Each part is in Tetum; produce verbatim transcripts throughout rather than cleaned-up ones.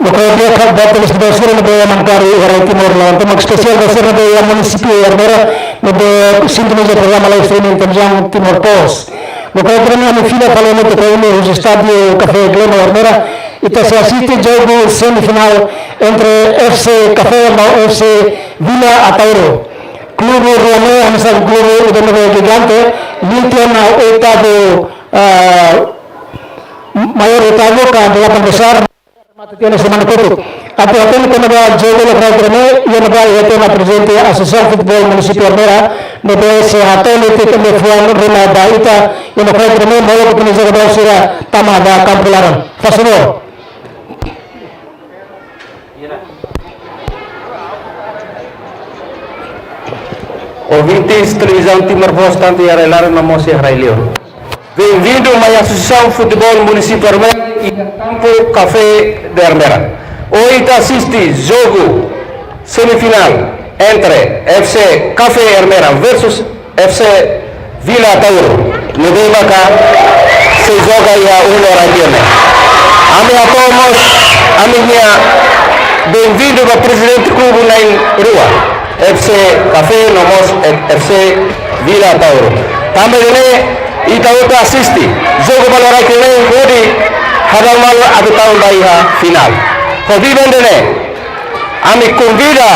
Lokraik ida, ba telespetadór sira ne'ebé mak hakarak haree Timor lawan tomak espesiál ba sira ne'ebé iha munisípiu Ermera, ne'ebé sintoniza programa live streaming Televizaun Timor Post. Lokraik ida-ne'e ami fila fali hamutuk ho imi husi Estádiu Café Gleno Ermera, ita sei asiste jogu semifinál entre F C Café no F C Vila Ataúro. Klube rua ne'e hanesan klube ida ne'ebé jijante, liu tiha ona oitavu, ah, maiór oitavu ka delapan besar, remata tiha ona semana kotuk. Atu hatene kona-ba jogu lokraik ida-ne'e, iha ne'ebá iha tiha ona prezidente Asosiasaun Futeból Munisípiu Ermera, ne'ebé sei hato'o tiha ona liafuan ruma ba ita, iha lokraik ida-ne'e, molok atu jogadór sira tama ba kampu laran. Faz favor. Ouvintes Televizaun Timor Post, tantu iha rai-laran no mós iha rai-liur. Benvindu mai Asosiasaun Futeból Munisípiu Ermera iha kampu Café de Ermera. Ohin ita asiste jogu semifinál entre F C Café Ermera versus F C Vila Ataúro, ne'ebé maka sei joga iha uluk rai tiha ona. Ami hato'o mós ami-nia benvindu ba prezidente klube na'in rua, F C Café no mós F C Vila Ataúro. Tanba ne'e ita hotu asiste jogu ba lokraik ida-ne'e hodi hadau malu atu tama ba iha finál. Ho biban ida-ne'e, ami konvida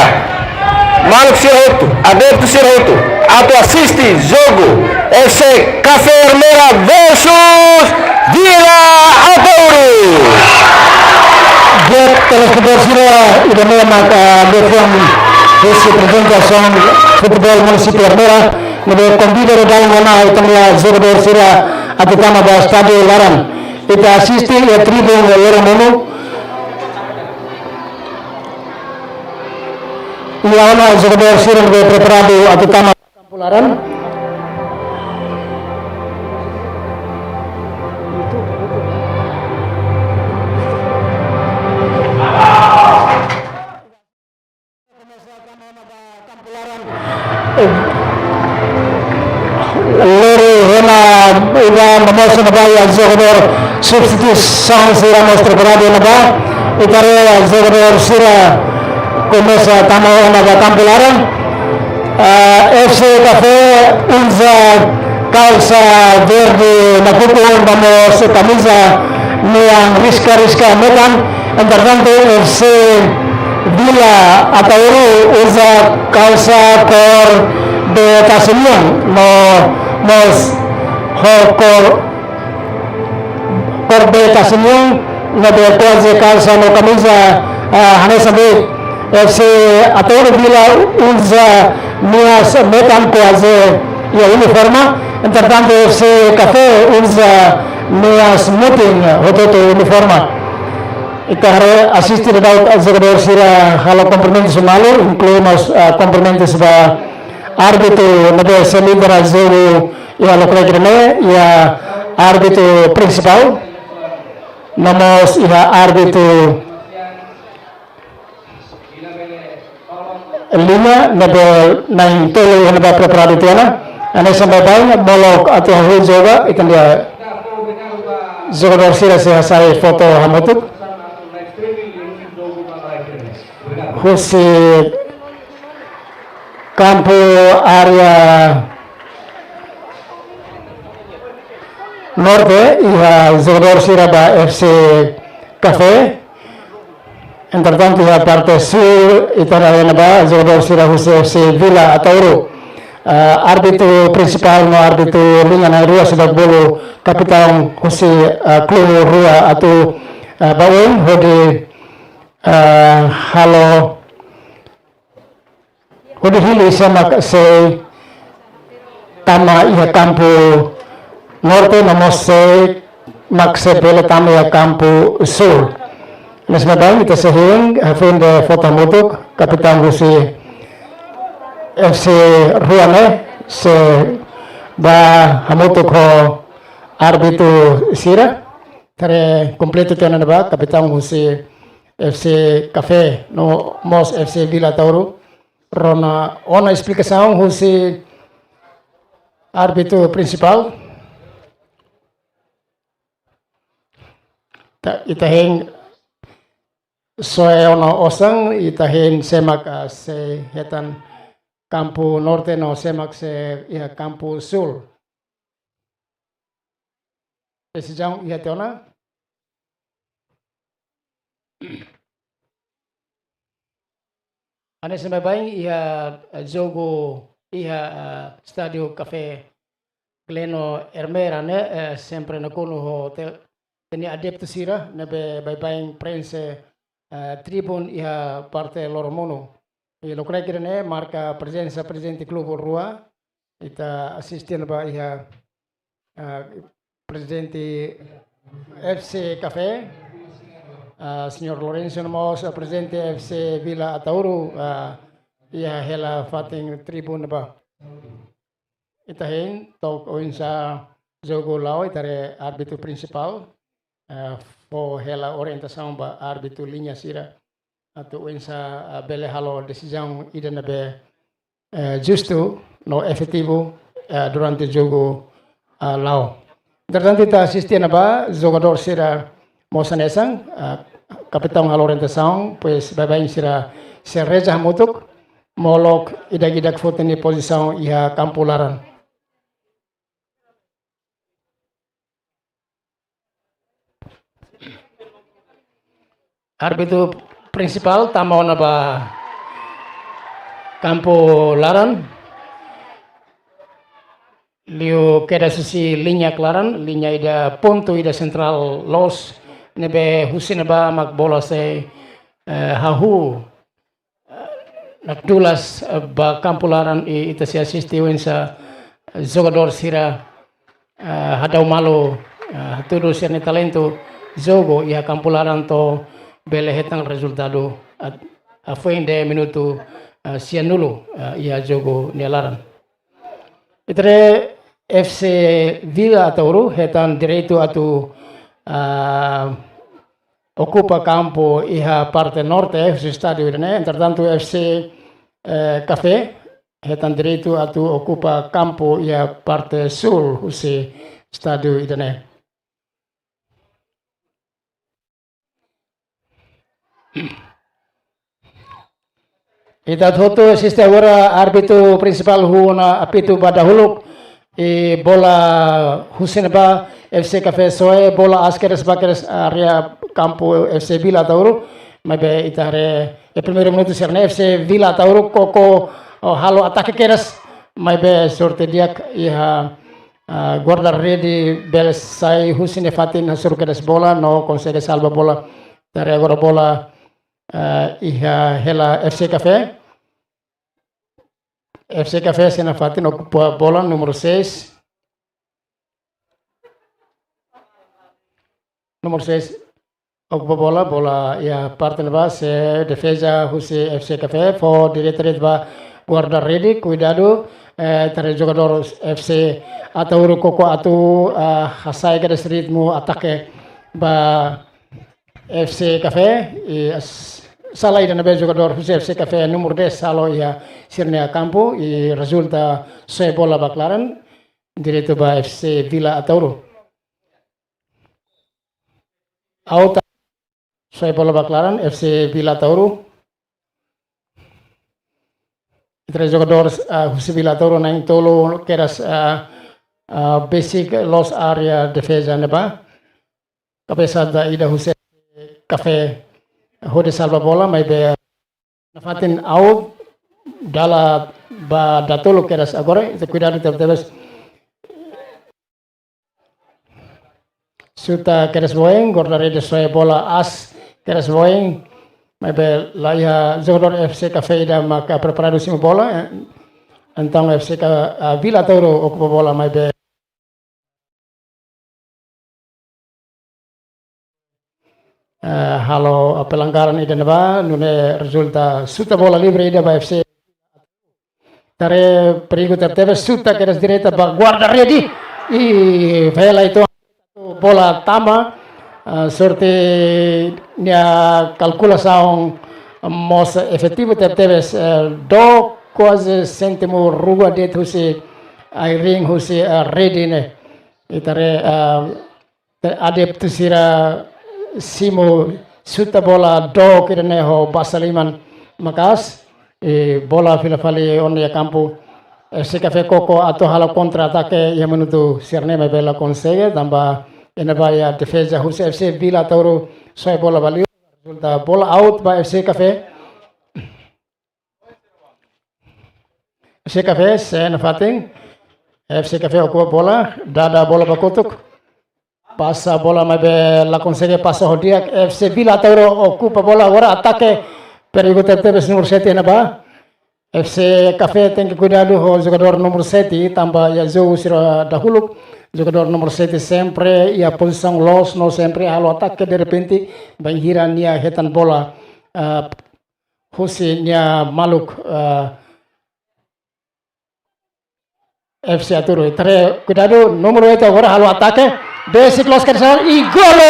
maluk sira hotu, adeptu sira hotu, atu asiste jogu F C Café Ermera versus Vila Ataúro. Di'ak, telespetadór sira, ida-ne'e maka liafuan husi prezidente Asosiasaun Futeból Munisípiu Ermera, ne'ebé konvida daudaun ona ita-nia jogadór sira atu tama ba estádiu laran. Ita asiste iha tribuna loron monu. Iha ona jogadór sira ne'ebé preparadu atu tama kampu laran. Lori hena ida mamos na ba iha jogadór substituisaun sira mós preparadu na ba. Ita haree jogadór sira komesa tama ona ba kampu laran. Ah, F C Café uza kalsa verde nakukun no mós kamiza ne'e riska-riska metan. Entretantu, F C Vila Ataúro uza kalsa kór de tasi-mean no mós ho kór, kór de tasi-mean, no de kuaze kalsa no kamiza, ah, hanesan de'it. F C Ataúro Vila uza meias metan kuaze iha uniforme. Entretantu, F C Café uza meias mutin hotu-hotu uniforme. Ita haree asiste daudaun jogadór sira halo kumprimentus malu, inklui mós, ah, kumprimentus ba árbitru ne'ebé sei lidera jogu iha lokraik ida-ne'e, iha árbitru prinsipál, no mós iha árbitru liña ne'ebé na'in tolu iha ne'ebá preparadu tiha ona. Hanesan baibain, molok atu hahú joga, ita-nia jogadór sira sei hasai foto hamutuk. Husi kampu área norte, iha jogadór sira ba F C Café. Entretantu, iha parte súl, ita haree ona ba jogadór sira husi F C Vila Ataúro. Ah, árbitru prinsipál no árbitru liña na'in rua seidauk bolu kapitaun husi, ah, klube rua atu, ah, ba oin hodi, ah, halo hodi hili sé mak sei tama iha kampu norte, no mós sé mak sei bele tama iha kampu súl. Hanesan baibain ita sei hein, hafoin de'it foto hamutuk, kapitaun husi F C rua ne'e sei bá hamutuk ho árbitru sira. Ita haree kompletu tiha ona ba kapitaun husi F C Café no mós F C Vila Ataúro. Rona ona esplikasaun husi árbitru prinsipál. Ta, ita hein soe ona osan, ita hein sé mak, ah, sei hetan kampu norte no sé mak sei iha kampu súl. Desizaun iha tiha ona. Hanesan baibain iha, eh, jogu iha, eh, Estádiu Café Gleno Ermera ne'e, eh, sempre nakonu ho ita-nia adeptu sira ne'ebé baibain prenxe, eh, tribuna iha parte loromonu. I lokraik ida-ne'e marka prezensa prezidente klube rua, ita asiste ona ba iha, ah, prezidente F C Café, ah, señór Lorenzo no mós, ah, prezidente F C Vila Ataúro, ah, iha hela fatin tribuna ba. Ita hein to'o oinsá jogu la'o, ita haree árbitru prinsipál, ah, fó hela orientasaun ba árbitru liña sira atu oinsá, ah, bele halo desizaun ida ne'ebé, eh, justu no efetivu, eh, durante jogu, ah, la'o. Entretantu, ita asiste ona ba jogadór sira mós hanesan, ah, kapitaun halo orientasaun, depois baibain sira sei reza hamutuk, molok ida-idak foti nia pozisaun iha kampu laran. Árbitru prinsipál tama ona ba kampu laran. Liu kedas husi liña klaran, liña ida pontu ida sentrál loos, ne'ebé husi ne'ebá mak bola sei, eh, hahú, eh, nakdulas, eh, ba kampu laran i ita sei asiste oinsá, eh, jogadór sira, eh, hadau malu, eh, hatudu sira-nia talentu jogu iha kampu laran to'o bele hetan rezultadu, ah, hafoin de minutu, eh, sianulu, eh, iha jogu nia laran. Ita haree F C Vila Ataúro hetan direitu atu, ah, okupa kampu iha parte norte, eh, husi estádiu ida-ne'e. Entretantu, F C, eh, Café hetan direitu atu okupa kampu iha parte súl husi estádiu ida-ne'e. Ita hotu asiste agora, árbitru prinsipál huu ona apitu ba dahuluk, i bola husi ne'ebá F C Café soe, bola aas kedas ba kedas área kampu F C Vila Ataúro, maibé ita haree iha primeiru minutu sira-ne'e F C Vila Ataúro koko, oh, halo atake kedas, maibé sorte di'ak iha, ah, guarda-rede bele sai husi nia fatin hasoru kedas bola no konsege salva bola. Ita haree agora bola, ah, iha hela F C Café. F C Café sei nafatin okupa bola, númeru seis. Númeru seis okupa bola, bola iha parte ne'ebá, sei defeza husi F C Café, fó direta de'it ba guarda-rede, kuidadu, eh, ita haree jogadór F C Ataúro koko atu, ah, hasai kedas ritmu atake ba F C Café, i as-, sala ida ne'ebé jogadór husi F C Café númeru dez halo iha sira-nia kampu, i rezulta soe bola ba klaran, direitu ba F C Vila Ataúro. Out, soe bola ba klaran, F C Vila Ataúro. Ita haree jogadór, ah, husi Vila Ataúro na'in-tolu kedas, ah, ah, besik loos área defeza ne'ebá. Kabesada ida husi Café hodi salva bola, maibé nafatin out, dala ba datoluk kedas agora, ita kuidadu tebetebes. Xuta kedas ba oin, guarda-rede soe bola aas kedas ba oin, maibé la iha jogadór F C Café ida maka preparadu simu bola, eh. Entaun F C Ca-, ah, Vila Ataúro okupa bola, maibé eh, halo, eh, pelanggaran ida ne'ebá, nune'e rezulta xuta bola livre ida ba F C. Ita haree perigu tebetebes, xuta kedas direta ba guarda-rede. I hela itu bola tama, eh, sorte nia kalkulasaun mós efetivu tebetebes, eh, dook kuaze séntimu rua de'it husi ai-riin husi, eh, rede ne'e. Ita haree, eh, adeptu sira simu suta bola dook ida-ne'e ho basa liman maka'as. I bola fila fali ona iha kampu F C Café Coco atu halo kontra-atake iha minutu sira-ne'e maibé la konsege tanba iha ne'ebá iha defeza husi F C Vila Ataúro soe bola ba li'ur. Rezulta bola out ba F C Café. F C Café, sei nafatin. F C Café okupa bola, dada bola ba kotuk. Pasa bola maibé la konsege pasa ho di'ak, F C Vila Ataúro okupa bola, agora atake. Perigu tebetebes númeru sete iha ne'ebá. F C Café tenke kuidadu ho jogadór númeru sete, tanba iha jogu sira dahuluk. Jogadór númeru sete sempre iha pozisaun loos no sempre halo atake derrepente, bainhira nia hetan bola, ah, husi nia maluk, ah, F C Ataúro. Ita haree, kuidadu, númeru oitu agora halo atake. Besik loos ke sana, i golu!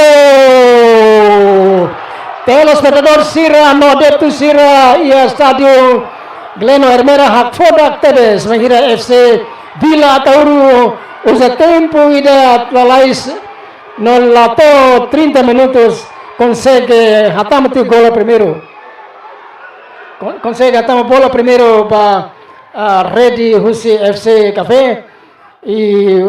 Telespetadór sira no adeptu sira iha estádiu Gleno Ermera hakfodak tebes, bainhira F C Vila Ataúro uza tempu ida lalais no la to'o trinta minutos, konsege hatama tiha golu primeiru. Kon-, konsege hatama bola primeiru ba, ah, rede husi F C Café. I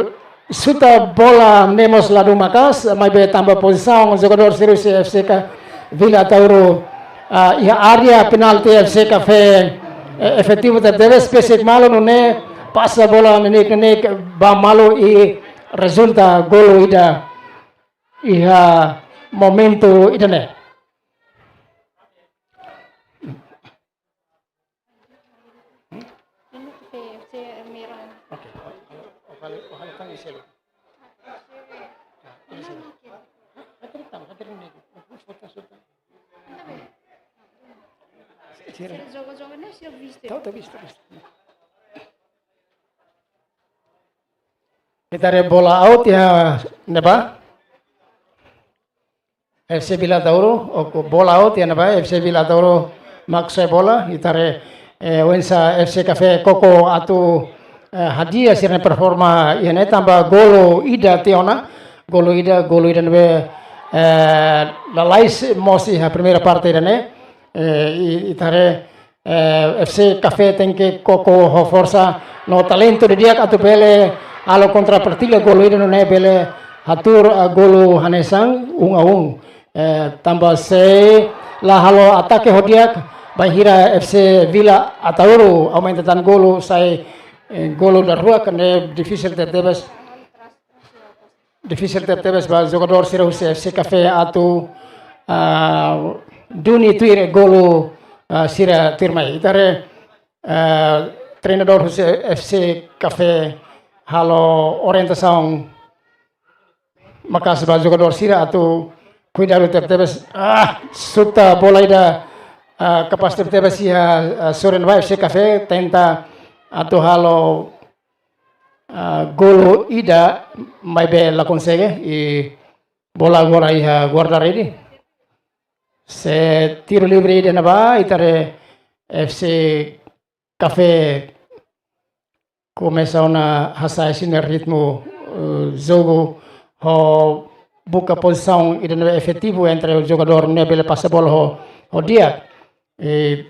suta bola ne'e mós ladún maka'as, maibé tanba pozisaun jogadór sira husi F C Ca-, Vila Ataúro, ah, iha área penalti F C Café, eh, efetivu tebetebes, besik malu nune'e pasa bola neineik-neineik ba malu i rezulta golu ida iha momentu ida-ne'e. Oke, o, o, o, halo, o, halo tan di sini. Ya, di sini. Hatene tan, hatene ni. Sira joga-joga ne'e sira viste. Tahu, tahu, viste, viste. Ita haree bola out iha ne'ebá. F C Vila Ataúro, o, bola out iha ne'ebá, F C Vila Ataúro mak soe bola, ita haree, eh, oinsá F C Café Coco atu, eh, hadi'a sira-nia performa iha ne'e tanba golu ida tiha ona, golu ida, golu ida ne'ebé, eh, lalais mós iha primeira parte ida-ne'e, eh, i, ita haree, eh, F C Café tenke koko ho forsa no talentu didi'ak atu bele halo kontrapartida golu ida nune'e bele hatuur, eh, golu hanesan um a um. Eh, tanba se la halo atake ho di'ak, bainhira F C Vila Ataúro aumenta tan golu, sai, eh, golu daruak ne'e difisil tebetebes. Difisil tebetebes ba jogadór sira husi F C Café atu, ah, duni tuir golu, ah, sira tuirmai. Ita haree, ah, treinadór husi F C Café halo orientasaun maka'as ba jogadór sira atu kuidadu tebetebes. Ah, suta bola ida, ah, kapás tebetebes iha, ah, sorin ba F C Café, tenta atu halo ah, golu ida maibé la konsege, i bola agora iha guarda-rede. Se tiru livre ida ne'ebá, ita haree F C Café komesa ona hasa'e sira-nia ritmu, eh, jogu ho buka pozisaun ida ne'ebé efetivu entre jogadór ne'ebé bele pasa bola ho, ho di'ak. Eh,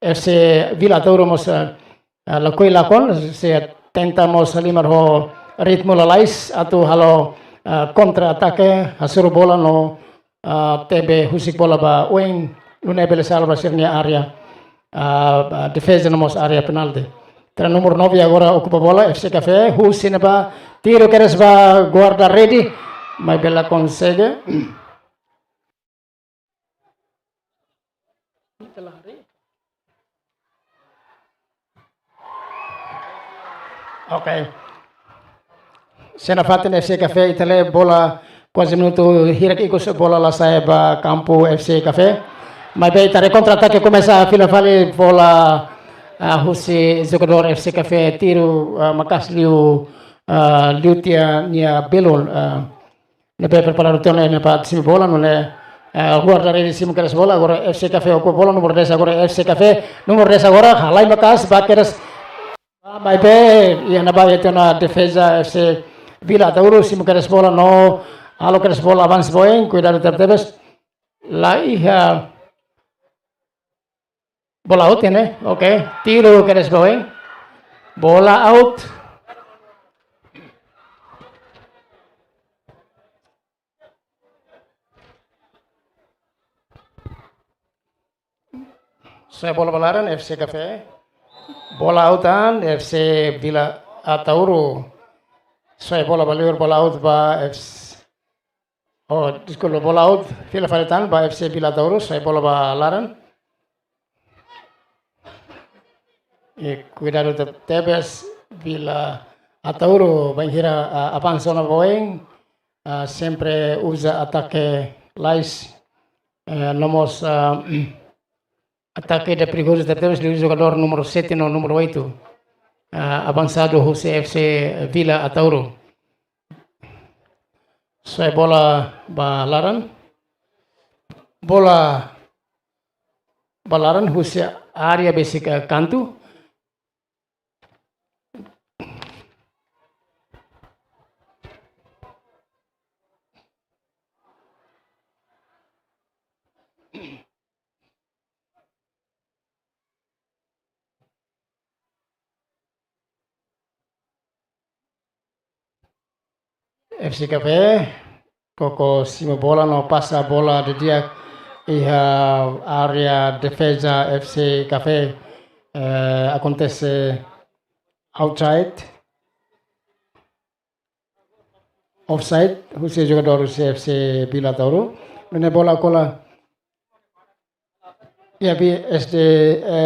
F C Vila Ataúro mós, eh, ah, lakohi lakon, sira tenta mós halimar ho ritmu lalais atu halo, ah, kontra-atake, hasoru bola no, ah, tebe husik bola ba oin, nune'e bele sala ba sira-nia área, ah, ba defeza no mós área penalti. Ita haree númeru nove agora okupa bola, F C Café, husi ne'ebá, tiru kedas ba guarda-rede, maibé la konsege. Oke. Sei nafatin F C Café, ita haree bola kuaze minutu hirak ikus bola la sa'e ba kampu F C Café. Maibé ita haree kontra-atake komesa fila fali bola, ah, husi jogadór F C Café tiru, ah, maka'as liu, ah, liu tiha nia belun, ah, ne'ebé preparadu tiha ona ne'e para simu bola, nune'e, eh, guarda-rede simu kedas bola, agora F C Café okupa bola, númeru dez agora F C Café, númeru dez agora, halai maka'as, ba kedas, ah, maibé, iha ne'ebá iha tiha ona defeza F C Vila Ataúro, simu kedas bola, no, halo kedas bola, avansa ba oin, kuidadu tebetebes. La iha. Bola out ne'e? Oke. Tiru kedas ba oin. Bola out. Soe bola ba laran, F C Café. Bola out an, F C Vila Ataúro. Soe bola ba liur, bola out ba F C. Oh, deskulpa, bola out, fila fali tan ba F C Vila Ataúro, soe bola ba laran. I kuidadu te-, tebes Vila Ataúro, bainhira, ah, avansa ona ba oin, ah, sempre uza atake lais, eh, no mós, ah, atake ida perigozu tebes liu jogadór númeru sete no númeru oito. Ah, avansadu husi F C Vila Ataúro. Soe bola ba laran. Bola ba laran husi área besik kantu. F C Café, koko simu bola no pasa bola didi'ak iha área defeza F C Café, eh, akontese outside. Offside, husi jogadór husi F C Vila Ataúro. Nune'e bola kola. Iha bi S D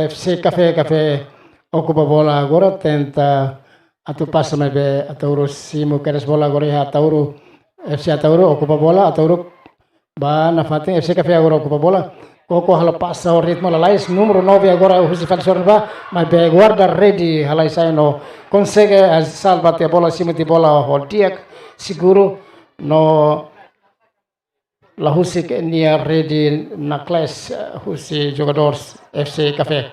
F C Café, Café okupa bola agora, tenta atu pasa maibé Ataúro simu kedas bola agora iha Ataúro, F C Ataúro okupa bola, Ataúro ba nafatin, F C Café agora okupa bola. Koko halo pasa ho ritmu lalais, númeru nove agora husi fali sorin ba, maibé guarda-rede halai sai no konsege, eh, salva tiha bola, simu tiha bola ho di'ak, seguru, no la husik nia rede naklees, eh, husi jogadór F C Café.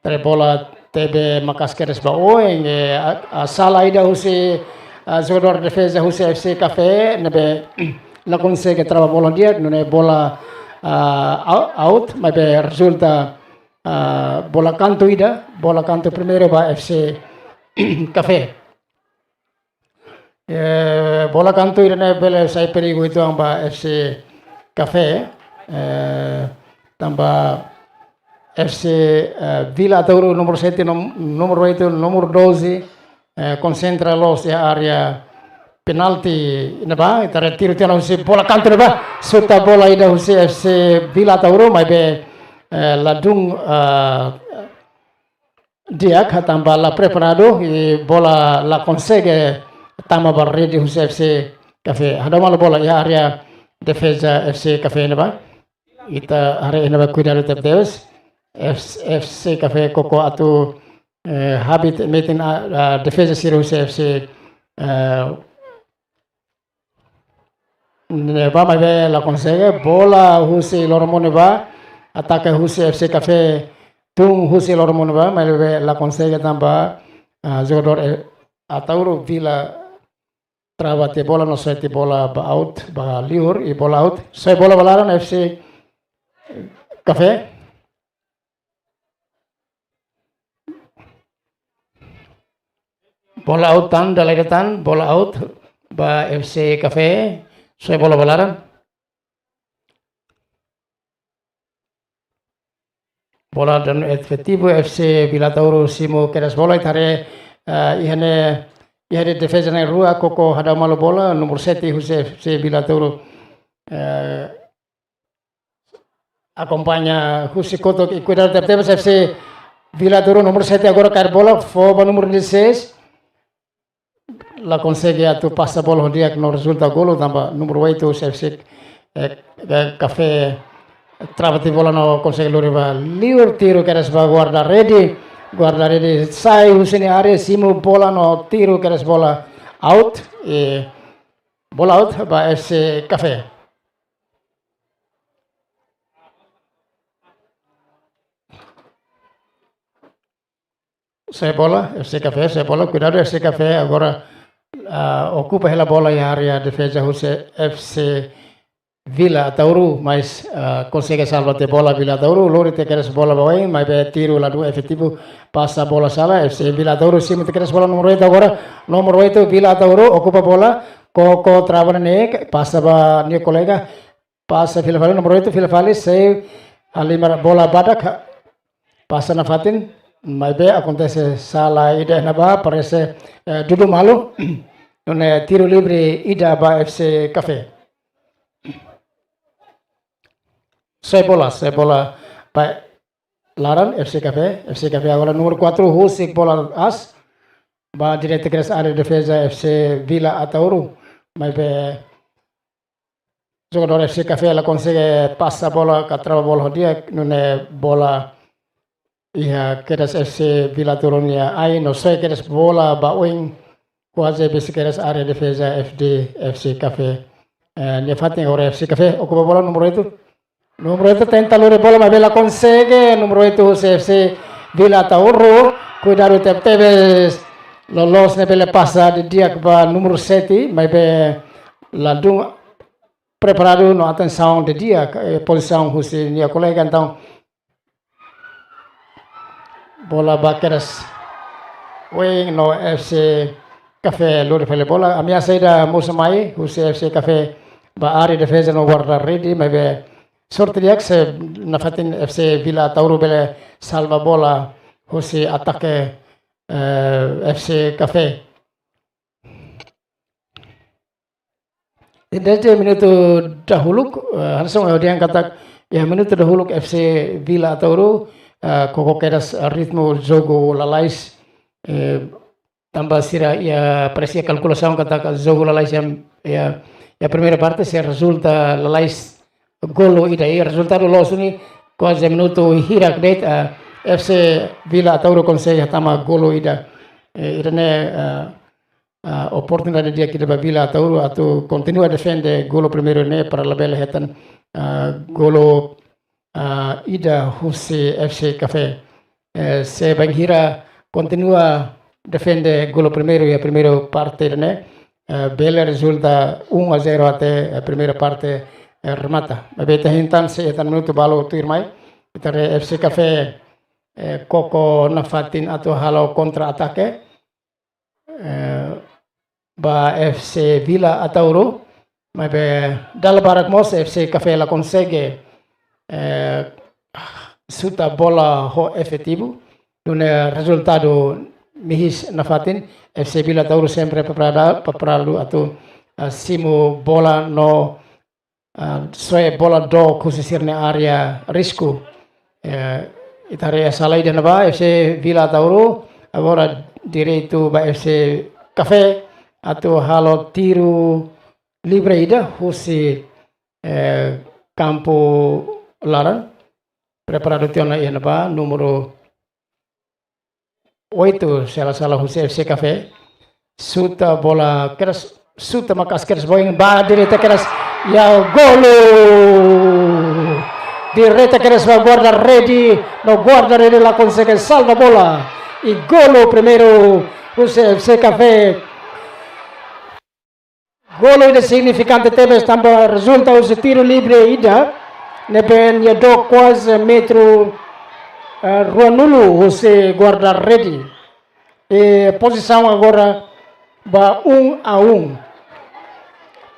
Tare bola tebe maka'as kedas ba oin, eh, a, a sala ida husi, ah, jogadór defeza husi F C Café, ne'ebé la konsege trava bola di'ak, nune'e bola, ah, ou-, out, maibé rezulta, ah, bola kantu ida, bola kantu primeiru ba F C Café. Eh, bola kantu ida-ne'e bele sai perigu uitoan ba F C Café. Eh, tanba F C, eh, Vila Ataúro númeru sete, num-, númeru oito, númeru doze, eh, konsentra loos iha área penalti ne'ebá, ita haree tiru tiha ona husi bola kantu ne'ebá, suta bola ida husi F C Vila Ataúro, maibé, eh, ladún, ah, di'ak, tanba la preparadu, i bola la konsege tama ba rede husi F C Café. Hadau malu bola iha área defeza F C Café ne'ebá. Ita haree ne'ebá kuidadu tebetebes. F-, F C Café koko atu, eh, habit metin, ah, ah, defeza sira husi F C, eh, ne'ebá maibé la konsege, bola husi loromonu ba, atake husi F C Café tun husi loromonu ba, maibé la konsege tanba, ah, jogadór, eh, Ataúro Vila trava tiha bola no soe tiha bola ba out, ba liur i bola out. Soe bola ba laran F C Café. Bola out tan, dala ida tan, bola out ba F C Café, soe bola ba laran. Bola danu efetivu F C Vila Ataúro simu kedas bola, ita haree, eh, iha ne'e, iha ne'e defeza na'in-rua, koko hadau malu bola, númeru sete husi F C Vila Ataúro. Eh, akompaña husi kotuk i kuidadu tebetebes F C Vila Ataúro númeru sete agora kaer bola, fó ba númeru dezasseis. La konsege atu pasa bola ho di'ak no rezulta golu tanba númeru oito husi F C, eh, eh, Café trava tiha bola no konsege lori ba liur, tiru kedas ba guarda-rede, guarda-rede sai husi nia área, simu bola no tiru kedas bola out, eh, bola out ba F C Café. Soe bola, F C Café, soe bola, kuidadu F C Café, agora, ah, okupa hela bola iha área defeza husi F C Vila Ataúru, mas, ah, konsege salva tiha bola Vila Ataúru, lori tiha kedas bola ba oin, maibé tiru ladún efetivu, pasa bola sala, F C Vila Ataúru, simu tiha kedas bola númeru oitu agora, númeru oitu Vila Ataúru, okupa bola, Koko trava ne'e, pasa ba nia kolega, pasa fila fali, númeru oitu fila fali, sei halimar bola badak, pasa nafatin, maibé akontese sala ida iha ne'ebá, parese, eh, dudu malu, nune'e tiru livre ida ba F C Café. Soe bola, soe bola ba laran F C Café, F C Café agora númeru quatro, husik bola aas, ba direta kedas área defeza F C Vila Ataúru, maibé jogadór F C Café la konsege pasa bola, ka trava bola ho di'ak, nune'e bola iha kedas F C Vila Ataúru nia ain, no soe kedas bola ba oin, kuaze besik kedas área defeza F D, F C Café. Eh, nia fatin agora F C Café, okupa bola númeru oitu. Númeru oitu tenta lori bola, maibé la konsege, númeru oitu husi F C Vila Ataúru, kuidadu tebetebes, loloos ne'e bele pasa didi'ak ba númeru sete, maibé ladún preparadu no atensaun didi'ak, eh, pozisaun husi nia kolega, entaun bola ba kedas oin no F C Café lori fali bola. Ameasa ida mosu mai husi F C Café ba área defeza no guarda-rede, maibé sorte di'ak se nafatin F C Vila Ataúru bele salva bola husi atake, eh, F C Café. Desde minutu dahuluk, eh, hanesan ohin dehan katak, iha minutu dahuluk F C Vila Ataúru, eh, koko kedas ritmu jogu lalais, eh, tanba sira iha, parese kalkulasaun katak jogu lalais iha, iha, iha primeira parte sei rezulta lalais golu ida, i rezultadu loos ne'e kuaze minutu hirak de'it, eh, F C Vila Ataúru konsege hatama golu ida. Eh, ida-ne'e, eh, ah, oportunidade di'ak ida ba Vila Ataúru atu kontinua defende golu primeiru ne'e para labele hetan, ah, golu, ah, ida husi F C Café. Eh, se bainhira kontinua defende golu primeiru iha primeira parte ne'e, eh, bele rezulta um a zero até, eh, primeira parte, eh, remata. Maibé ita hein tan se hetan minutu balu tuirmai, ita haree F C Café, eh, koko nafatin atu halo kontra-atake, eh, ba F C Vila Ataúru, maibé dala barak mós F C Café la konsege, eh, xuta bola ho efetivu, nune'e rezultadu mihis nafatin, F C Vila Ataúru sempre preparada, preparadu atu, eh, simu bola no ah, soe bola dook husi sira-nia área risku. Eh, ita haree sala ida iha ne'ebá, F C Vila Ataúru, agora direitu ba F C Café, atu halo tiru livre ida husi, eh, kampu laran. Preparadu tiha ona iha ne'ebá, númeru oitu, sela sala husi F C Café. Xuta bola keras, xuta maka'as keras ba oin, ba direta keras. Ya, golu! Direta keras ba guarda-rede, no guarda-rede la konsege salva bola. I golu primeiru husi F C Café. Golu ida signifikante tebes tanba rezulta husi tiru livre ida, ne'ebé nia dook kuaze metru, eh, ruanulu husi guarda-rede. I pozisaun agora ba um a um.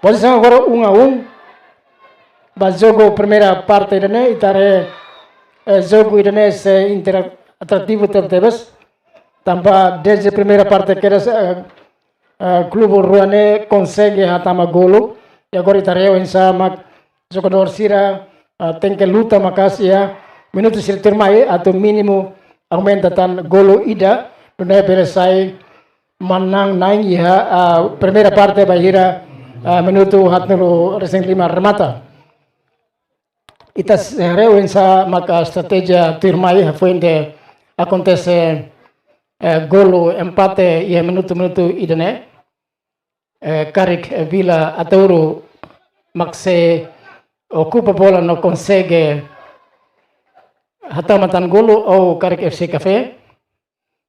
Pozisaun agora um a um. Ba jogu primeira parte ida-ne'e, ita haree, eh, jogu ida-ne'e sei intera-, atrativu tebetebes. Tanba desde primeira parte kedas, eh, eh, klube rua ne'e konsege hatama golu. I agora ita haree oinsá mak jogadór sira, eh, tenke luta maka'as iha minutu sira tuirmai atu mínimu aumenta tan golu ida, nune'e bele sai manán-na'in iha, eh, primeira parte bainhira, eh, minutu haatnulu resin lima remata. Ita sei haree oinsá maka estratéjia tuirmai hafoin akontese, eh, golu empate iha minutu-minutu ida-ne'e. Eh, karik, eh, Vila Ataúru mak sei okupa bola no konsege hatama tan golu ou karik F C Café.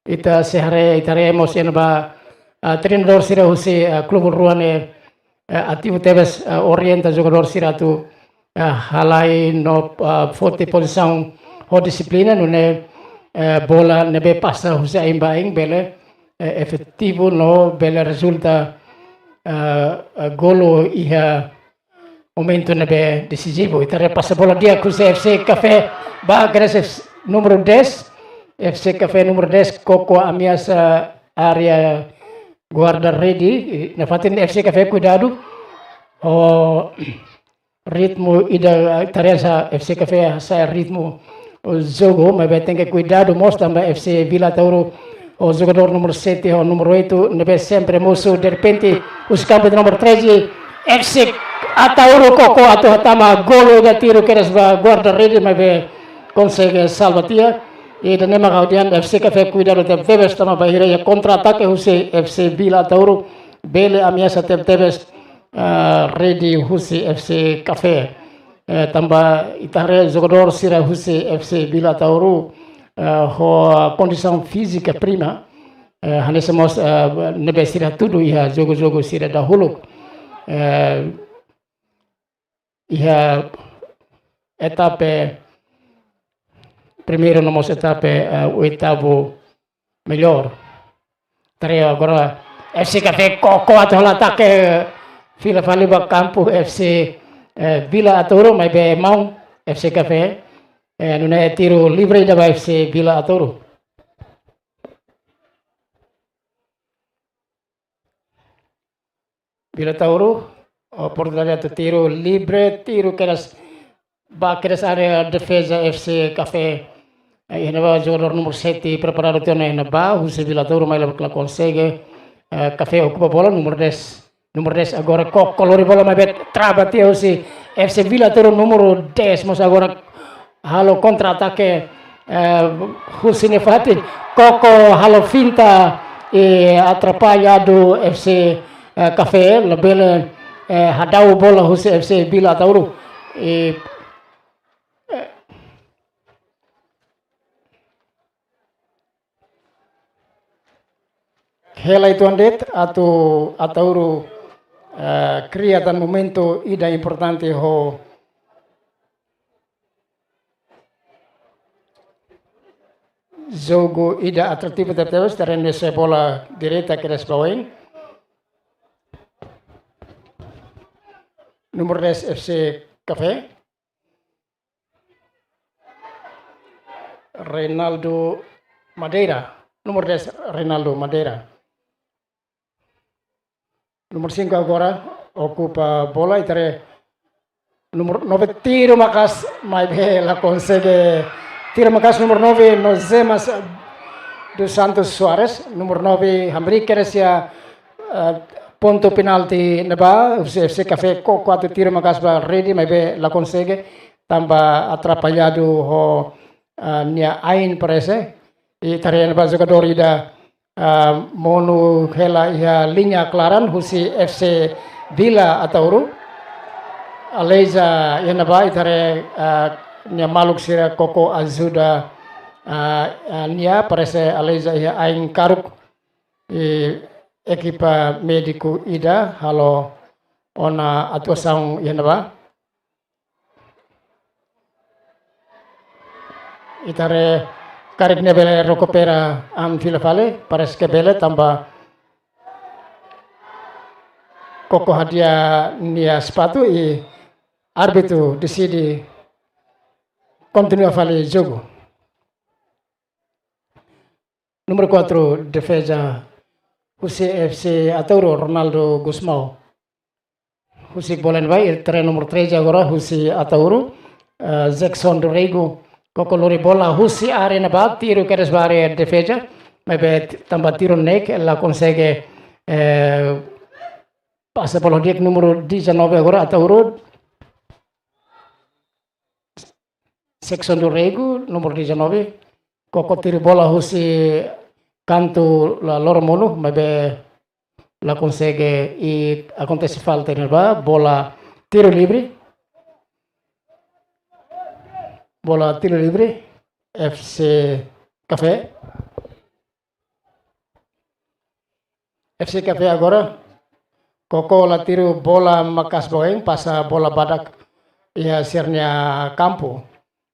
Ita sei haree, ita haree mós iha ne'ebá, ah, treinadór sira husi, ah, klube rua ne'e, eh, ativu tebes, eh, orienta jogadór sira atu, eh, halai no, eh, foti pozisaun ho dixiplina, nune'e, eh, bola ne'ebé pasa husi ain ba ain bele, eh, efetivu no bele rezulta, eh, eh, golu iha momentu ne'ebé desizivu. Ita haree pasa bola di'ak husi F C Café ba kedas F C númeru dez. F C Café númeru dez koko ameasa área guarda-rede. Nafatin F C Café kuidadu. Ho ritmu ida, ita haree F C Café hasa'e ritmu jogu, maibé tenke kuidadu mós tanba F C Vila Ataúro ho jogadór númeru sete ho númeru oito ne'ebé sempre mosu derrepente husi kampu ida númeru treze, F C Ataúro koko atu hatama golu ida, tiru kedas ba guarda-rede maibé konsege salva tiha. Ida-ne'e mak ha'u dehan F C Café kuidadu tebetebes tanba bainhira iha kontra-atake husi F C Vila Ataúro bele ameasa tebetebes, eh, rede husi F C Café. Eh, tanba ita haree jogadór sira husi F C Vila Ataúro, eh, ho kondisaun fízika prima, eh, hanesan mós, eh, ne'ebé sira hatudu iha jogu-jogu sira dahuluk. Eh, iha etapa primeiru no mós etapa, eh, oitavu melhor. Ita haree agora F C Café koko atu halo atake, fila fali ba kampu F C, eh, Vila Ataúro, maibé maun F C Café, eh, nune'e tiru livre ida ba F C Vila Ataúro. Vila Ataúro, oportunidade atu tiru livre, tiru kedas ba kedas área defeza F C Café. Eh, iha ne'ebá jogadór númeru sete preparadu tiha ona iha ne'ebá, husi Vila Ataúro maibé la konsege. Eh, Café okupa bola, númeru dez. Númeru dez agora koko lori bola maibé trava tiha husi F C Vila Ataúro, númeru dez mós agora halo kontra-atake, eh, husi nafatin koko halo finta, eh, atrapalladu F C, eh, Café, labele, eh, hadau bola husi F C Vila Ataúro. Eh, eh, hela uitoan de'it atu Ataúro, eh, kria tan momentu ida importante ho jogu ida atrativu tebetebes, terreno se bola direta kedas ba oin. Númeru dez F C Café. Reinaldo Madeira. Númeru dez, Reinaldo Madeira. Númeru cinco agora okupa bola, ita haree númeru nove tiru maka'as, maibé la konsege. Tiru maka'as númeru nove, Nozemas dos Santos Soares, númeru nove, hamriik kedas iha, eh, pontu penalti ne'ebá, husi F C Café koko atu tiru maka'as ba rede, maibé la konsege, tanba atrapalladu ho, eh, nia ain parese. Ita haree ne'ebá jogadór ida, ah, monu hela iha liña klaran husi F C Vila Ataúro. Aleiza iha ne'ebá, ita haree, ah, nia maluk sira koko ajuda, ah, ah, nia, parese aleiza iha ain karuk. I ekipa médiku ida halo ona atuasaun iha ne'ebá. Ita haree karik nia bele rekupera an fila fali, parese ke bele tanba koko hadi'a nia sapatu i árbitru deside kontinua fali jogu. Númeru quatro, defeza husi F C Ataúro, Ronaldo Gusmão. Husi bola ne'ebá, ita haree númeru treze agora, husi Ataúro, eh, Jackson do Rego, koko lori bola, husi área ne'ebá, tiru kedas ba área defeza, maibé t-, tanba tiru ne'e la konsege, eh, pasa bola di'ak númeru dezanove agora, Ataúro. Jackson do Rego, númeru dezanove, koko tiru bola husi kantu la loro monu, maibé la konsege i akontese falta iha ne'ebá, bola tiru livre. Bola tiru livre, F C Café. F C Café agora Koko la tiru bola maka'as ba oin, pasa bola badak iha sira-nia kampu.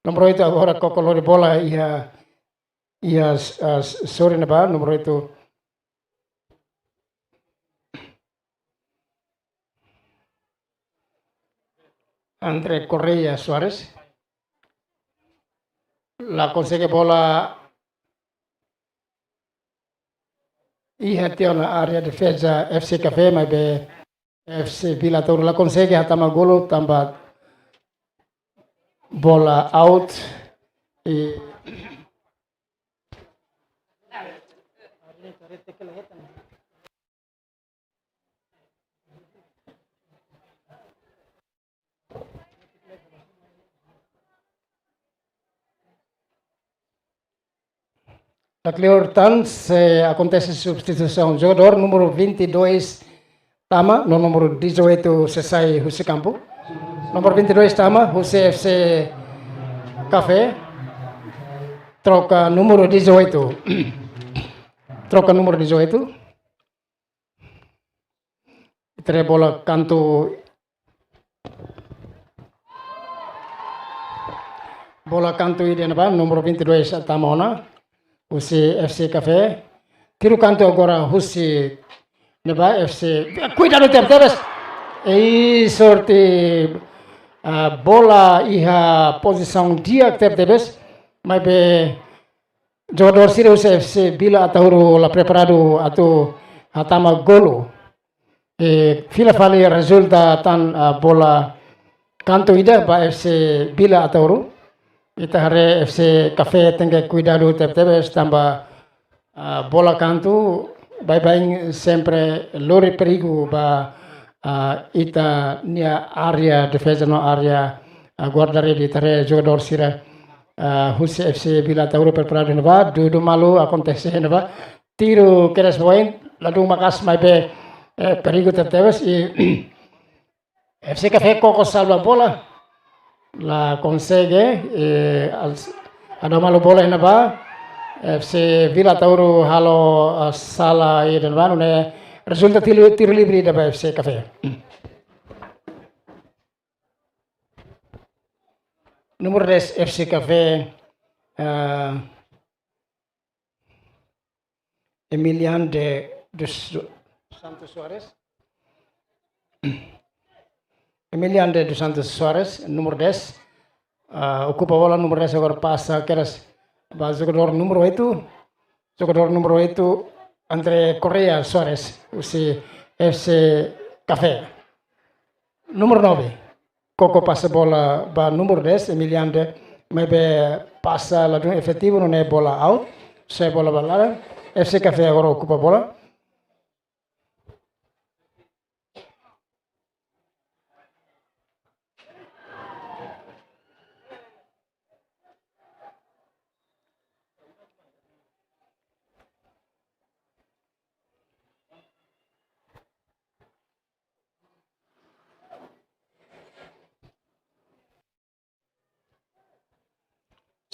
Númeru oitu agora Koko lori bola iha, iha, ah, sore ne'ebá, númeru oitu André Correia Soares. La konsege bola iha tiha ona área defeza F C Café, maibé F C Vila Ataúro la konsege hatama golu tanba bola out. I La kleur tan sei akontese substituisaun. Jogadór númeru vinte e dois tama, no númeru dezoito sei sai husi kampu. Númeru vinte e dois tama, husi F C Café. Troka númeru dezoito. Troka númeru dezoito. Ita haree bola kantu, bola kantu ida ne'ebá, númeru vinte e dois tama ona, husi F C Café. Tiru kantu agora husi ne'ebá F C. Kuidadu tebetebes. Ei, sorte, ah, bola iha pozisaun di'ak tebetebes. Maibé jogadór sira husi F C Vila Ataúro la preparadu atu hatama golu. E, fila fali rezulta tan, ah, bola kantu ida ba F C Vila Ataúro. Ita haree F C Café tenke kuidadu tebetebes tanba, ah, bola kantu baibain sempre lori perigu ba, ah, ita-nia área defeza no área, ah, guarda rede. Ita haree jogadór sira, ah, husi F C Vila Ataúro preparadu ne'ebá, dudu malu akontese ne'ebá. Tiru kedas ba oin, ladún maka'as maibé, eh, perigu tebetebes i F C Café koko salva bola. La konsege, eh, al-, adu malu bola iha ne'ebá. F C Vila Ataúro halo, ah, sala iha ne'ebá, nune'e rezulta tiru, tiru livre ida ba F C Café. Númeru dez F C Café, ah, Emilian de dos Santos Soares. Emilian de dos Santos Soares, númeru dez. Ah, okupa bola númeru dez, agora pasa kedas ba jogadór númeru oitu. Jogadór númeru oitu, André Correia Soares, husi F C Café. Númeru nove. Koko pasa bola ba númeru dez, Emilian de, maibé pasa ladún efetivu, nune'e bola out, sai bola ba laran, F C Café agora okupa bola.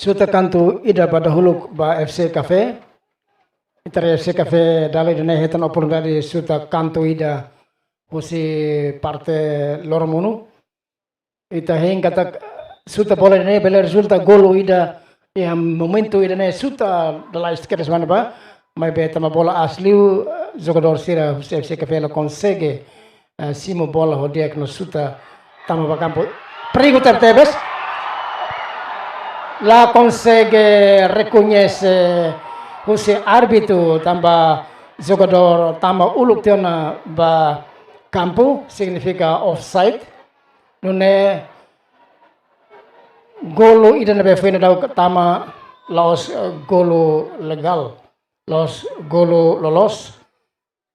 Xuta kantu ida ba dahuluk ba F C Café. Ita haree F C Café dala ida-ne'e hetan oportunidade xuta kantu ida husi parte loromonu. Ita hein katak xuta bola ida-ne'e bele rezulta golu ida iha momentu ida-ne'e, xuta lalais kedas ba ne'ebá. Maibé tanba bola aas liu, jogadór sira husi F C Café la konsege, eh, simu bola ho di'ak no xuta tama ba kampu. Perigu tebetebes. La konsege rekoñese husi árbitru tanba jogadór tama uluk tiha ona ba kampu, signifika offside. Nune'e golu ida ne'ebé foin daudauk tama la'ós, eh, golu legál, la'ós golu loloos.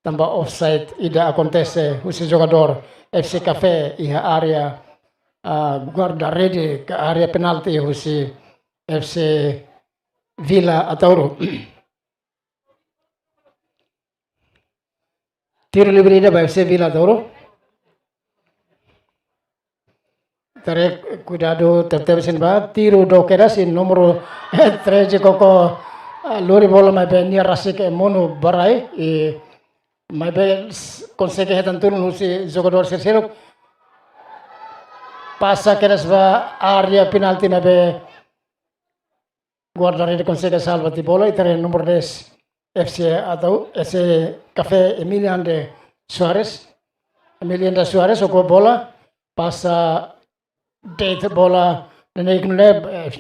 Tanba offside ida akontese husi jogadór F C Café iha área, ah, guarda rede ka área penalti husi F C Vila Ataúro. Tiru livre ida ba F C Vila Ataúro. Ita haree kuidadu tebetebes iha ne'ebá, tiru dook kedas i númeru treze koko, ah, lori bola maibé nia rasik monu ba rai i Maibé s-, konsege hetan tulun husi jogadór sira seluk. Pasa kedas ba área penalti, maibé guarda-rede konsege salva tiha bola, ita haree númeru dez F C Ataúro, F C Café, Emiliano de Soares. Emiliano de Soares, okupa bola, pasa de'it bola neineik nune'e, eh,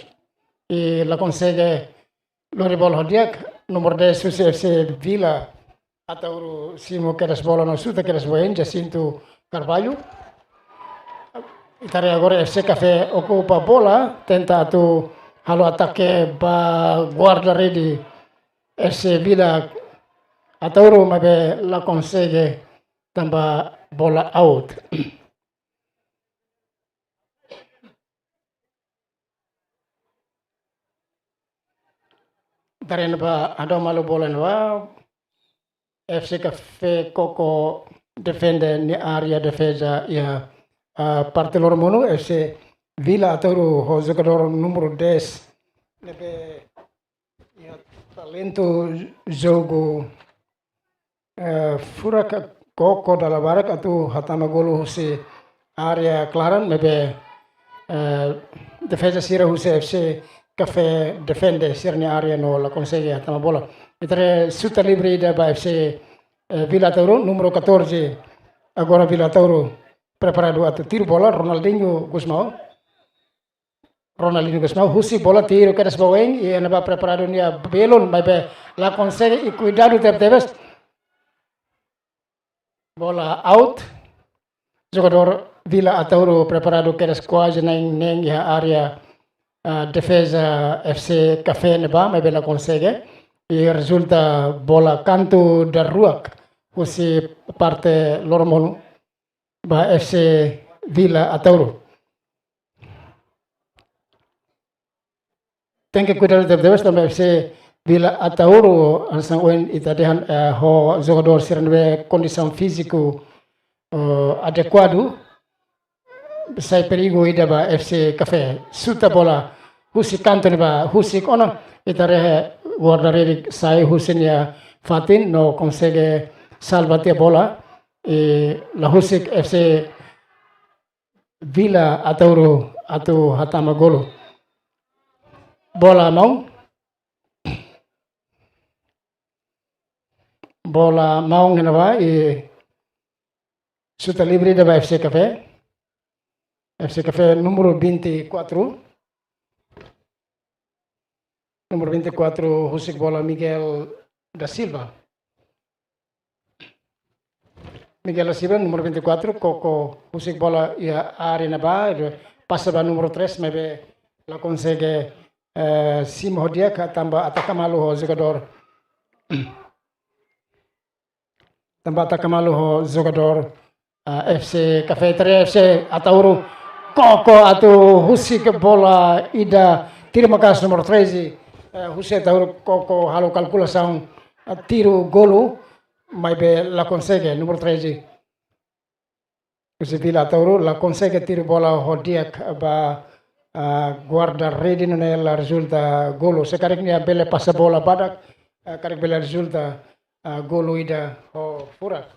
i la konsege lori bola ho di'ak. Númeru dez husi F C Vila Ataúro simu kedas bola no xuta kedas ba oin, Jacinto Carvalho. Ita haree agora F C Café okupa bola, tenta atu halo atake ba guarda-rede F C Vila Ataúro, maibé la konsege, tanba bola out. Ita haree ne'ebá, hadau malu bola ne'ebá, F C Café koko defende nia área defeza iha, ah, parte loromonu, F C Vila Ataúro ho jogadór númeru dez ne'ebé iha talentu jogu, eh, furak, koko dala barak atu hatama golu husi área klaran, maibé, eh, defeza sira husi F C Café defende sira-nia área no la konsege hatama bola. Ita haree xuta livre ida ba F C, eh, Vila Ataúro, númeru catorze, agora Vila Ataúro preparadu atu tiru bola, Ronaldinho Gusmão. Ronaldinho Gusmão husik bola, tiru kedas ba oin, i iha ne'ebá preparadu nia belun, maibé la konsege, i kuidadu tebetebes. Bola out. Jogadór Vila Ataúro preparadu kedas kuaze na'in-neen iha área, ah, defeza F C Café ne'ebá, maibé la konsege. I rezulta bola kantu daruak husi parte loromonu ba F C Vila Ataúro. Tenke kuidadu tebetebes tanba F C Vila Ataúro hanesan ohin ita dehan, eh, ho jogadór sira ne'ebé kondisaun fíziku, eh, adekuadu, sai perigu ida ba F C Café. Xuta bola husik kantu ne'ebá, husik ona, ita haree guarda-rede sai husi nia fatin no konsege salva tiha bola, i la husik F C Vila Ataúro atu hatama golu. Bola maun. Bola maun iha ne'ebá, i xuta livre ida ba F C Café. F C Café númeru vinte e quatro. Númeru vinte e quatro husik bola, Miguel da Silva. Miguel da Silva, númeru vinte e quatro, koko husik bola iha área ne'ebá, pasa ba númeru três, maibé la konsege, eh, simu ho di'ak, tanba ataka malu ho jogadór. Tanba ataka malu ho jogadór, ah, F C Café, ita haree F C Ataúro koko atu husik bola ida, tiru maka'as númeru treze, eh, husi Ataúro koko halo kalkulasaun, ah, tiru golu, maibé la konsege, númeru treze husi Vila Ataúro la konsege tiru bola ho di'ak ba, ah, guarda-rede, nune'e la rezulta golu. Se karik nia bele pasa bola badak, ah, karik bele rezulta, ah, golu ida ho furak.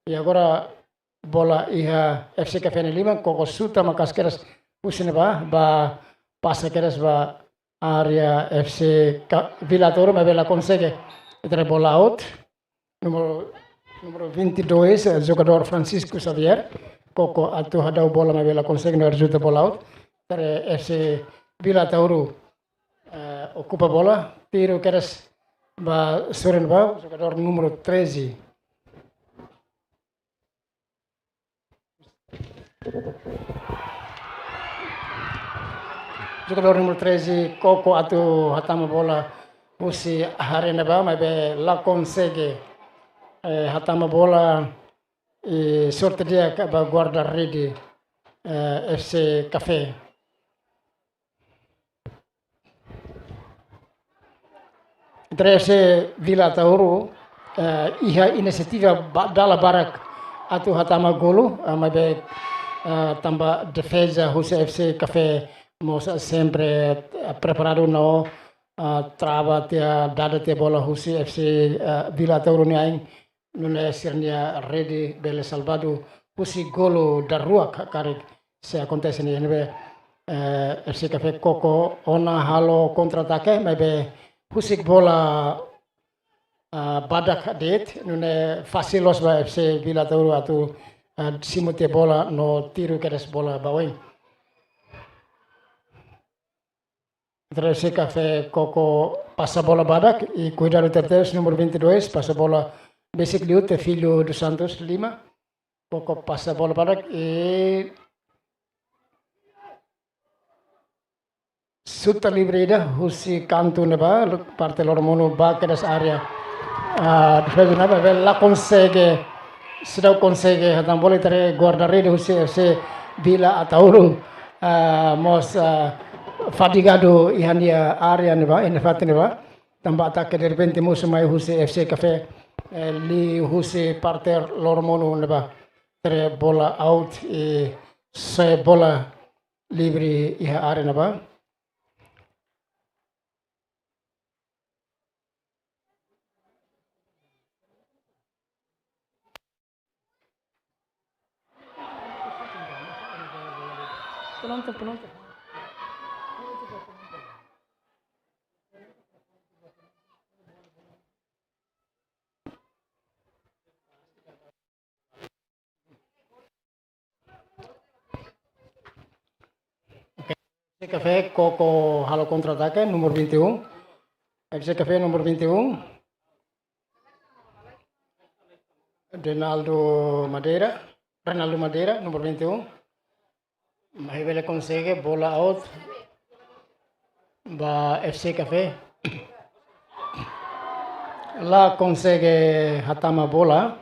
I agora bola iha F C Café nia liman, koko xuta maka'as kedas husi ne'ebá, ba pasa kedas ba área F C Ca-, Vila Ataúro, maibé la konsege. Ita haree bola out. Númeru, númeru vinte e dois, eh, jogadór Francisco Xavier. Koko atu hadau bola, maibé la konsege, no rezulta bola out. Ita haree F C Vila Ataúro, eh, okupa bola. Tiru kedas ba sorin ba jogadór númeru treze. Jogadór númeru treze koko atu hatama bola husi área ne'ebá, maibé la konsege, eh, hatama bola, i sorte di'ak ba guarda-rede, eh, F C Café. Ita haree F C Vila Ataúro, eh, iha inisiativa ba-, dala barak atu hatama golu, eh, maibé, eh, tanba defeza husi F C Café mós sempre, eh, preparadu no, eh, trava tiha, dada tiha bola husi F C, eh, Vila Ataúro nia ain. nune'e sira-nia rede bele salvadu husi golu daruak karik se akontese ne'e, ne'ebé, eh, F C Café koko ona halo kontra-atake, maibé husik bola, ah, badak de'it, nune'e fasil loos ba F C Vila Ataúro atu, ah, simu tiha bola no tiru kedas bola ba oin. F C Café koko pasa bola badak i kuidadu tebes, númeru vinte e dois, pasa bola besik liu, Teofilo dos Santos Lima. Koko pasa bola badak i xuta livre ida husi kantu ne'ebá, parte loromonu ba kedas área. Ah, defeza ne'ebá, be la konsege, seidauk konsege hatama bola, i ita haree guarda-rede husi F C Vila Ataúro, ah, mós, ah, fadigadu iha nia área ne'ebá, iha fatin ne'ebá. Tanba atake derrepente mosu mai husi F C Café, eh, liuhusi parte loromonu ne'ebá. Ita haree bola out i soe bola livre iha área ne'ebá. Pronto, pronto. F C Café koko halo kontra-atake, númeru vinte e um. F C Café, númeru vinte e um. Reinaldo Madeira, Reinaldo Madeira, númeru vinte e um. Maibé la konsege, bola out ba F C Café. La konsege hatama bola.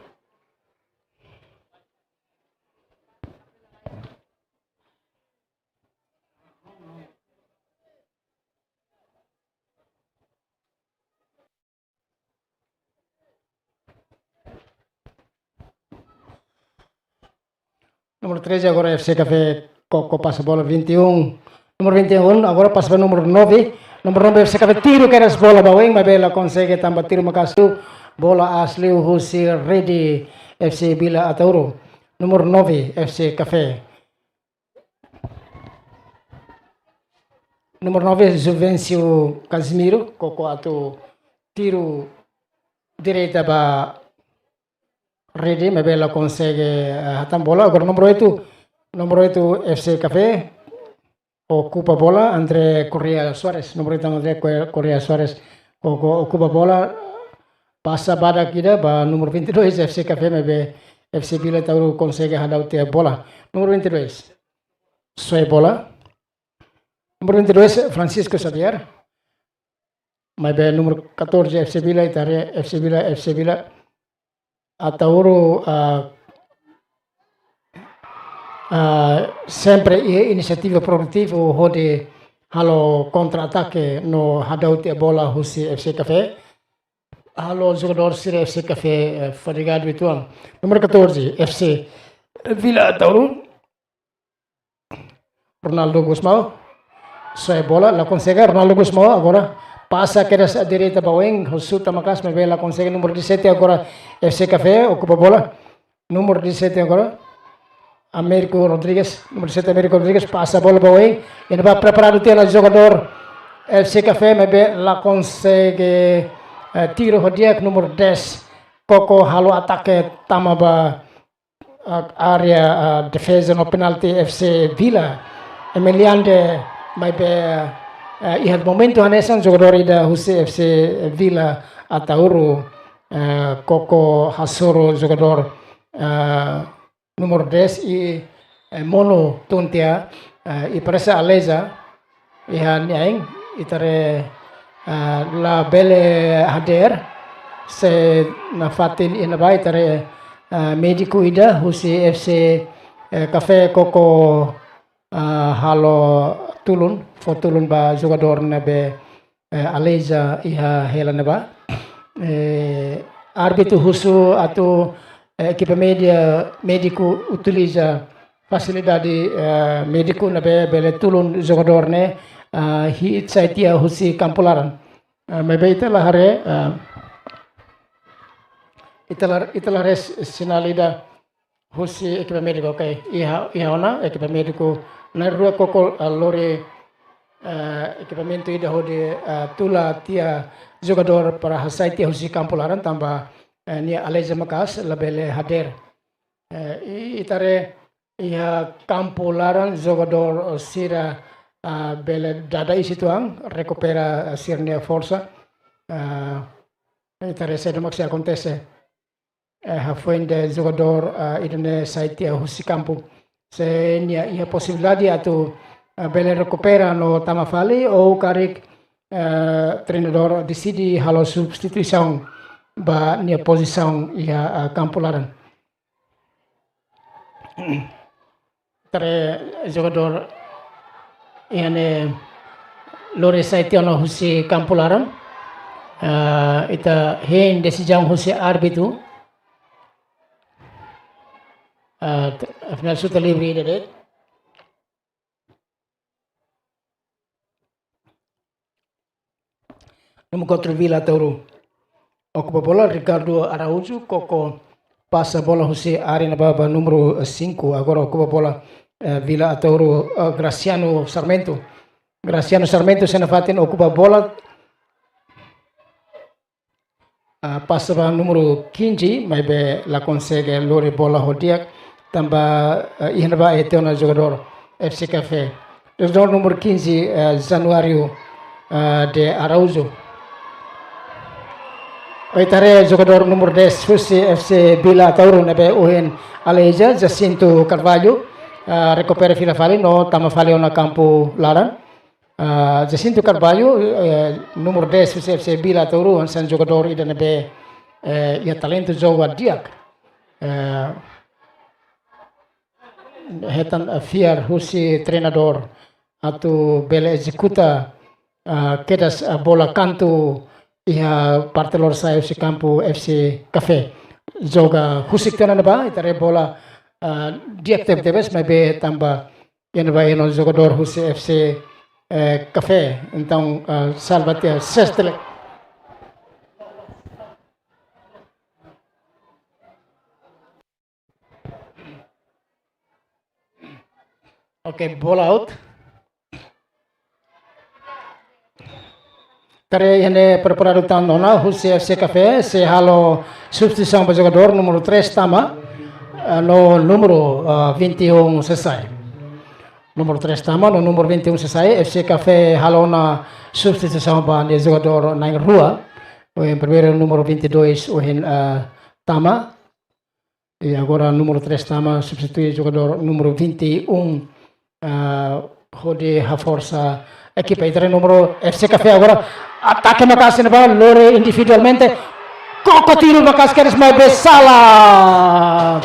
Númeru treze agora F C Café koko pasa bola vinte e um. Númeru vinte e um agora pasa ba númeru nove. Númeru nove F C Café tiru kedas bola ba oin, maibé la konsege tanba tiru maka'as liu. Bola aas liu husi rede F C Vila Ataúro. Númeru nove F C Café. Númeru nove, Juvencio Casimiro, koko atu tiru direta ba rede, maibé la konsege, eh, hatama bola. Agora númeru oito, númeru oito F C Café, okupa bola, André Correia Soares, númeru oito André Co-, Correia Soares, koko okupa bola, pasa badak ida ba númeru vinte e dois F C Café, maibé F C Vila Ataúro konsege hadau tiha bola. Númeru vinte e dois. Soe bola. Númeru vinte e dois, Francisco Xavier. Maibé númeru catorze, F C Vila, ita haree F C Vila, F C Vila Ataúro, ah, ah, sempre iha inisiativa produtiva hodi halo kontra-atake no hadau tiha bola husi F C Café. Halo jogadór sira F C Café, eh, fadigadu uitoan. Númeru catorze, F C Vila Ataúro. Ronaldo Gusmão. Soe bola, la konsege. Ronaldo Gusmão agora pasa kedas direta ba oin, xuta maka'as, maibé la konsege. Númeru dezassete agora F C Café, okupa bola. Númeru dezassete agora Américo Rodrigues. Númeru dezassete Américo Rodrigues pasa bola ba oin. Iha ne'ebá preparadu tiha ona jogadór F C Café, maibé la konsege, eh, tiru ho di'ak. Númeru dez koko halo atake tama ba, ah, área, ah, defeza no penalti F C Vila. Emeliande, maibé, ah, iha momentu hanesan jogadór ida husi F C Vila Ataúro, ah, koko hasoru jogadór, ah, númeru dez i, eh, monu tun tiha, eh, i parese Aleja, iha nia ain, ita haree, eh, labele hadeer, sei nafatin iha ne'ebá ita haree, eh, médiku ida husi F C, eh, Café koko, eh, halo tulun, fó tulun ba jogadór ne'ebé, eh, Aleja iha hela ne'ebá. Eh, árbitru husu atu, eh, ekipa média, médiku utiliza fasilidade, eh, médiku ne'ebé bele tulun jogadór ne'e, ah, hi'it sai tiha husi kampu laran. Ah, maibé ita la haree, ah, Ita la, ita la haree sinál ida husi ekipa médiku, oke. Iha, iha ona ekipa médiku na'in-rua koko, ah, lori, eh, ekipamentu ida hodi, eh, tula tiha jogadór para hasai tiha husi kampu laran tanba, eh, nia aleija maka'as labele hadeer. Eh, i, ita haree iha kampu laran jogadór, eh, sira, ah, bele dada iis uitoan, rekupera, eh, sira-nia forsa. Ah, ita haree saida mak sei akontese. Eh, hafoin de'it jogadór, ah, ida-ne'e sai tiha husi kampu. Se nia iha posibilidade atu, ah, bele rekupera no tama fali, ou karik, eh, treinadór deside halo substituisaun ba nia pozisaun iha, ah, kampu laran. Ita haree jogadór ida-ne'e lori sai tiha ona husi kampu laran. Ah, ita hein desizaun husi árbitru. Ah, t-, afinál, xuta livre ida de'it. Númeru quatro Vila Ataúro okupa bola, Ricardo Araújo koko, pasa bola husi área ne'ebá ba númeru cinco, agora okupa bola, eh, Vila Ataúro, eh, Graciano Sarmento. Graciano Sarmento sei nafatin okupa bola. Ah, pasa ba númeru quinze, maibé la konsege lori bola ho di'ak, tanba, eh, iha ne'ebá iha tiha ona jogadór F C Café. Jogadór númeru quinze, eh, Januário, eh, de Araújo. Ita haree jogadór númeru dez husi F C Vila Ataúro ne'ebé ohin aleija, Jacinto Carvalho, eh, rekupera fila fali no tama fali ona kampu laran. Ah, Jacinto Carvalho, eh, númeru dez husi F C Vila Ataúro, hanesan jogadór ida ne'ebé, eh, iha talentu jogu di'ak. Eh, hetan, eh, fiar husi treinadór atu bele ezekuta, ah, kedas, ah, bola kantu iha parte lorosa'e husi kampu F C Café. Joga husik tiha ona ne'ebá, ita haree bola, ah, di'ak tebetebes, maibé tanba iha ne'ebá iha ona jogadór husi F C, eh, Café. Entaun, ah, salva tiha, sestelek. Oke, bola out. Ita haree iha ne'e preparadu tan ona husi F C Café, sei halo substituisaun ba jogadór númeru três tama, eh, no númeru, eh, vinte e um sei sai. Númeru três tama, no númeru vinte e um sei sai, F C Café halo ona substituisaun ba nia jogadór na'in-rua, ohin primeiru númeru vinte e dois, ohin, eh, tama. I agora númeru três tama, substitui jogadór númeru vinte e um, ah, hodi haforsa ekipa. Ita haree númeru F C Café agora atake maka'as iha ne'ebá, lori individualmente. Koko tiro maka'as kedas maibé sala.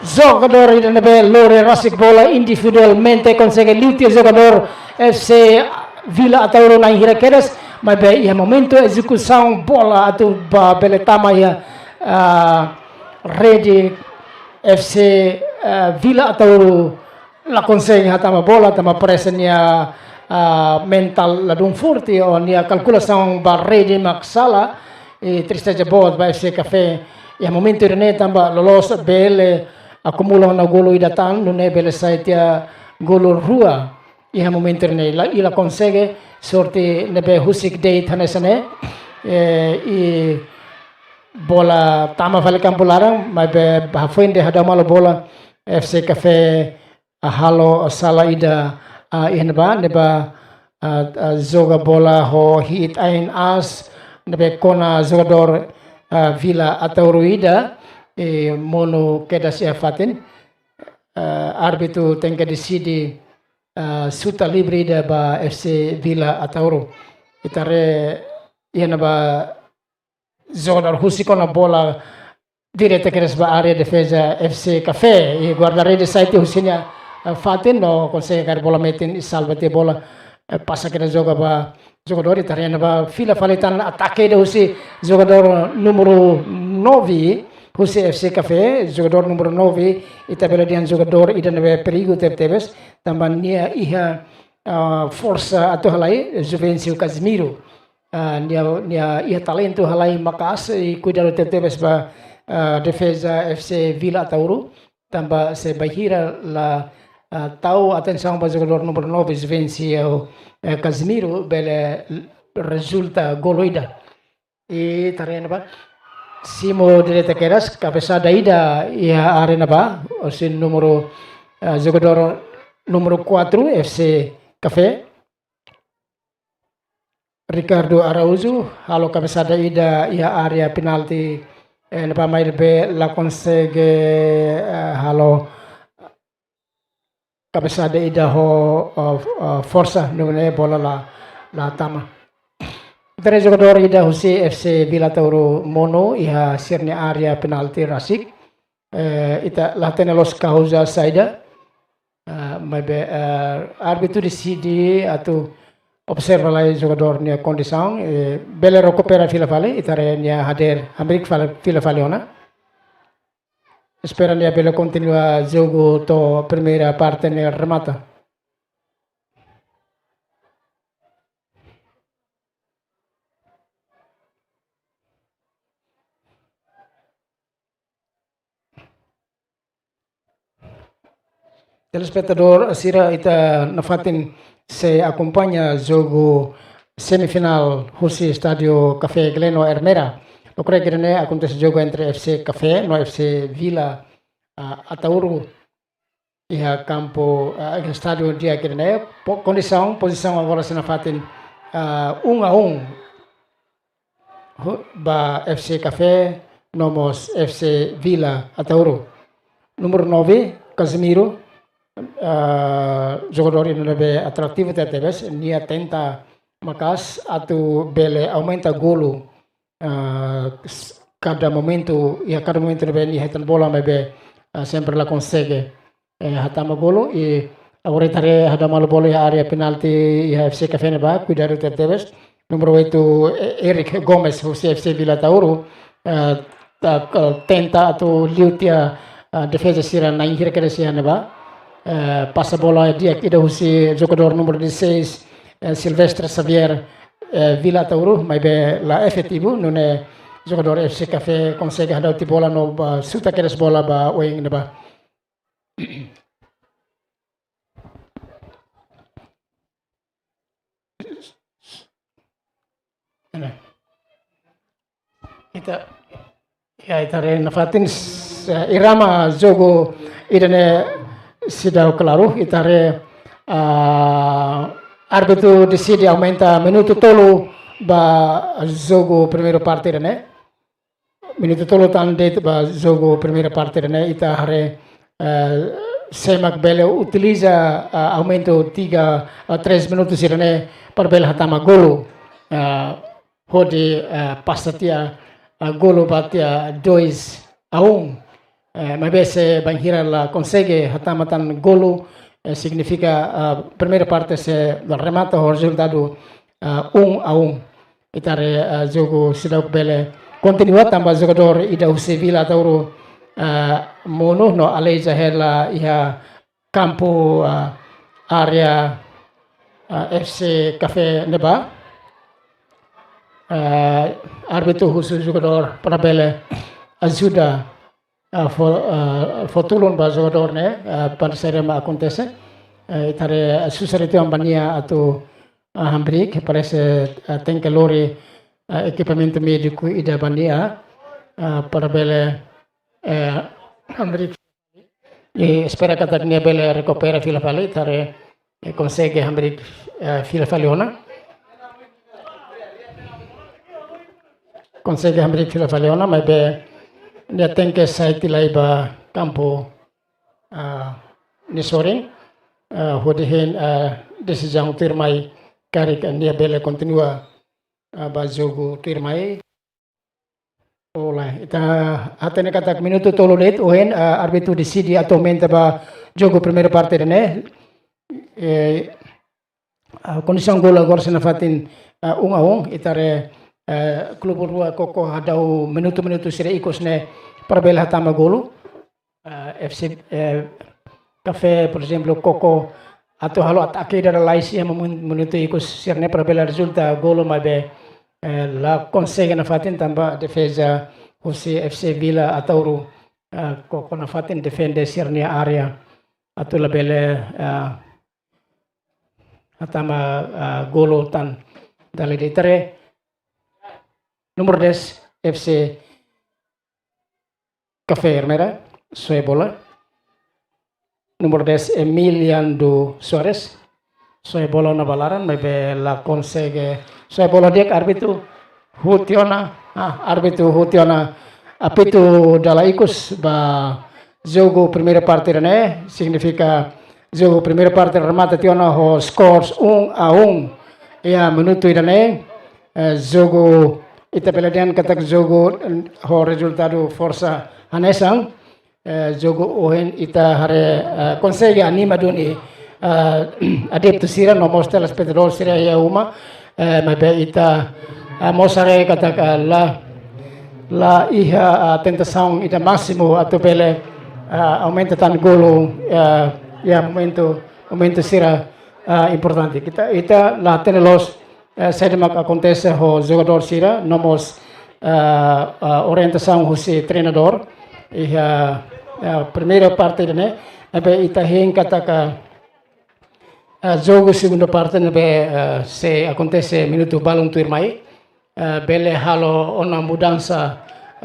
Jogadór ida ne'ebé lori rasik bola individualmente, konsege liu tiha jogadór F C Vila Ataúro na'in hira kedas, maibé iha momentu ezekusaun bola atu ba bele tama iha, ah, rede F C, eh, Vila Ataúro la konsege hatama bola, tanba parese nia, ah, mentál ladún forte, ou nia kalkulasaun ba rede mak sala, i tristeza boot ba F C Café. Iha momentu ida-ne'e tanba loloos bele akumula ona golu ida tan, nune'e bele sai tiha golu rua. Iha momentu ne'e la, i la konsege, sorte ne'ebé husik de'it hanesan ne'e. Eh, i bola tama fali kampu laran, maibé hafoin de'it hadau malu bola, F C Café, ah, halo sala ida, ah, iha ne'ebá, ne'ebá, ah, ah, joga bola ho hi'it ain aas, ne'ebé kona jogadór, ah, Vila Ataúro ida, i monu kedas iha fatin. Ah, árbitru tenke deside, ah, xuta livre ida ba F C Vila Ataúro. Ita haree iha ne'ebá jogadór husik ona bola direta kedas ba área defeza F C Café. I guarda-rede sai tiha husi nia, ah, fatin no konsege kaer bola metin i salva tiha bola, eh, pasa kedas joga ba jogadór, ita haree iha ne'ebá fila fali tan atake ida husi jogadór númeru nove husi F C Café, jogadór númeru nove, ita bele dehan jogadór ida ne'ebé perigu tebetebes, tanba nia iha, ah, forsa atu halai, Juvencio Casimiro. ah, nia, nia iha talentu halai maka'as i kuidadu tebetebes ba, ah, defeza F C Vila Ataúro, tanba se bainhira la, ah, tau atensaun ba jogadór númeru nove, Juvencio, eh, Casimiro, bele rezulta golu ida. I ita haree ne'ebá, simu direta kedas, kabesada ida iha área ne'ebá, husi númeru, eh, jogadór númeru quatro, F C Café. Ricardo Araújo halo kabesada ida iha área penalti, eh, ne'ebá maibé la konsege, eh, halo kabesada ida ho, eh, eh, forsa, nune'e bola la, la tama. Ita haree jogadór ida husi F C Vila Ataúro monu iha sira-nia área penalti rasik. Eh, ita la hatene loos kauza saida. Eh, maibé, eh, árbitru deside atu observa lai jogadór nia kondisaun, eh, bele rekupera fila fali, ita haree nia hadeer hamriik fila, fila fali ona. Espera nia bele kontinua jogu to'o primeira parte ne'e remata. Telespetadór sira, ita nafatin sei akompaña jogu semifinál husi Estádiu Café Gleno Ermera. Loron ida-ne'e akontese jogu entre F C Café no F C Vila, ah, Ataúro iha kampu, ah, estádiu di'ak ida-ne'e. Po-, kondisaun, pozisaun agora sei nafatin, ah, um a um. Ho-, ba F C Café no mós F C Vila Ataúro. Númeru nove, Casimiro, ah, jogadór ida ne'ebé atrativu tebetebes, nia tenta maka'as atu bele aumenta golu, ah, s-, kada momentu, iha kada momentu ne'ebé nia hetan bola maibé, ah, sempre la konsege, eh, hatama golu. I agora ita haree hadau malu bola iha área penalti iha F C Café ne'ebá, kuidadu tebetebes. Númeru oito, eh, Eric Gomes, husi F C Vila Ataúro, eh, ta-, eh, tenta atu liu tiha, eh, defeza sira na'in hira kedas iha ne'ebá. Eh, pasa bola di'ak ida husi jogadór númeru dezasseis, eh, Silvestre Xavier, eh, Vila Ataúro, maibé la efetivu, nune'e jogadór F C Café konsege hadau tiha bola no ba, xuta kedas bola ba oin ne'ebá. Ita, ya, ita haree nafatin s-, irama jogu ida-ne'e seidauk klaru, ita haree, ah, árbitru deside aumenta minutu tolu ba jogu primeira parte ida-ne'e. Minutu tolu tan de'it ba jogu primeira parte ida-ne'e, ita haree, eh, sé mak bele utiliza, eh, aumenta tiga, eh, três minutus ida-ne'e para bele hatama golu. Eh, hodi, eh, pasa tiha, eh, golu ba tiha dois a um. Eh, maibé se bainhira la konsege hatama tan golu, eh, signifika, eh, primeira parte sei remata ho rezultadu, eh, um a um. Ita haree, eh, jogu seidauk bele kontinua tanba jogadór ida husi Vila Ataúro, eh, monu no aleija hela iha kampu, eh, área, eh, F C Café ne'ebá. Eh, árbitru husu jogadór para bele ajuda, eh, fó, eh, fó tulun ba jogadór ne'e, eh, para sé mak akontese. Eh, ita haree, eh, susar uitoan ba nia atu, eh, hamriik, parese, eh, tenke lori, eh, ekipamentu médiku ida ba nia, eh, para bele, eh, hamriik. I espera katak nia bele rekupera fila fali, ita haree, eh, konsege hamriik, eh, fila fali ona. Konsege hamriik fila fali ona, maibé nia tenke sai tiha lai ba kampu, ah, nia sorin, ah, hodi hein, ah, desizaun tuirmai karik nia bele kontinua, ah, ba jogu tuirmai. Olá, ita hatene katak minutu tolu de'it, ohin, ah, árbitru deside atu aumenta ba jogu primeira parte ida-ne'e. Eh, ah, kondisaun golu agora sei nafatin, ah, um a um, ita haree, eh, klube rua koko hadau minutu-minutu sira ikus ne'e para bele hatama golu. Ah, F C, eh, Café, por ezemplu, koko atu halo atake ida lalais iha momen-, minutu ikus sira-ne'e para bele rezulta golu, maibé, eh, la konsege nafatin tanba defeza husi F C Vila Ataúro, eh, koko nafatin defende sira-nia área atu labele, eh, hatama, eh, golu tan. Dala ida ita haree número dez F C Café Ermera, soe bola. Número dez, Emiliano Soares. Soe bola ona ba laran, maibé la konsege. Soe bola di'ak, árbitru huti ona. Ah, árbitru huti ona. Apitu dala ikus ba jogu primeira parte ida-ne'e, signifika jogu primeira parte remata tiha ona ho skor um a um. Iha minutu ida-ne'e, eh, jogu ita bele dehan katak jogu, eh, ho rezultadu forsa hanesan, eh, jogu ohin ita haree, eh, konsege anima duni, eh, adeptu sira no mós telespetadór sira iha uma, eh, maibé ita, eh, mós haree katak la, la iha, eh, tentasaun ida másimu atu bele, eh, aumenta tan golu, eh, iha momentu, momentu sira, eh, importante. Ita, ita la hatene loos, eh, saida mak akontese ho jogadór sira, no mós, eh, eh, orientasaun husi treinadór. Iha, eh, primeira parte ne'e, ne'ebé ita hein katak, eh, jogu segunda parte ne'ebé, eh, sei akontese minutu balun tuirmai, eh, bele halo ona mudansa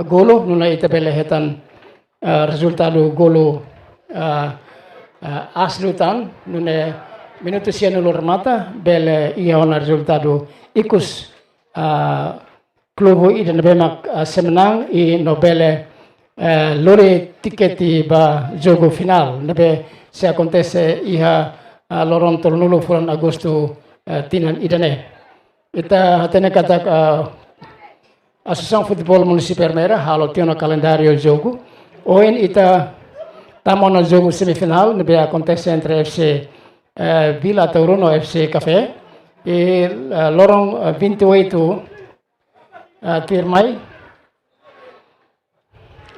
golu, nune'e ita bele hetan, eh, rezultadu golu, eh, eh, aas liután, nune'e minutu sianulu remata, bele iha ona rezultadu ikus, eh, klube ida ne'ebé mak, eh, sei manán i no bele, eh, lori tikete ba jogu finál, ne'ebé sei akontese iha, eh, loron tolunulu fulan Agostu, eh, tinan ida-ne'e. Ita hatene katak, eh, Asosiasaun Futeból Munisípiu Ermera halo tiha ona kalendáriu jogu. Ohin ita tama ona jogu semifinál, ne'ebé akontese entre F C, eh, Vila Ataúro no F C Café. I, eh, loron, eh, vinte e oito, eh, tuirmai,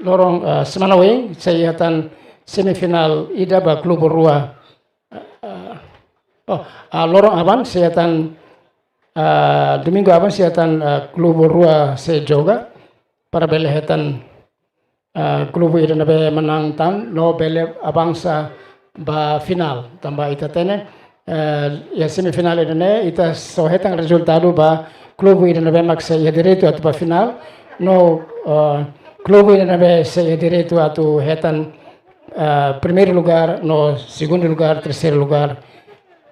loron, eh, semana oin, sei hetan semifinál ida ba klube rua, eh, oh, ah, loron aban sei hetan, ah, domingu aban sei hetan, ah, klube rua sei joga para bele hetan, ah, klube ida ne'ebé manán tan no bele avansa ba finál. Tanba ita hatene, eh, iha semifinál ida-ne'e ita só hetan rezultadu ba klube ida ne'ebé mak sei iha direitu atu ba finál, no, eh, klube ida ne'ebé sei iha direitu atu hetan, eh, primeiru lugár, no segundu lugár, terseiru lugár.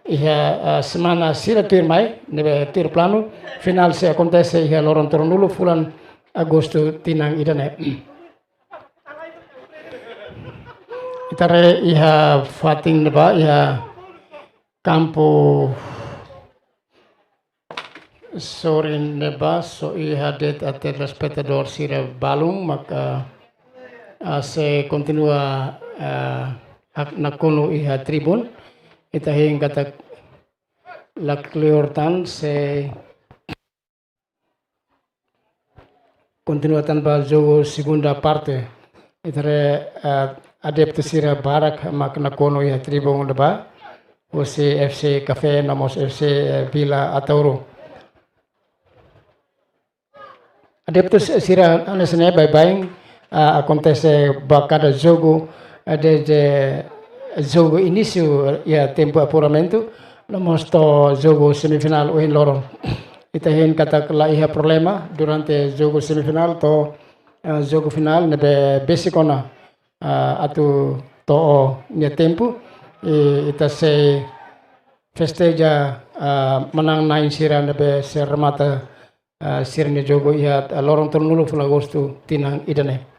Iha, eh, semana sira tuirmai, ne'ebé tuir planu, finál sei akontese iha loron tolunulu fulan Agostu tinan ida-ne'e. Ita haree iha fatin ne'ebá, iha kampu sorin ne'ebá, só iha de'it telespetadór sira balun, maka, ah, sei kontinua, ah, hak nakonu iha tribun. Ita hein katak la kleur tan, sei kontinua tan ba jogu segunda parte. Ita haree, eh, adeptu sira barak mak nakonu iha tribun ne'ebá, husi F C Café no mós F C, eh, Vila Ataúro. Adeptu sira hanesan ne'e baibain, ah, akontese ba kada jogu, eh, desde jogu inísiu iha tempu apuramentu, no mós to'o jogu semifinál ohin loron. Ita hein katak la iha problema durante jogu semifinál to'o, eh, jogu finál ne'ebé besik ona, ah, atu to'o nia tempu. I ita sei festeja, ah, manán-na'in sira ne'ebé sei remata, ah, sira-nia jogu iha, ah, loron tolunulu fulan Agostu tinan ida-ne'e.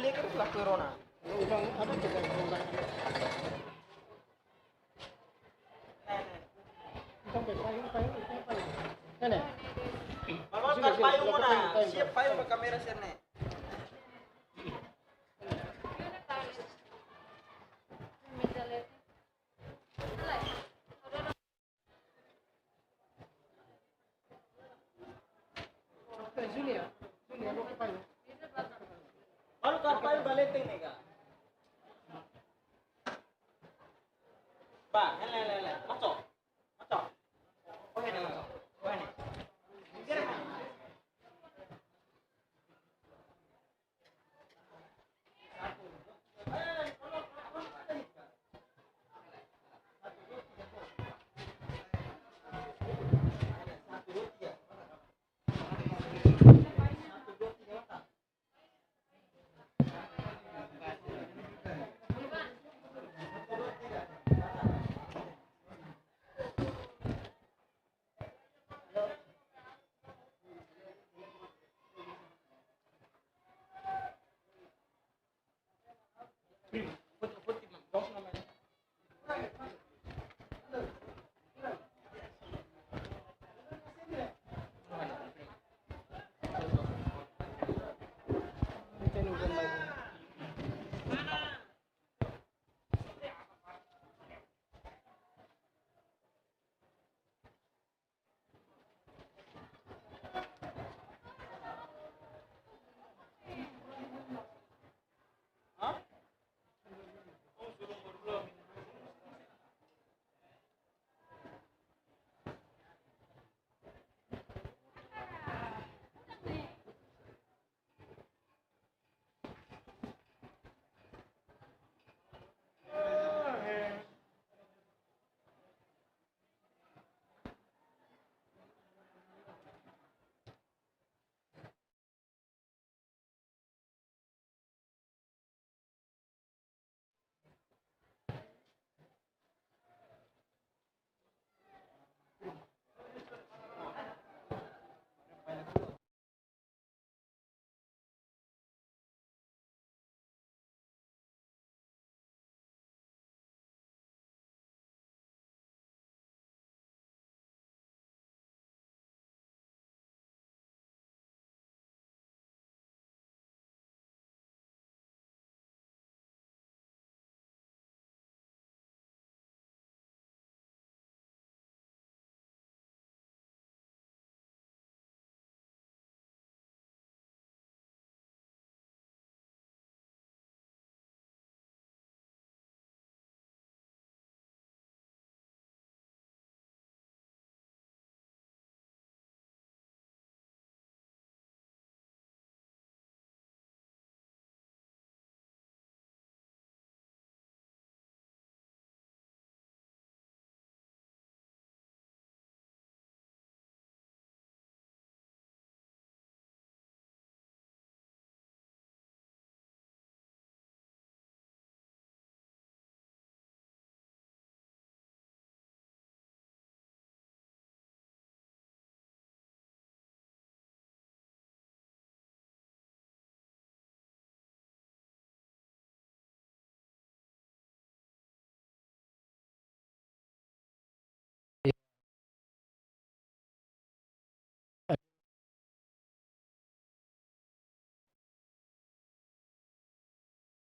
Terus laku rona. Ne'e, ne'e. Entaun, pai, pai, pai, pai. Ne'e, ne'e. Mama, sini, sini, payung sini, mona. Payung, payung. Siap payung ba kamera sini. Baru kapai balik ini, Kak. Ba, hele, hele, hele. Masuk. Masuk. Oh, ini masuk. Oh, ini.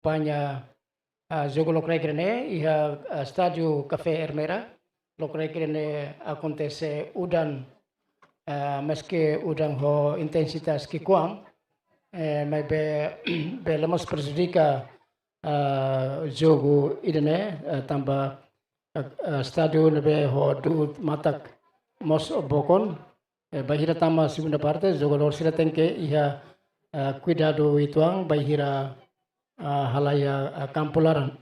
Akompaña, ah, jogu lokraik ida-ne'e iha, ah, Estádiu Kafé Ermera. Lokraik ida-ne'e akontese udan, ah, maske udan ho intensitas ki'ikoan, eh, maibé bele mós prejudika, ah, jogu ida-ne'e, ah, tanba, ah, ah, estádiu ne'ebé ho du'ut matak mós bokon. Eh, bainhira tama segunda parte, jogadór sira tenke iha, eh, kuidadu uitoan, bainhira, ah, halai iha, ah, kampu laran.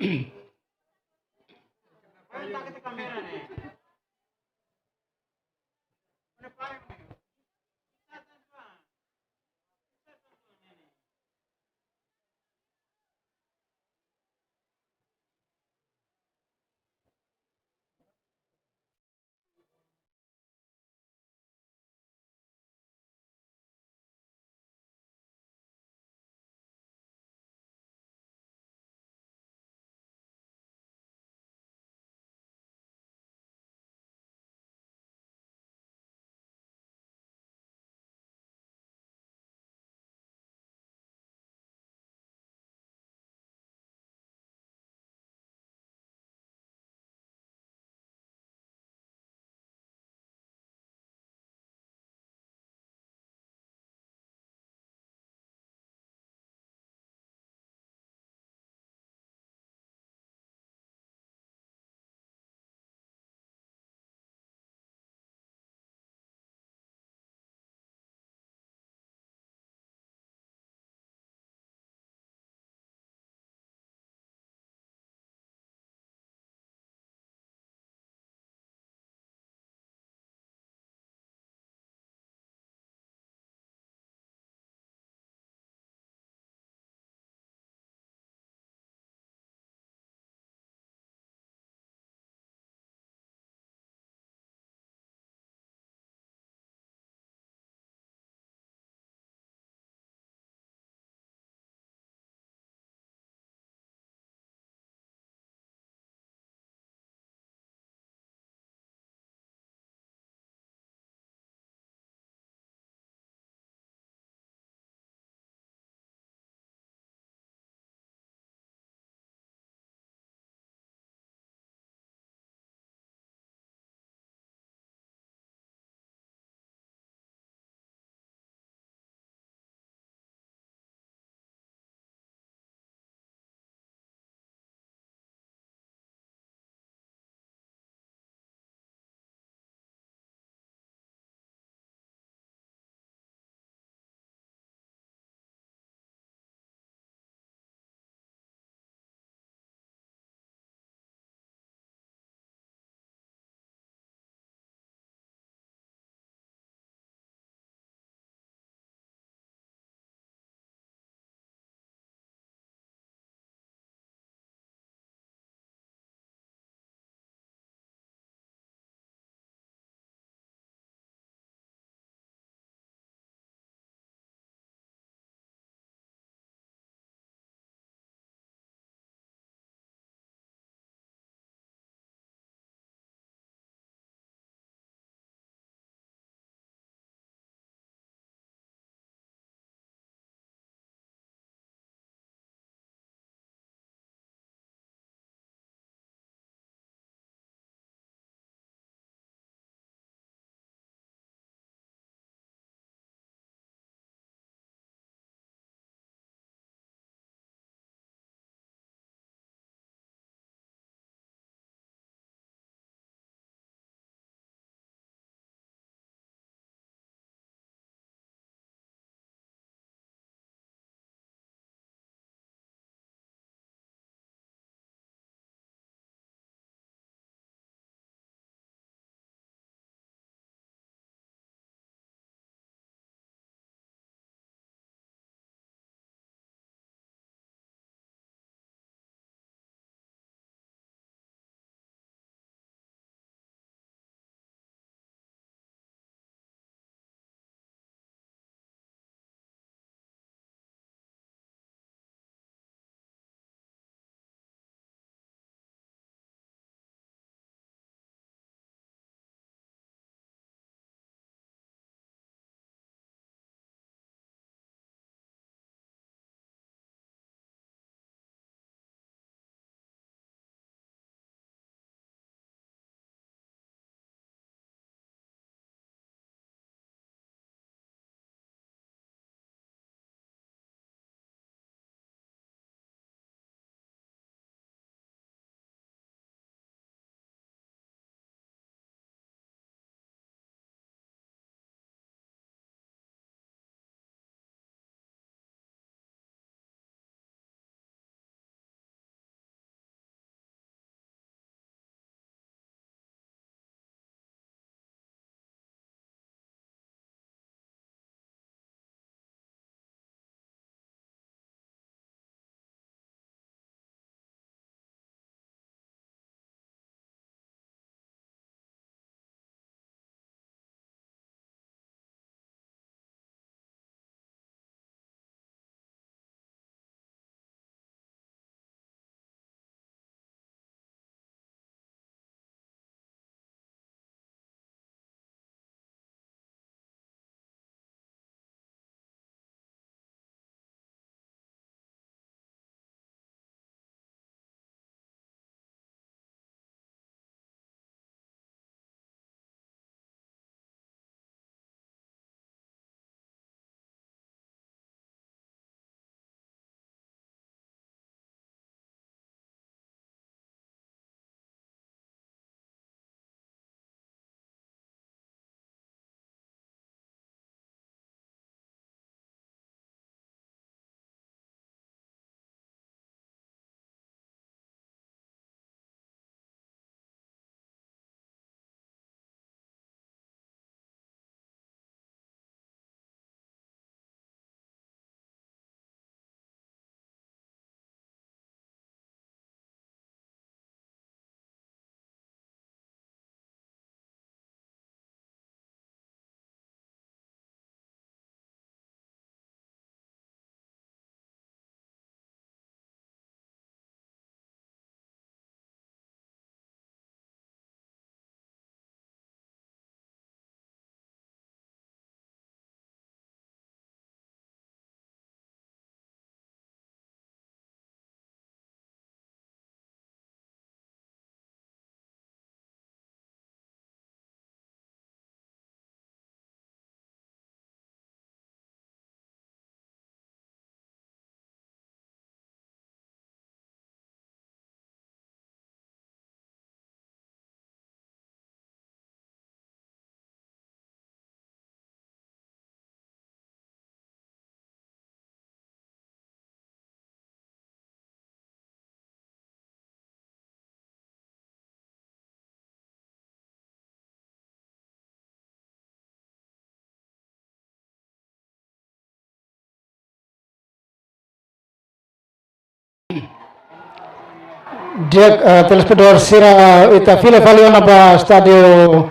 Di'ak, eh, telespetadór sira, ita fila fali ona ba Estádiu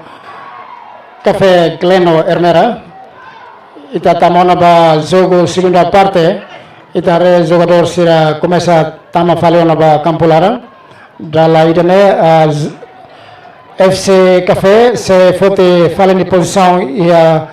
Café Gleno Ermera. Ita tama ona ba jogu segunda parte. Ita haree jogadór sira komesa tama fali ona ba kampu laran. Dala ida-ne'e, ah, F C Café sei foti fali nia pozisaun iha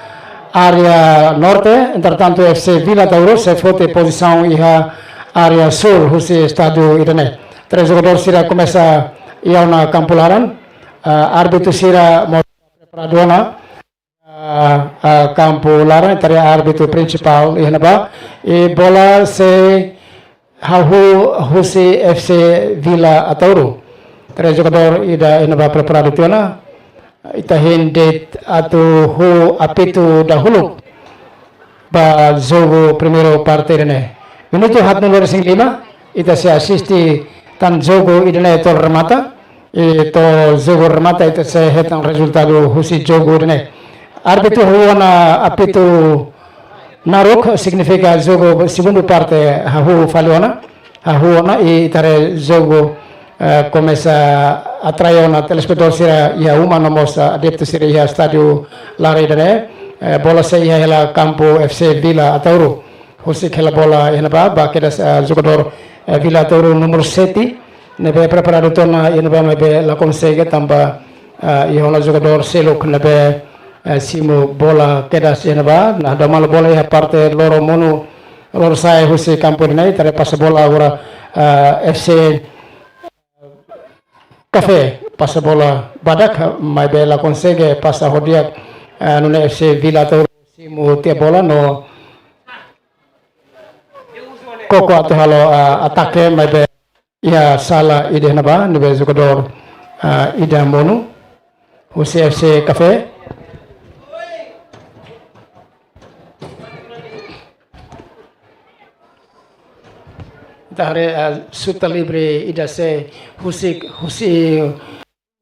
área norte, entretantu F C Vila Tauro sei foti pozisaun iha área súl husi estádiu ida-ne'e. Três jogadór sira komesa iha ona kampu laran, ah, árbitru sira mós preparadu ona, ah, ah, kampu laran, ita haree árbitru prinsipál iha ne'ebá, i bola sei hahú husi F C Vila Ataúro. Três jogadór ida iha ne'ebá preparadu tiha ona. Ita hein de'it atu huu apitu dahuluk ba jogu primeiru parte ida-ne'e. Minutu haatnulu-resin-lima, ita sei asiste tan jogu ida-ne'e to'o remata. I to'o jogu remata ita sei hetan rezultadu husi jogu ida-ne'e. Árbitru hahú ona apitu naruk, signifika jogu segundu parte hahú fali ona, hahú ona i ita haree jogu, eh, komesa atrai ona telespetadór sira iha uma no mós adeptu sira iha estádiu laran ida-ne'e. Eh, bola sei iha hela kampu F C Vila Ataúro. Husik hela bola iha ne'ebá, ba kedas, eh, jogadór, eh, Vila Ataúro númeru sete, ne'ebé preparadu tiha ona iha ne'ebá maibé la konsege tanba, eh, iha ona jogadór seluk ne'ebé, eh, simu bola kedas iha ne'ebá, nah, dau malu bola iha parte loro monu, loro sa'e husi kampu ida-ne'e, ita haree pasa bola agora, eh, F C Café, pasa bola badak, maibé la konsege pasa ho di'ak, eh, nune'e F C Vila Ataúro simu tiha bola no koko atu halo, ah, atake, maibé iha sala ida iha ne'ebá, ne'ebé jogadór, ah, ida monu husi F C Café. Ita haree, ah, xuta livre ida sei husi, husi,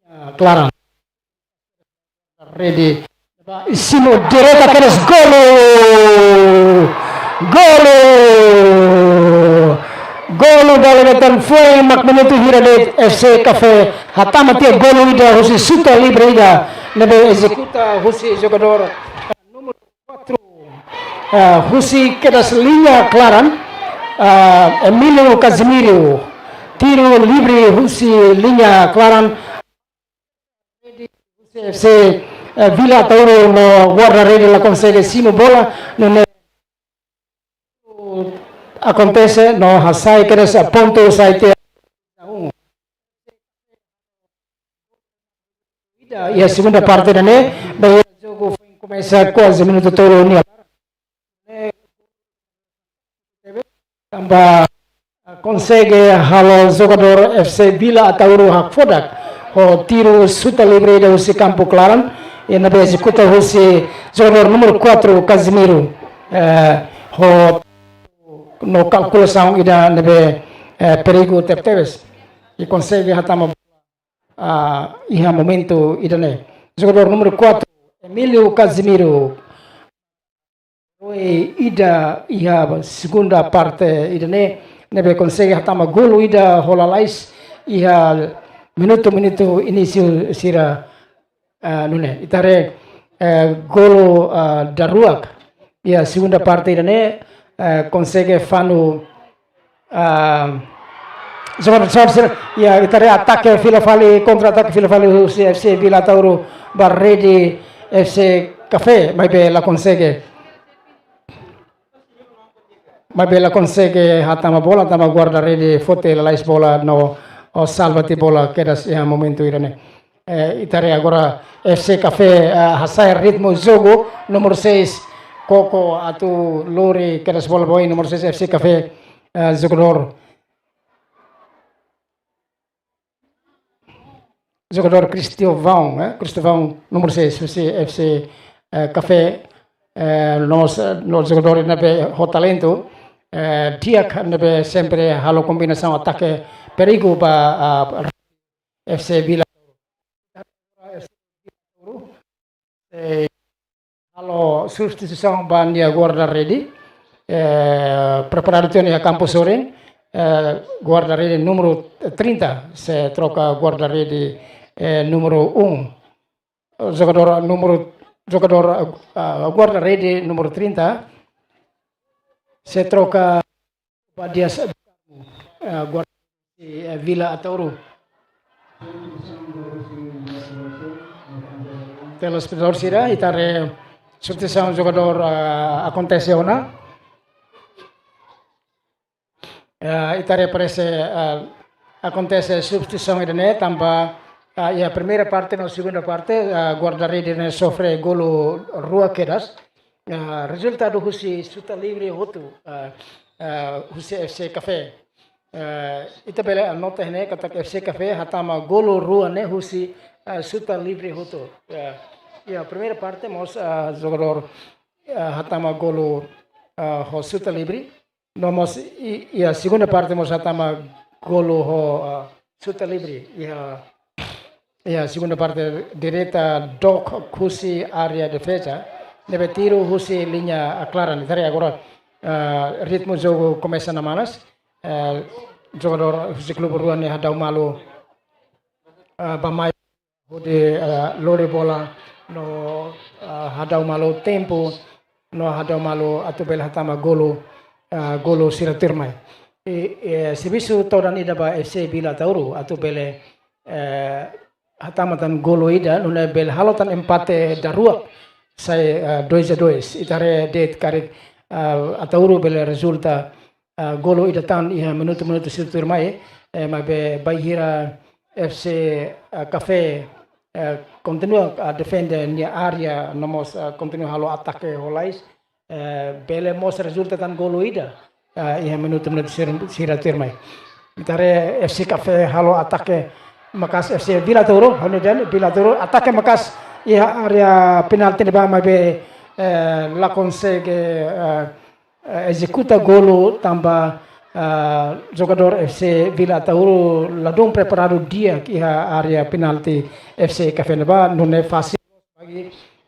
ah, klaran. Rede. Simu direta kedas, golu! Golu! Golu dala ida tan foin, mak minutu hira de'it F C Café hatama tiha golu ida husi xuta livre ida ne'ebé ezekuta husi jogadór, eh, númeru quatro, eh, husi kedas liña klaran, eh, Emílio Casimiro. Tiru livre husi liña klaran. F C, eh, Vila Ataúro no guarda-rede la konsege simu bola, nune'e akontese no hasai kedas pontu, sai tiha ida iha segunda parte ida-ne'e, ba iha jogu foin komesa kuaze minutu tolu nian. Tanba, ah, konsege halo jogadór F C Vila Ataúro hakfodak ho tiru xuta livre ida husi kampu klaran, i ne'ebé ezekuta husi jogadór númeru quatro, Casimiro, eh, ho no kalkulasaun ida ne'ebé, eh, perigu tebetebes. I konsege hatama, ah, iha momentu ida-ne'e. Jogadór númeru quatro, Emílio Casimiro. Herói ida iha segunda parte ida-ne'e, ne'ebé konsege hatama golu ida ho lalais iha minutu-minutu inísiu sira, ah, nune'e. Ita haree, eh, golu, ah, daruak iha segunda parte ida-ne'e, eh, konsege fanu, ah, jogadór, jogadór sira, ya, ita haree atake fila fali, kontra-atake fila fali husi F C Vila Ataúro ba rede F C Café, maibé la konsege. Maibé la konsege hatama bola, tanba guarda-rede foti lalais bola no, o, salva tiha bola kedas iha momentu ida-ne'e. Eh, ita haree agora F C Café, eh, hasai ritmu jogu, númeru seis, koko atu lori kedas bola ba oin, númeru seis F C Café, eh, jogadór, jogadór Cristóvão, eh, Cristóvão, númeru seis, husi F C, eh, Café, eh, no, no jogadór ne'ebé ho talentu, eh, di'ak ne'ebé sempre halo kombinasaun atake perigu ba, ah, F C Vila. Eh, halo substituisaun ba nia guarda-rede. Eh, preparadu tiha ona iha kampu sorin. eh, guarda-rede númeru trinta, sei troka guarda-rede, eh, númeru um. Jogadór númeru, jogadór, ah, guarda-rede númeru trinta, sei troka ba Dias, ah, guarda, eh, Vila Ataúro. Telespetadór sira, ita haree substituisaun jogadór, ah, akontese ona. Eh, ita haree parese, eh, akontese substituisaun ida-ne'e tanba, eh, iha primeira parte no segunda parte, eh, guarda-rede ne'e sofre golu rua kedas. Eh, rezultadu husi xuta livre hotu, eh, eh, husi F C Café. Eh, ita bele anota ne'e katak F C Café hatama golu rua ne'e husi, eh, xuta livre hotu. Eh, iha primeira parte mós, eh, jogadór, eh, hatama golu, eh, ho xuta livre. No mós i-, iha segunda parte mós hatama golu ho, ah, xuta livre. Iha, iha segunda parte direta dook husi área defeza. Ne'ebé tiru husi liña klaran. Ita haree agora, ah, ritmu jogu komesa namanas. Ah, jogadór husi klube rua ne'e hadau malu, ah, bá mai hodi, eh, lori bola no, eh, hadau malu tempu, no hadau malu atu bele hatama golu, eh, golu sira tuirmai. I, eh, servisu todan ida ba F C Vila Ataúro atu bele, eh, hatama tan golu ida, nune'e bele halo tan empate daruak sai, eh, dois a dois. Ita haree de'it karik, eh, Ataúro bele rezulta, ah, golu ida tan iha minutu-minutu sira tuirmai, eh, maibé bainhira F C, ah, Café, eh, kontinua, ah, defende nia área, no mós, ah, kontinua halo atake ho lalais, eh, bele mós rezulta tan golu ida, ah, iha minutu-minutu sira, sira tuirmai. Ita haree F C Café halo atake maka'as, F C Vila Ataúro, hodi dehan Vila Ataúro atake maka'as iha área penalti ne'ebá maibé, eh, la konsege, eh, eh, ezekuta golu tanba, ah, jogadór F C Vila Ataúro ladún preparadu di'ak iha área penalti F C Café ne'ebá, nune'e fasil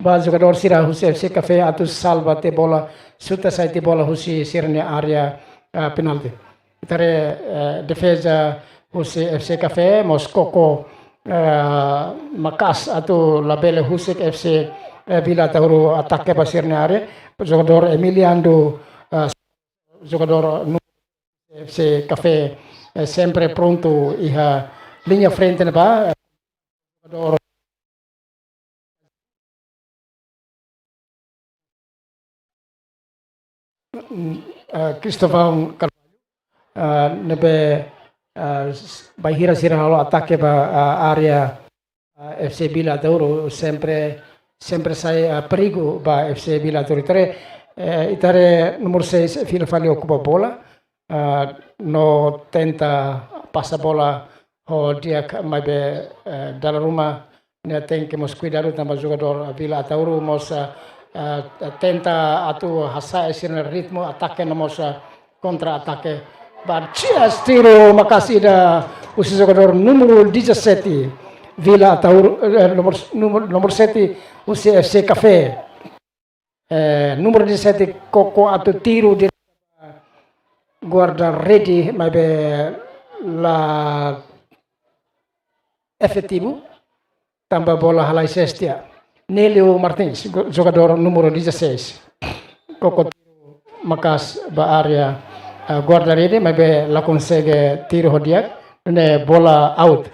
ba jogadór sira husi F C Café atu salva tiha bola, xuta sai tiha bola husi sira-nia área, ah, penalti. Ita haree, eh, defeza husi F C Café mós koko, eh, maka'as atu labele husik F C, eh, Vila Ataúro atake ba sira-nia área. Jogadór Emiliano, eh, jogadór nu-, F C Café, eh, sempre prontu iha liña frente ne'ebá, eh, jogadór, mm, eh, Cristóvão Carvalho, eh, ne'ebé, eh, s-, bainhira sira halo atake ba, eh, área, eh, F C Vila Ataúro sempre, sempre sai, eh, perigu ba F C Vila Ataúro. Ita haree, eh, ita haree númeru seis fila fali okupa bola, eh, no tenta pasa bola ho di'ak maibé, eh, dala ruma nia tenke mós kuidadu tanba jogadór Vila Ataúro mós, eh, eh, tenta atu hasa'e sira-nia ritmu atake no mós, eh, kontra-atake. Ba Dias, tiru maka'as ida husi jogadór númeru dezassete, Vila Ataúro, eh, númeru, númeru, númeru sete husi F C Café. Eh, númeru dezassete koko atu tiru di guarda-rede, maibé la efetivu, tanba bola halai sees tiha. Nélio Martins, go-, jogadór númeru dezasseis. Koko tiru maka'as ba área, eh, guarda-rede, maibé la konsege tiru ho di'ak, ne'e bola out.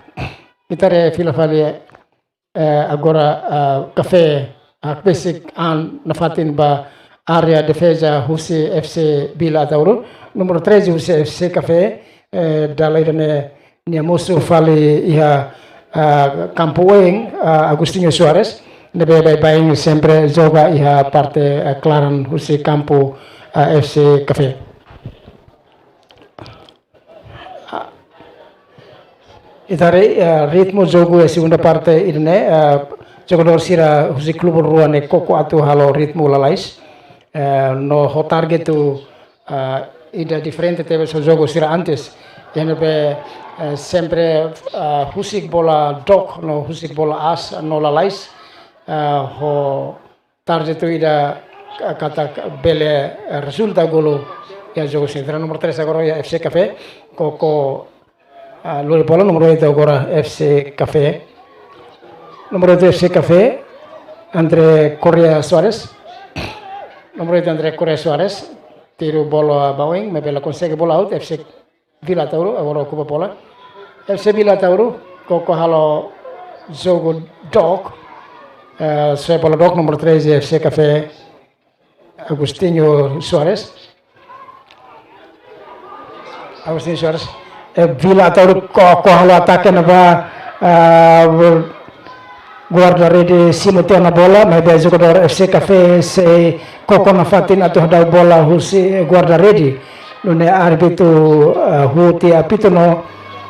Ita haree fila fali, eh, agora, eh, Café hakbesik an nafatin ba área defeza husi F C Vila Ataúro. Númeru treze husi F C Café, eh, dala ida-ne'e nia mosu fali iha, ah, kampu oin, ah, Agostinho Soares, ne'ebé baibain sempre joga iha parte, ah, klaran husi kampu, ah, F C Café. Ah, ita haree, ah, ritmu jogu iha segunda parte ida-ne'e, ah, jogadór sira husi klube rua ne'e koko atu halo ritmu lalais. Eh, no ho target atu, ah, ida diferente tebes ho jogu sira antes. Iha ne'ebé, eh, sempre, ah, husik bola dook, no husik bola aas, no lalais. Ah, ho target atu ida ka-, katak bele, eh, rezulta golu, iha jogu sira. Númeru três agora iha F C Café, Koko, ah, lori bola. Númeru oito agora F C Café. Númeru oito F C Café, André Correia Soares. Númeru oito André Correia Soares, tiru bola ba oin, maibé la konsege, bola out. F C Vila Tauro agora okupa bola. F C Vila Tauro, Koko halo jogu dook. Eh, soe bola dook, númeru treze F C Café, Agostinho Soares. Agostinho Soares. Eh, Vila Tauro, Koko halo atake ne'ebá, ah, guarda-rede simu tiha ona bola, maibé jogadór F C Café sei koko nafatin atu hadau bola husi guarda-rede. Nune'e árbitru, eh, huti apitu no,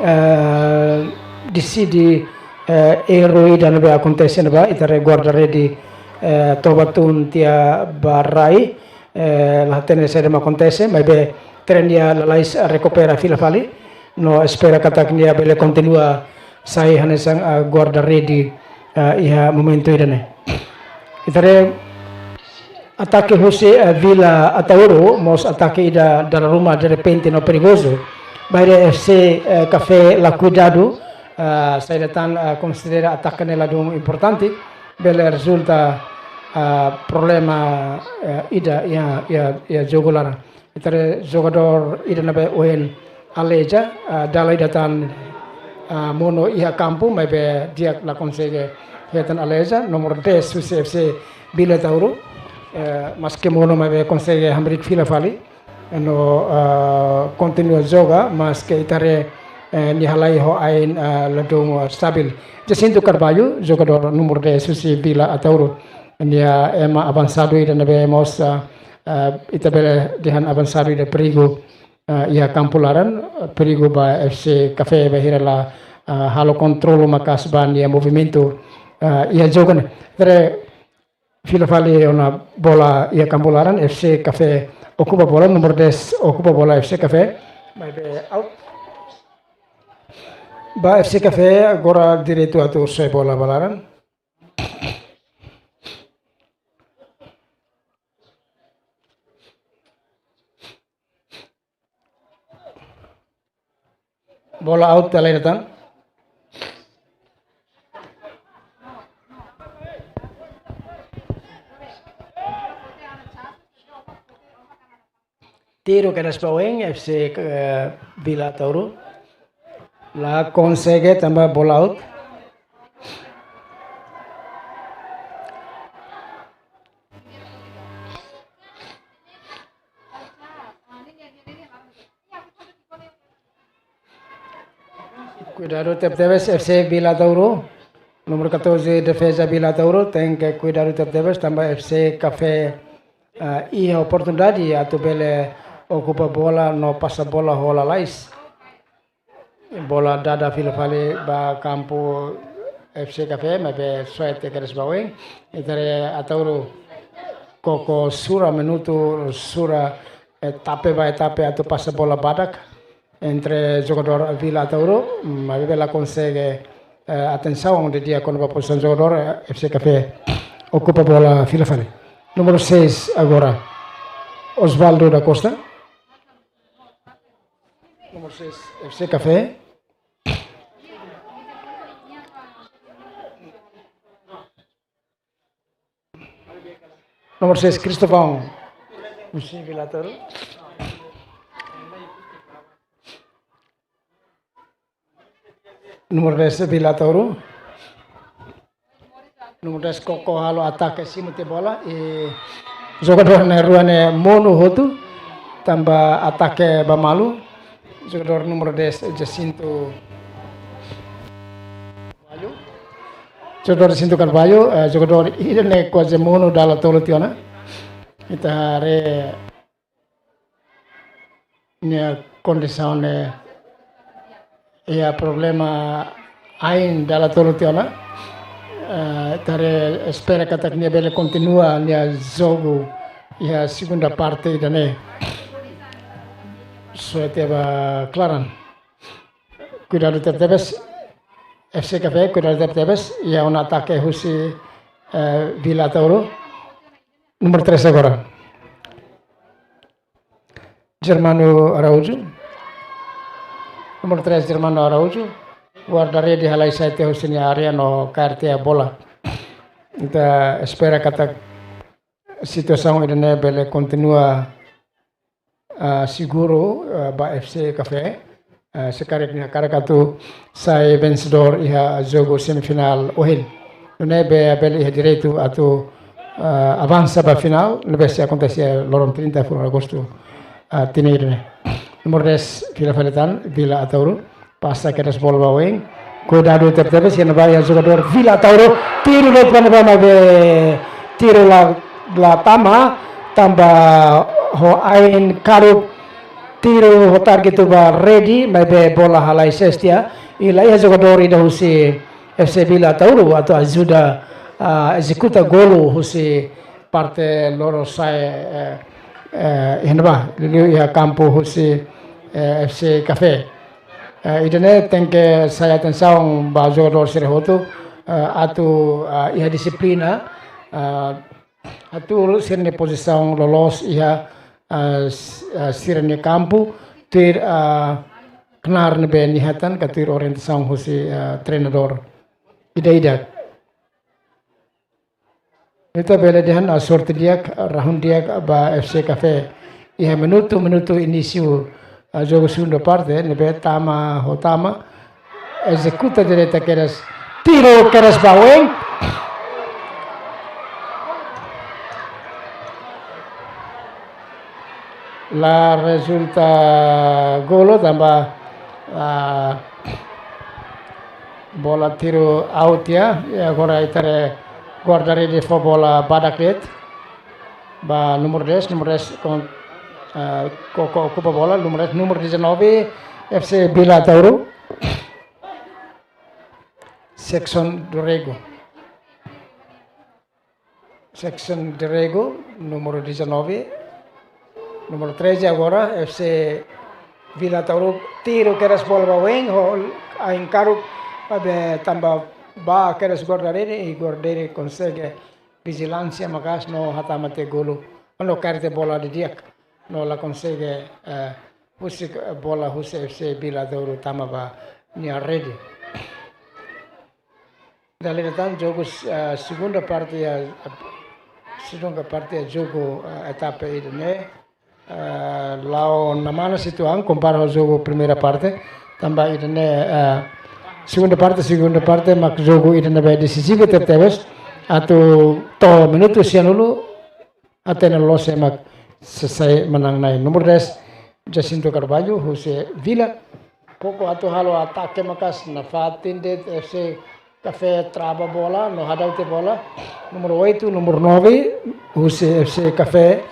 eh, deside, eh, erru ida ne'ebé akontese ne'ebá, ita haree guarda-rede, eh, toba tun tiha ba rai, eh, la hatene saida mak akontese, maibé treina lalais rekupera fila fali, no espera katak nia bele kontinua sai hanesan, ah, guarda-rede, ah, iha momentu ida-ne'e. Ita haree atake husi, eh, Vila Ataúro, mós atake ida dala ruma derrepente no perigozu. Bainhira F C, eh, Café la kuidadu, ah, saida tan, ah, konsidera atake ne'e ladún importante, bele rezulta, ah, problema, eh, ida iha, iha, iha jogu laran. Ita haree jogadór ida ne'ebé ohin Aleja, ah, dala ida tan, ah, monu iha kampu, maibé di'ak la konsege hetan Aleja, númeru dez husi F C Vila Tauro, eh, maske monu maibé konsege hamriik fila fali, no, ah, kontinua joga, maske ita haree, eh, nia halai ho ain, ah, ladún, ah, stabil. Jacinto Carvalho, jogadór númeru dez husi Vila Atauro, nia ema avansadu ida ne'ebé mós, ah, ah, ita bele dehan avansadu ida perigu, ah, iha kampu laran, ah, perigu ba F C Café bainhira la, ah, halo kontrolu maka'as ba nia movimentu, ah, iha jogu ne'e. Ita haree fila fali ona bola iha kampu laran, F C Café okupa bola, númeru dez okupa bola F C Café. Maibé out. Ba F C Café agora direitu atu soe bola ba laran. Bola out, dala ida tan. Tiru kedas ba oin, F C, eh, Vila Tauro. La konsege tanba bola out. Kuidadu tebetebes F C Vila Tauro. Númeru catorze defeza Vila Tauro tenke kuidadu tebetebes tanba F C Café, ah, iha oportunidade atu bele okupa bola no pasa bola ho lalais. Bola dada fila fali ba kampu F C Café, maibé soe tiha kedas ba oin. Ita haree Atauro koko sura, minutu sura, eh, tape ba tape atu pasa bola badak entre jogadór Vila Atauro, maibé la konsege, eh, atensaun didi'ak kona-ba pozisaun jogadór, eh, F C Café okupa bola fila fali. Númeru seis agora, Osvaldo da Costa. Númeru seis, F C Café. Númeru seis, Cristóvão. Husi Vila Tauro. Númeru dez, Vila Tauro. Númeru dez, koko halo atake simu tiha bola. I jogadór na'in-rua ne'e monu hotu tanba atake ba malu. Jogadór númeru dez, Jacinto Carvalho. Jogadór Jacinto Carvalho, eh, jogadór ida ne'e kuaze monu dala tolu tiha ona. Ita haree nia kondisaun ne'e iha problema ain dala tolu tiha ona. Eh, ita haree, espera katak nia bele kontinua nia jogu iha segunda parte ida-ne'e. Soe tiha ba klaran. Kuidadu tebetebes, F C Café, kuidadu tebetebes, iha ona atake husi, eh, Vila Tauro. Númeru três agora. Germano Araújo. Número três, Germano Araújo. Guarda-rede halai sai tiha husi nia área no kaer tiha bola. Ita espera katak situasaun ida-ne'e bele kontinua, ah, seguru, ah, ba F C Café. Ah, se karik nia hakarak atu sai vensedór iha jogu semifinál ohin. Nune'e bele iha direitu atu, ah, avansa ba finál, ne'ebé sei akontese loron trinta fulan Agostu, ah, tinan ida-ne'e. Número dez, Vila fali tan, Vila Ataúro. Pasa kedas bola ba oin. Kuidadu tebetebes, iha ne'ebá iha jogadór Vila Ataúro. Tiru de'it ba ne'ebá, maibé tiru la, la tama, tanba ho ain karuk, tiru ho target ba rede, maibé bola halai ses tiha. I la iha jogadór ida husi F C Vila Ataúro atu ajuda, ah, ezekuta golu husi parte lorosa'e, eh, eh, iha ne'ebá, liuliu iha kampu husi, eh, F C Café. Eh, ida-ne'e tenke sai atensaun ba jogadór sira hotu, eh, atu, eh, iha dixiplina, eh, atu sira-nia pozisaun loloos iha, eh, s-, eh, sira-nia kampu, tuir, eh, knaar ne'ebé nia hetan, ka tuir orientasaun husi, eh, treinadór ida-idak. Ita bele dehan, ah, sorte di'ak, ah, rahun di'ak, ah, ba F C Café. Iha minutu, minutu inísiu, ah, jogu segunda parte, ne'ebé tama ho tama. Ezekuta direta kedas. Tiru kedas ba oin. La rezulta golu tanba, ah, bola tiru out ya. Ya, agora ita haree guarda-rede fó bola badak de'it ba número dez, número dez kon-, ah, ko-, ko-, okupa bola, número dez, número dezanove, F C Vila Ataúro. Section do Rego. Section do Rego, número dezanove. Número treze agora, F C Vila Ataúro, tiru kedas bola ba oin, ho ain karuk, maibé tanba ba kedas guarda-rede, i guarda-rede konsege vijilánsia maka'as no hatama tiha golu, no kaer tiha bola didi'ak, no la konsege, eh, husik, eh, bola husi F C Vila Ataúro tama ba nia rede. Dala ida tan jogu, eh, segunda parte ya, segunda parte ya jogu, eh, etapa ida-ne'e, eh, la'o namana situasaun kompara ho jogu primeira parte, tanba ida-ne'e, eh, segunda parte, segunda parte mak jogu ida-ne'ebé desizivu tebetebes, atu to'o minutu sianulu, até ne'e loloos sé mak sei sai manán-na'in. Número dez, Jacinto Carvalho, husi Vila. Koko atu halo atake maka'as, nafatin de'it F C Café trava bola, no hadau tiha bola. Número oito, número nove, husi F C Café,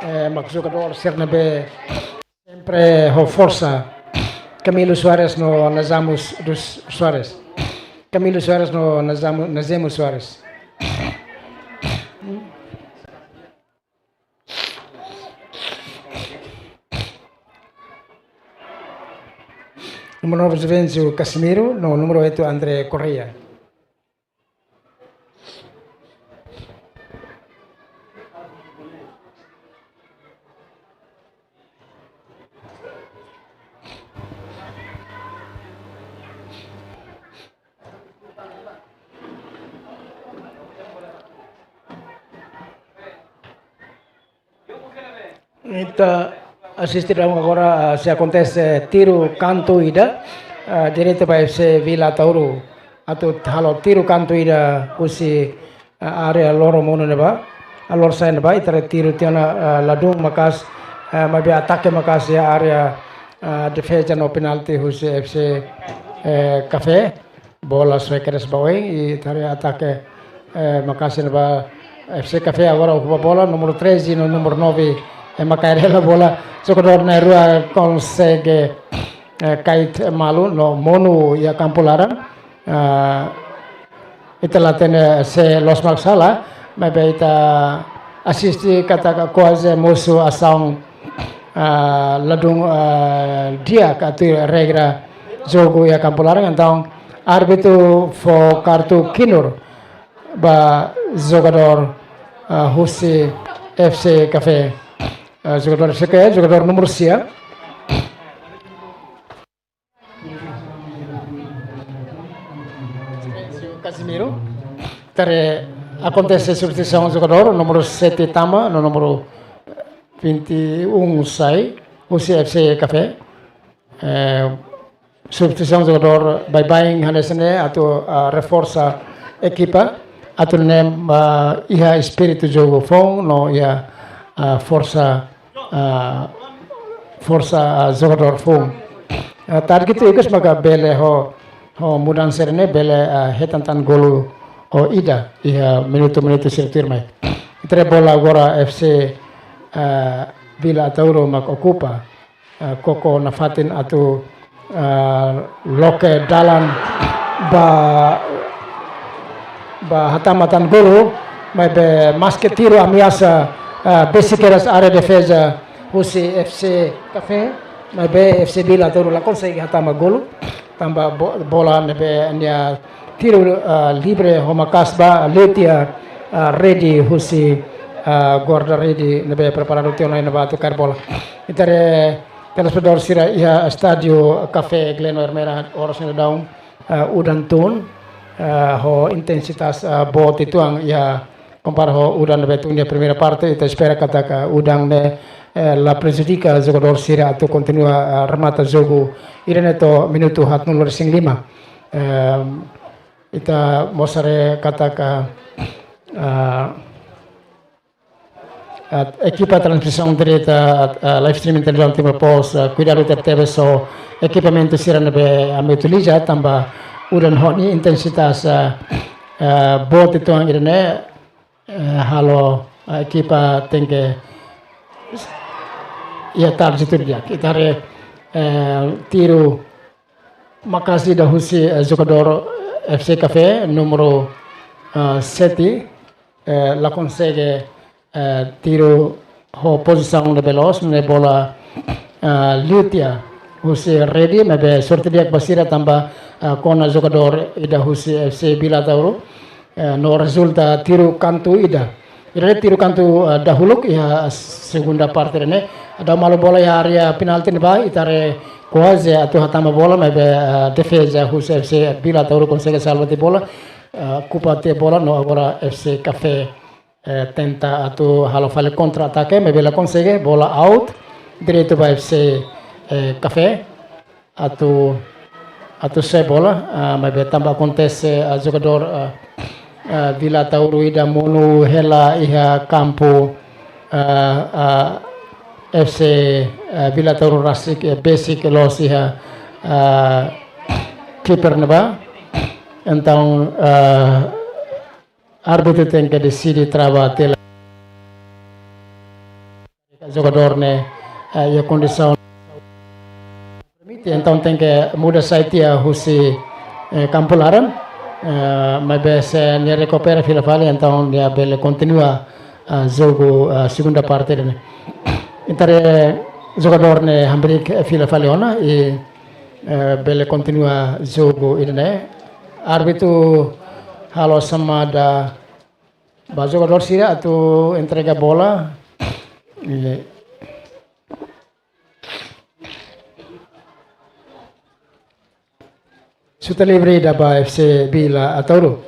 eh, mak jogadór sira ne'ebé sempre ho forsa. Camilo Soares no Nazamo dos Soares. Camilo Soares no Nazamo, Nazemo Soares. Número nove, Juvencio Casimiro, no número oito, André Correia. Ita asiste daudaun agora, ah, sei akontese tiru kantu ida, ah, direita ba F C Vila Ataúro. Atu halo tiru kantu ida husi, ah, área loro monu ne'ebá. Ah, lorosa'e ne'ebá, ita haree tiru tiha ona, ah, ladún maka'as, ah, maibé atake maka'as iha área, ah, defeza no penalti husi F C, eh, Café. Bola soe kedas ba oin, i ita haree atake, eh, maka'as iha ne'ebá. F C Café agora okupa bola, número treze no número nove, eh, mak kaer hela bola. Jogadór na'in-rua konsege, eh, kait malu no monu iha kampu laran. Ah, ita la hatene se loos mak sala, maibé ita asiste katak kuaze mosu asaun, ah, ladún, ah, di'ak atu regra jogu iha kampu laran, entaun árbitru fó kartu kinur ba jogadór, ah, husi F C Café. Ah, jogadór F C K, jogadór númeru sia. Casimiro. Entaun akontese substituisaun jogadór númeru sete tama, no númeru vinte e um sai, husi F C Café. Eh, substituisaun jogadór baibain hanesan ne'e atu, ah, reforsa ekipa, atu nune'e, ah, iha espíritu jogu foun, no iha, ah, forsa, ah, forsa, ah, jogadór foun. Ah, target ikus maka bele ho, ho mudansa ne'e bele, ah, hetan tan golu ho ida iha minutu-minutu sira tuirmai. Entaun bola agora F C, ah, Vila Ataúro mak okupa. Ah, koko nafatin atu, ah, loke dalan ba, ba hatama tan golu, maibé maske tiru ameasa, ah, besik kedas área defeza husi F C Café, maibé F C Vila Ataúro la konsege hatama golu, tanba bo-, bola ne'ebé nia tiru, ah, livre ho maka'as ba liu tiha, ah, rede husi, ah, guarda rede ne'ebé preparadu tiha ona iha ne'ebá atu kaer bola. Entaun telespetadór sira iha estádiu Café Gleno Ermera oras ne'e daudaun, ah, udan tun, ah, ho intensitas, ah, boot uitoan iha kompara ho udan ne'ebé tun iha primeira parte, ita espera katak udan ne'e, eh, la prejudika jogadór sira atu kontinua, ah, remata jogu ida-ne'e to'o minutu haatnulu-resin-lima. Em, ita mós haree katak, ah, ah, ekipa transmisaun direta, ah, live streaming televizaun Timor Post, ah, kuidadu tebetebes ho ekipamentu sira ne'ebé ami utiliza, tanba udan ho nia intensitas, ah, ah, boot uitoan ida-ne'e, eh, halo, ah, ekipa tenke iha tarde tudu di'ak. Ita haree, eh, tiru maka'as ida husi, eh, jogadór F C Café, númeru, ah, sete, eh, la konsege, eh, tiru ho pozisaun ne'ebé loos, ne'e bola, ah, liu tiha husi rede, maibé sorte di'ak ba sira tanba, ah, kona jogadór ida husi F C Vila Ataúro, eh, no rezulta tiru kantu ida. Ida-ne'e tiru kantu, eh, dahuluk iha segunda parte ne'e. Daudaun malu bola iha área penalti ne'ebá, ita haree kuaze atu hatama bola, maibé, eh, defeza husi F C Vila Ataúro konsege salva tiha bola, eh, okupa tiha bola, no agora F C Café, eh, tenta atu halo fali kontra-atake, maibé la konsege, bola out, direitu ba F C, eh, Café atu, atu sei bola, ah, maibé tanba akontese, ah, jogadór, ah, ah, Vila Ataúro ida monu hela iha kampu, ah, ah, F C, ah, Vila Ataúro rasik, eh, besik loos iha, ah, keeper ne'ebá. Entaun, ah, árbitru tenke deside trava tiha jogadór ne'e, eh, iha kondisaun permite, entaun tenke muda sai tiha husi, eh, kampu laran, eh, maibé se nia rekupera fila fali, entaun nia bele kontinua, eh, jogu, eh, segunda parte ne'e. Entaun jogadór ne'e hamriik, eh, fila fali ona, i, eh, bele kontinua jogu ida-ne'e. Árbitru halo xamada ba jogadór sira atu entrega bola. Iya. Xuta livre ida ba F C Vila Ataúro.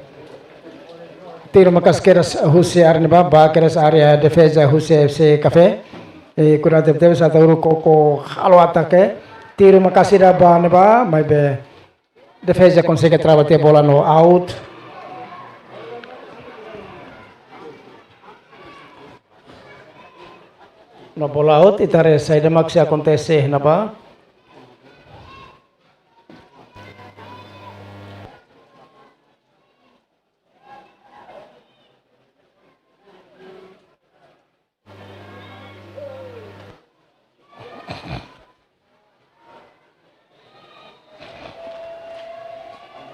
Tiru maka'as kedas husi área ne'ebá, ba kedas área defeza husi F C Café. I kuidadu tebetebes Ataúro koko halo atake. Tiru maka'as ida ba ne'ebá, maibé defeza konsege trava tiha bola no out. No bola out, ita haree saida mak sei akontese iha ne'ebá.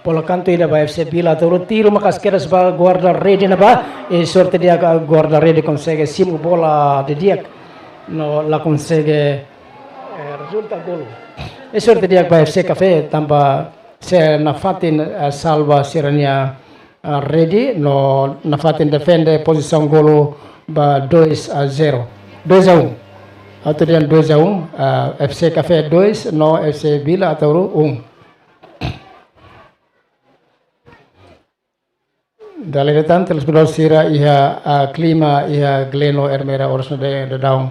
Bola kantu ida ba F C Vila Ataúro, tiru maka'as kedas ba guarda rede ne'ebá, i sorte di'ak guarda rede konsege simu bola didi'ak, no la konsege, eh, rezulta golu. I sorte di'ak ba F C Café, tanba sira nafatin, eh, salva sira-nia, eh, rede, no nafatin defende pozisaun golu ba dois a zero. Dois a um. Atu dehan dois a um, ah, F C Café dois, no F C Vila Ataúro um. Dala ida tan, telespetadór sira, iha, ah, klima iha Gleno Ermera oras ne'e daudaun,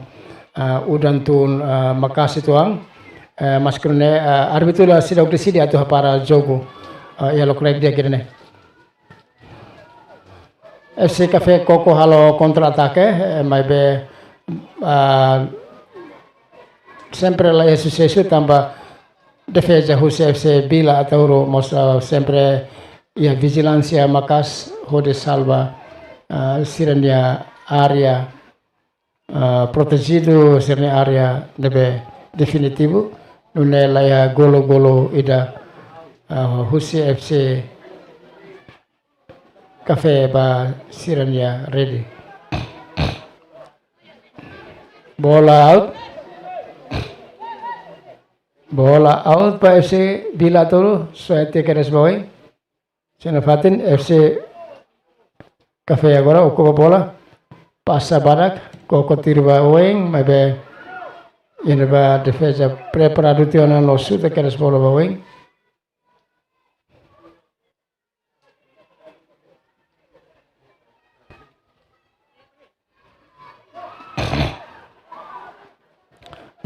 ah, udan tun, ah, maka'as uitoan, eh, maski ne'e, ah, árbitru la seidauk deside atu hapara jogu, ah, iha lokraik di'ak ida-ne'e. F C Café koko halo kontra-atake, eh, maibé, ah, sempre la iha susesu tanba defeza husi F C Vila Ataúro mós, ah, sempre iha vijilánsia maka'as hodi salva, ah, sira-nia área, ah, protejidu, sira-nia área ne'ebé definitivu, nune'e la iha golu-golu ida, ah, husi F C Café ba sira-nia rede. Bola out. Bola out ba F C Vila Ataúro, soe tiha kedas ba oin. Sira-nia fatin, F C Café agora okupa bola. Pasa badak, koko tiha ba oin, maibé iha ne'ebá defeza preparadu tiha ona no xuta kedas bola ba oin.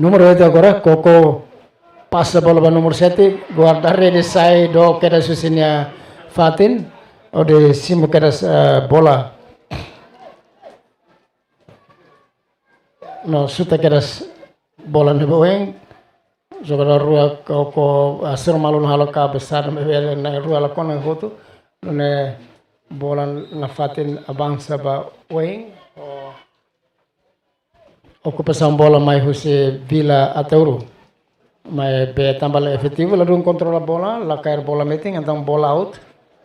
Númeru oito agora, koko pasa bola ba númeru sete, guarda-rede sai dook kedas husi nia fatin, hodi simu kedas, eh, bola. No xuta kedas bola ne'e ba oin. Jogadór rua koko, ah, sira malu halo kabesada, maibé na'in rua la kona hotu. Nune'e bola nafatin avansa ba oin. Ho okupasaun bola mai husi Vila Ataúro. Maibé tanba la efetivu, ladún kontrola bola, la kaer bola metin, entaun bola out.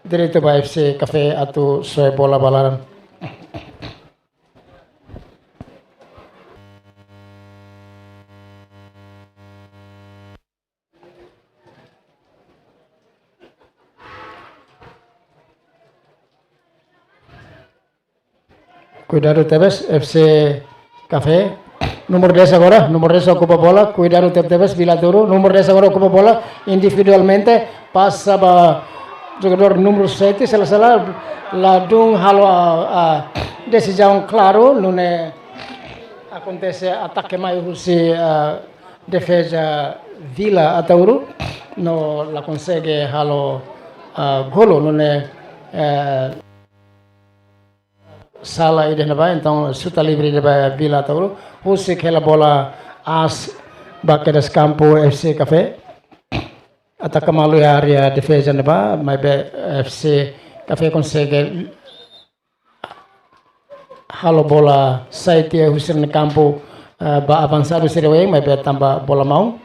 Direitu ba F C Café atu soe bola ba laran. Kuidadu tebes, F C Café. Númeru dez agora, númeru dez okupa bola, kuidadu tebetebes, Vila Ataúro. Númeru dez agora okupa bola, individualmente, pasa ba jogadór númeru sete, sala-sala, ladún halo, ah, ah, desizaun klaru, nune'e akontese atake mai husi, ah, defeza Vila Ataúro, no la konsege halo, ah, golu, nune'e, eh, sala ida iha ne'ebá, entaun xuta livre ida ba Vila Ataúro, husik hela bola aas ba kedas kampu F C Café. Ataka malu iha área defeza ne'ebá, maibé F C Café konsege halo bola sai tiha husi sira-nia kampu, eh, ba avansadu sira-nia oin, maibé tanba bola maun.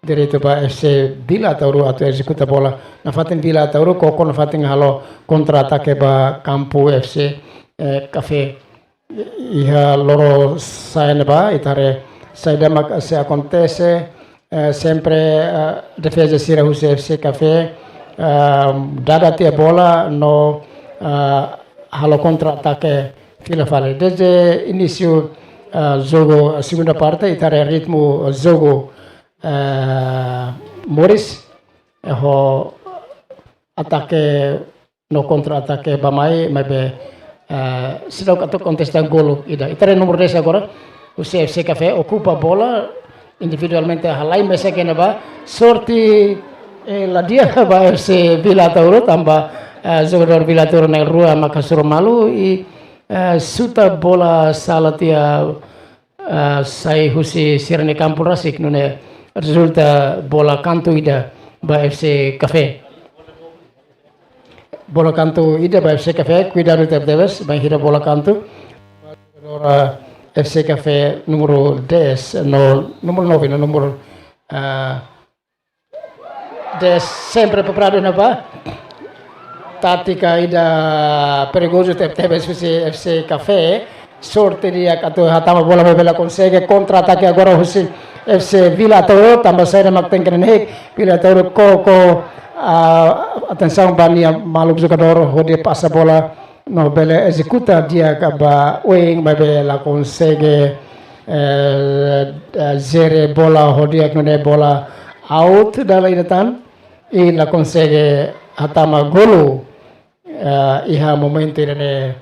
Direitu ba F C Vila Ataúro atu ezekuta bola. Nafatin Vila Ataúro, koko nafatin halo kontra-atake ba kampu F C, eh, Café. Iha loro sa'e ne'ebá, ita haree saida mak sei akontese, eh, sempre, eh, defeza sira husi F C Café, eh, dada tiha bola no, eh, halo kontra-atake fila fali. Dezde inísiu, eh, jogu, segunda parte, ita haree ritmu jogu, eh, moris, eh, ho atake no kontra-atake bá-mai, maibé, eh, seidauk atu akontese tan golu ida. Ita haree númeru dez agora, husi F C Café, okupa bola, individualmente halai mesak iha ne'ebá, sorte, eh, la di'ak ba F C Vila Ataúro, tanba, eh, jogadór Vila Ataúro na'in rua mak hasoru malu, i, eh, xuta bola sala tiha, ah, sai husi sira-nia kampu rasik, nune'e rezulta bola kantu ida ba F C Café. Bola kantu ida ba F C Café, kuidadu tebetebes, bainhira bola kantu. Jogadór F C Café númeru dez, no, númeru nove, no, númeru, ah, dez sempre preparadu iha ne'ebá. Tátika ida perigozu tebetebes husi F C Café. Sorte di'ak atu hatama bola, maibé la konsege. Kontra-atake agora husi F C Vila Ataúro, tanba saida mak tenke ne'e. Vila Ataúro koko, ah, atensaun ba nia maluk jogadór hodi pasa bola no bele ezekuta di'ak ba oin, maibé la konsege. eh, eh, jere bola ho di'ak nune'e bola out dala ida tan, i la konsege hatama golu, eh, iha momentu ida-ne'e,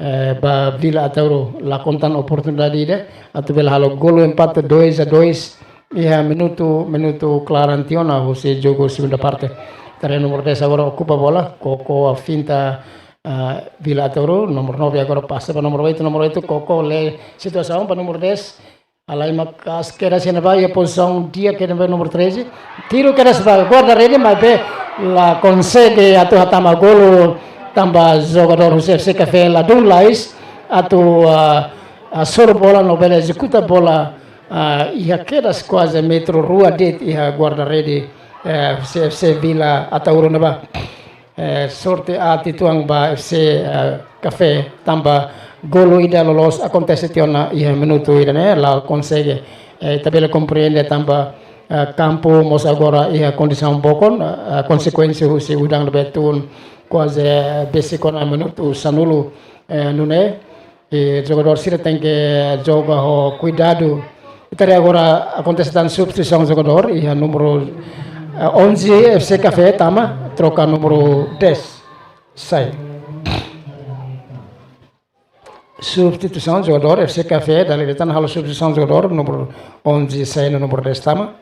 eh, ba Vila Ataúro la konta oportunidade ida atu bele halo golu empate dois a dois iha minutu, minutu klaran tiha ona husi jogu segunda parte. Ita haree númeru dez agora okupa bola, Koko finta, ah, Vila Ataúro, númeru nove agora pasa ba númeru oito, númeru oito Koko lee situasaun ba númeru dez, halai maka'as kedas iha ne'ebá, iha pozisaun di'ak iha ne'ebá númeru treze. Tiru kedas ba guarda-rede, maibé la konsege atu hatama golu tanba jogadór husi F C Café ladún lalais atu, ah, ah, hasoru bola no bele ezekuta bola, ah, iha kedas kuaze metru rua de'it iha guarda-rede, eh, husi F C Vila Ataúro ne'ebá. Eh, sorte aat uitoan ba F C, eh, Café, tanba golu ida loloos akontese tiha ona iha minutu ida-ne'e, la konsege. Eh, ita bele komprende tanba, eh, kampu mós agora iha kondisaun bokon, eh, konsekuénsia husi udan ne'ebé tun kuaze, eh, besik ona minutu sanulu, eh, nune'e. I jogadór sira tenke joga ho kuidadu. Ita haree agora akontese tan substituisaun jogadór, iha númeru, eh, onze F C Café tama, troka númeru dez sai. Substituisaun jogadór F C Café, dala ida tan halo substituisaun jogadór, númeru onze sai no númeru dez tama.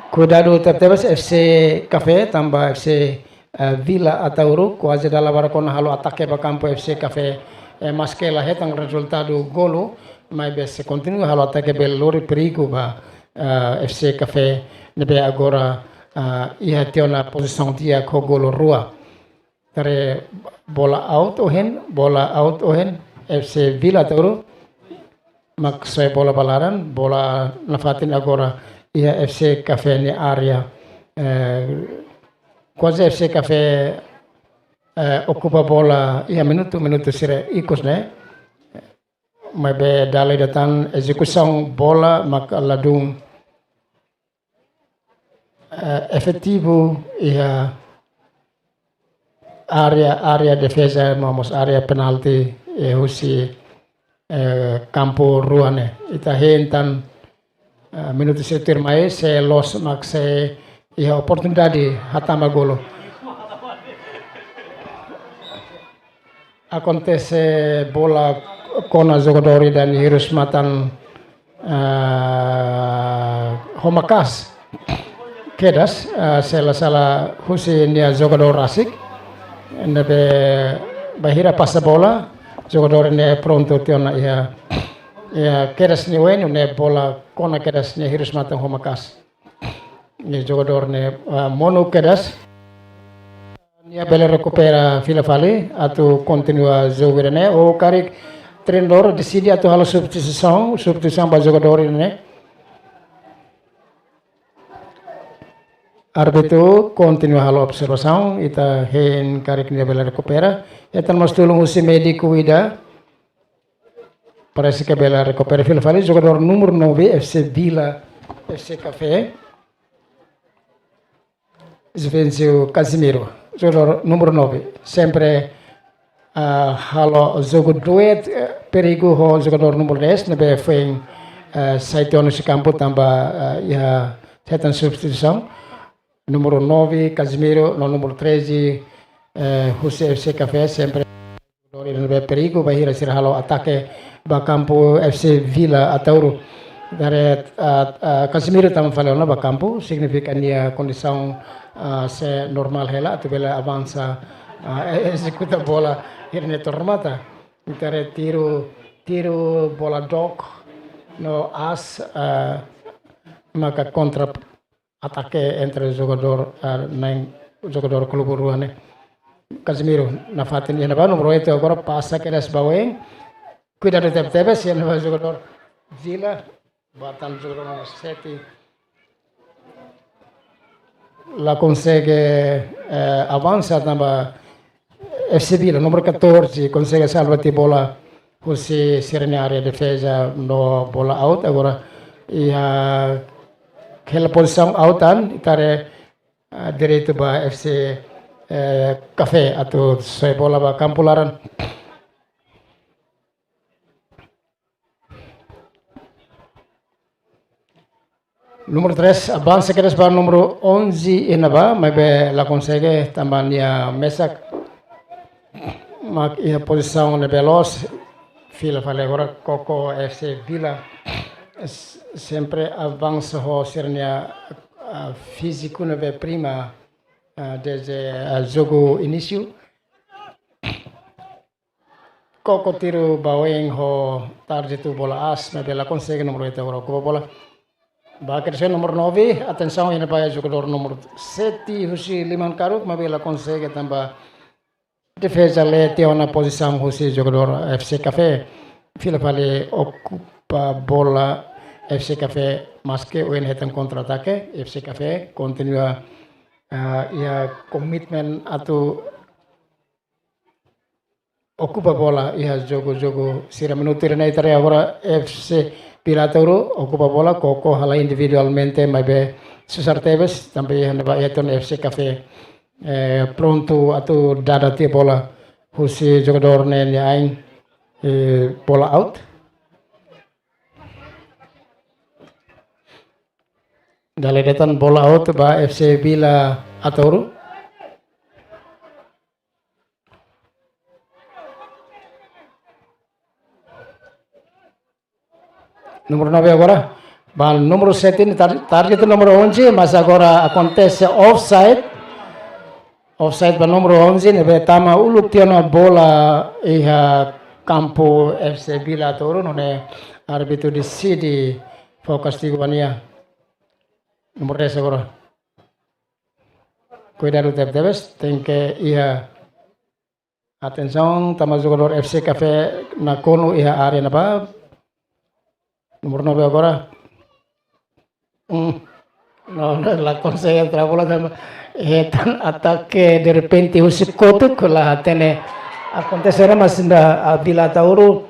Kuidadu tebetebes F C Café, tanba F C, eh, Vila Ataúro kuaze dala barak ona halo atake ba kampu F C Café, eh, maske la hetan rezultadu golu, maibé se kontinua halo atake bele lori perigu ba, eh, F C Café ne'ebé agora, eh, iha tiha ona pozisaun di'ak ho golu rua. Ita haree bola out ohin, bola out ohin, F C Vila Ataúro mak soe bola ba laran, bola nafatin agora iha F C Café nia área. Eh, kuaze F C Café, eh, okupa bola iha minutu, minutu sira ikus ne'e. Maibé dala ida tan ezekusaun bola mak ladún, eh, efetivu iha área, área defeza, no mós área penalti, eh, husi, eh, kampu rua ne'e. Ita hein tan, eh, minutu sira tuirmai, sé loos mak sei iha oportunidade hatama golu. Akontese bola kona jogadór ida nia hirus-matan, ah, ho maka'as kedas, ah, se la sala husi nia jogadór rasik. Ne'ebé bainhira pasa bola, jogadór ne'e prontu tiha ona iha, iha kedas nia oin, nune'e bola kona kedas nia hirus-matan ho maka'as. Nia jogadór ne'e, ah, monu kedas. Nia bele rekupera fila fali atu kontinua jogu ida-ne'e. Ou karik treinadór deside atu halo substituisaun, substituisaun ba jogadór ida-ne'e. Árbitru kontinua halo observasaun, ita hein karik nia bele rekupera. Ita mós tulun husi médiku ida. Parese ke bele rekupera fila fali jogadór númeru nove, F C Vila, F C Café. Juvencio Casimiro, jogadór númeru nove. Sempre, ah, halo jogu duet, eh, perigu ho jogadór númeru dez, ne'ebé foin, eh, sai tiha ona husi kampu tanba, eh, iha hetan substituisaun. Númeru nove, Casimiro, no númeru treze, eh, husi F C Café, sempre jogadór ida ne'ebé perigu bainhira sira halo atake ba kampu F C Vila Ataúro. Ita haree, ah, ah, Casimiro tama fali ona ba kampu, signifika nia kondisaun, ah, sei normál hela atu bele avansa, ah, e-, ezekuta bola ida-ne'e to'o remata. Ita haree tiru, tiru bola dook no aas, ah, maka kontra atake entre jogadór, ah, na'in jogadór klube rua ne'e. Casimiro nafatin iha ne'ebá, númeru oito agora pasa kedas ba oin. Kuidadu tebetebes iha ne'ebá jogadór Vila, ba tan jogadór númeru sete. La konsege, eh, avansa tanba F C Vila, númeru catorze, konsege salva tiha bola husi sira-nia área defeza no bola out. Agora, iha hela pozisaun out tan, ita haree, ah, direitu ba F C, eh, Café atu soe bola ba kampu laran. Númeru três, avansa kedas ba númeru onze iha ne'ebá, maibé la konsege tanba nia mesak mak iha pozisaun ne'ebé loos. Fila fali agora Koko F C Vila. S-, sempre avansa ho sira-nia, ah, fíziku ne'ebé prima, ah, desde, ah, jogu inísiu. Koko tiru ba oin ho tarjetu bola aas, maibé la konsege, númeru oito agora okupa bola. Ba kedas númeru nove, atensaun, iha ne'ebá jogadór númeru sete husi Limankaruk, maibé la konsege tanba defeza lee tiha ona pozisaun husi jogadór F C Café. Fila fali okupa bola F C Café, maske oin hetan kontra-atake, F C Café kontinua, ah, iha komitmen atu okupa bola iha jogu-jogu sira. Minutu ida-ne'e ita haree agora F C Vila Ataúru okupa bola, Koko halai individualmente, maibé susar tebes, tanba iha ne'ebá hetan F C Café, eh, prontu atu dada tiha bola husi jogadór ne'e nia ain, eh, bola out. Dala ida tan bola out ba F C Vila Ataúru. Númeru nove agora. Ba númeru sete ne'e tar-, target númeru onze, mas agora akontese offside. Offside ba númeru onze, ne'ebé tama uluk tiha ona bola iha kampu F C Vila Ataúru, nune'e árbitru deside fó kastigu ba nia. Númeru dez agora. Kuidadu tebetebes, tenke iha atensaun, tanba jogadór F C Café nakonu iha área ne'ebá. Númeru nove agora. Hmm. No, no, la konsege entra bola tanba hetan atake derrepente husi kotuk, la hatene akontese ona, mas iha Vila Ataúru,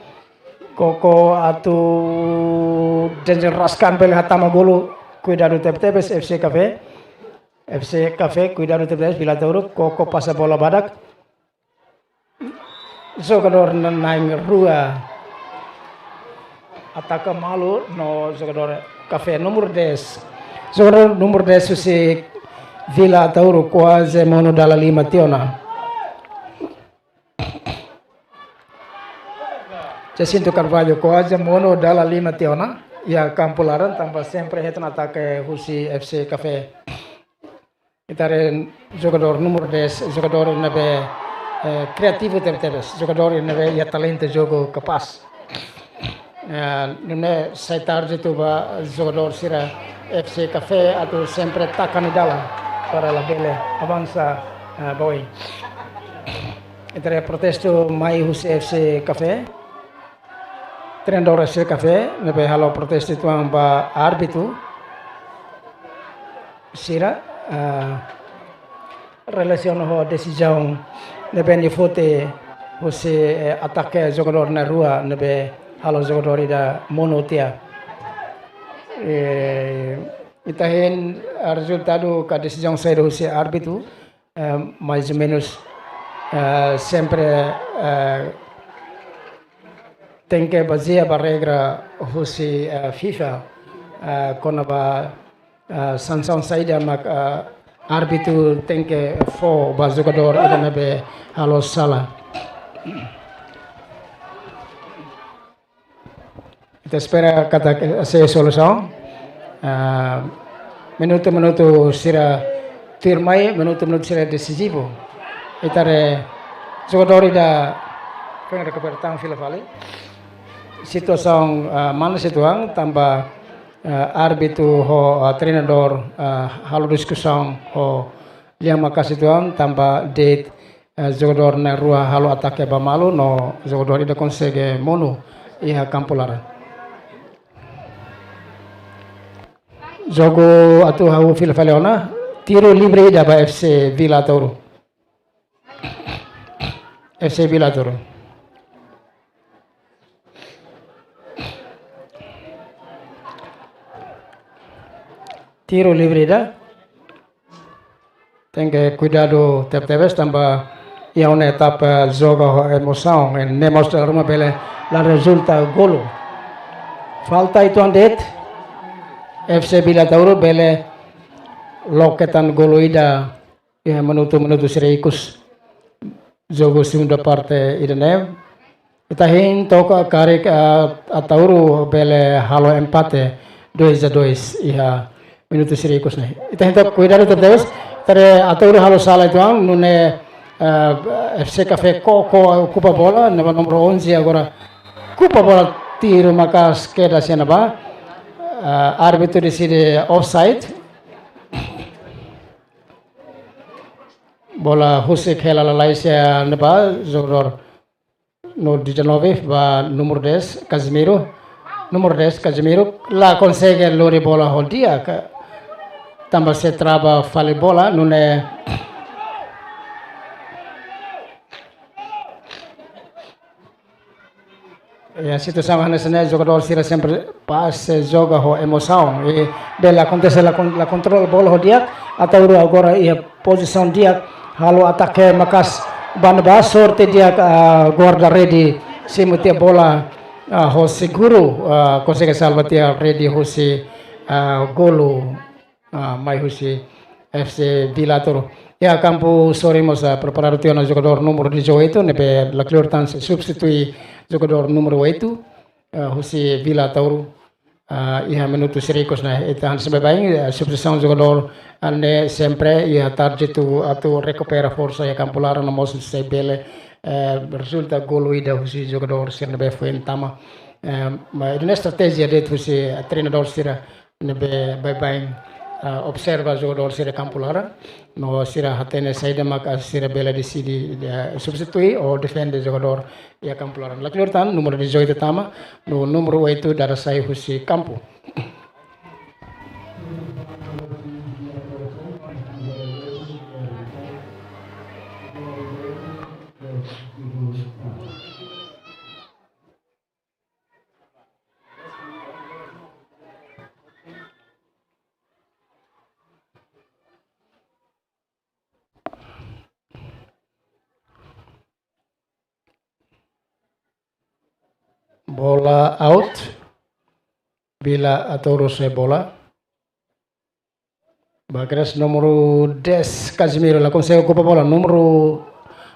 Koko atu desenraskan bele hatama golu, kuidadu tebetebes F C Café. F C Café, kuidadu tebetebes Vila Ataúru, Koko pasa bola badak. Jogadór na'in rua ataka malu no jogadór Café, númeru dez. Jogadór númeru dez husi Vila Ataúru kuaze monu dala lima tiha ona. Jacinto Carvalho kuaze monu dala lima tiha ona iha kampu laran, tanba sempre hetan atake husi F C Café. Ita haree jogadór númeru dez, jogadór ne'ebé, eh, kriativu tebetebes, jogadór ne'ebé iha talentu jogu kapás. Eh, nune'e sai tarjetu ba jogadór sira F C Café atu sempre taka nia dalan para labele avansa, eh, ba oin. Ita haree protestu mai husi F C Café. Treinadór F C Café ne'ebé halo protestu uitoan ba árbitru sira, ah, relasiona ho desizaun ne'ebé nia foti husi, eh, atake jogadór na'in rua ne'ebé halo jogadór ida monu tiha. Eh, ita hein, ah, rezultadu ka desizaun saida husi árbitru, eh, mais ou menus, eh, sempre, eh, tenke bazeia ba regra husi, eh, FIFA, eh, kona-ba, eh, sansaun saida mak, eh, árbitru tenke fó ba jogadór ida ne'ebé halo sala. Ita espera katak sei solusaun. Ah, minutu-minutu sira tuirmai, minutu-minutu sira desizivu. Ita haree jogadór ida kan rekupera tan fila fali. Situasaun, ah, manas uitoan tanba, ah, árbitru ho, ah, treinadór, ah, halo diskusaun ho lian maka'as uitoan tanba de'it, eh, jogadór na'in rua halo atake ba malu no jogadór ida konsege monu iha kampu laran. Jogu atu hahú fila fali ona, tiru livre ida ba F C Vila Ataúru. F C Vila Ataúru. Tiru livre ida. Tenke kuidadu tebetebes tanba iha ona etapa joga ho emosaun, ne'e mós dala ruma bele la rezulta golu. Falta uitoan de'it. F C Vila Ataúro bele loke tan golu ida iha minutu, minutu sira ikus jogu segunda parte ida-ne'e. Ita hein took karik, ah, Ataúro bele halo empate dois a dois iha minutu sira ikus ne'e. Ita hein took, kuidadu tebes. Tare Ataúro halo sala uitoan, nune'e, ah, F C Café ko, ko okupa bola, ne'ebé númeru onze agora okupa bola, tiru maka'as kedas iha ne'ebá. Ah, árbitru deside offside. Bola husik hela lalais iha ne'ebá, jogadór no dezanove ba númeru dez, Casimiro. Númeru dez, Casimiro, la konsege lori bola ho di'ak, tanba sei trava fali bola, nune'e iha situasaun hanesan ne'e, jogadór sira sempre pase joga ho emosaun. I bele akontese la kon-, la kontrola bola ho di'ak, Ataúro agora iha pozisaun di'ak, halo atake maka'as ba ne'ebá, sorte di'ak, ah, guarda-rede simu tiha bola, ah, ho seguru, ah, konsege salva tiha rede husi, ah, golu, ah, mai husi F C Vila Ataúro. Iha kampu sorin mós, ah, preparadu tiha ona jogadór númeru dezoito, ne'ebé la kleur tan sei substitui jogadór númeru oito, ah, husi Vila Ataúro. Ah, iha minutu sira ikus ne'e, ita hanesan baibain, ah, substituisaun jogadór, ah, ne'e sempre iha target atu, atu rekupera forsa iha kampu laran, no mós sei bele, eh, rezulta golu ida husi jogadór sira ne'ebé foin tama. Eh, maibé ne'e estratéjia de'it husi, eh, treinadór sira ne'ebé baibain, ah, observa jogadór sira kampu laran, no sira hatene saida mak sira bele deside, eh, substitui ou defende jogadór iha kampu laran. La kleur tan, númeru dezoito tama, no númeru oito dada sai husi kampu. Bola out. Vila Ataúro sai bola. Ba kedas númeru dez, Casimiro, la konsege okupa bola. Númeru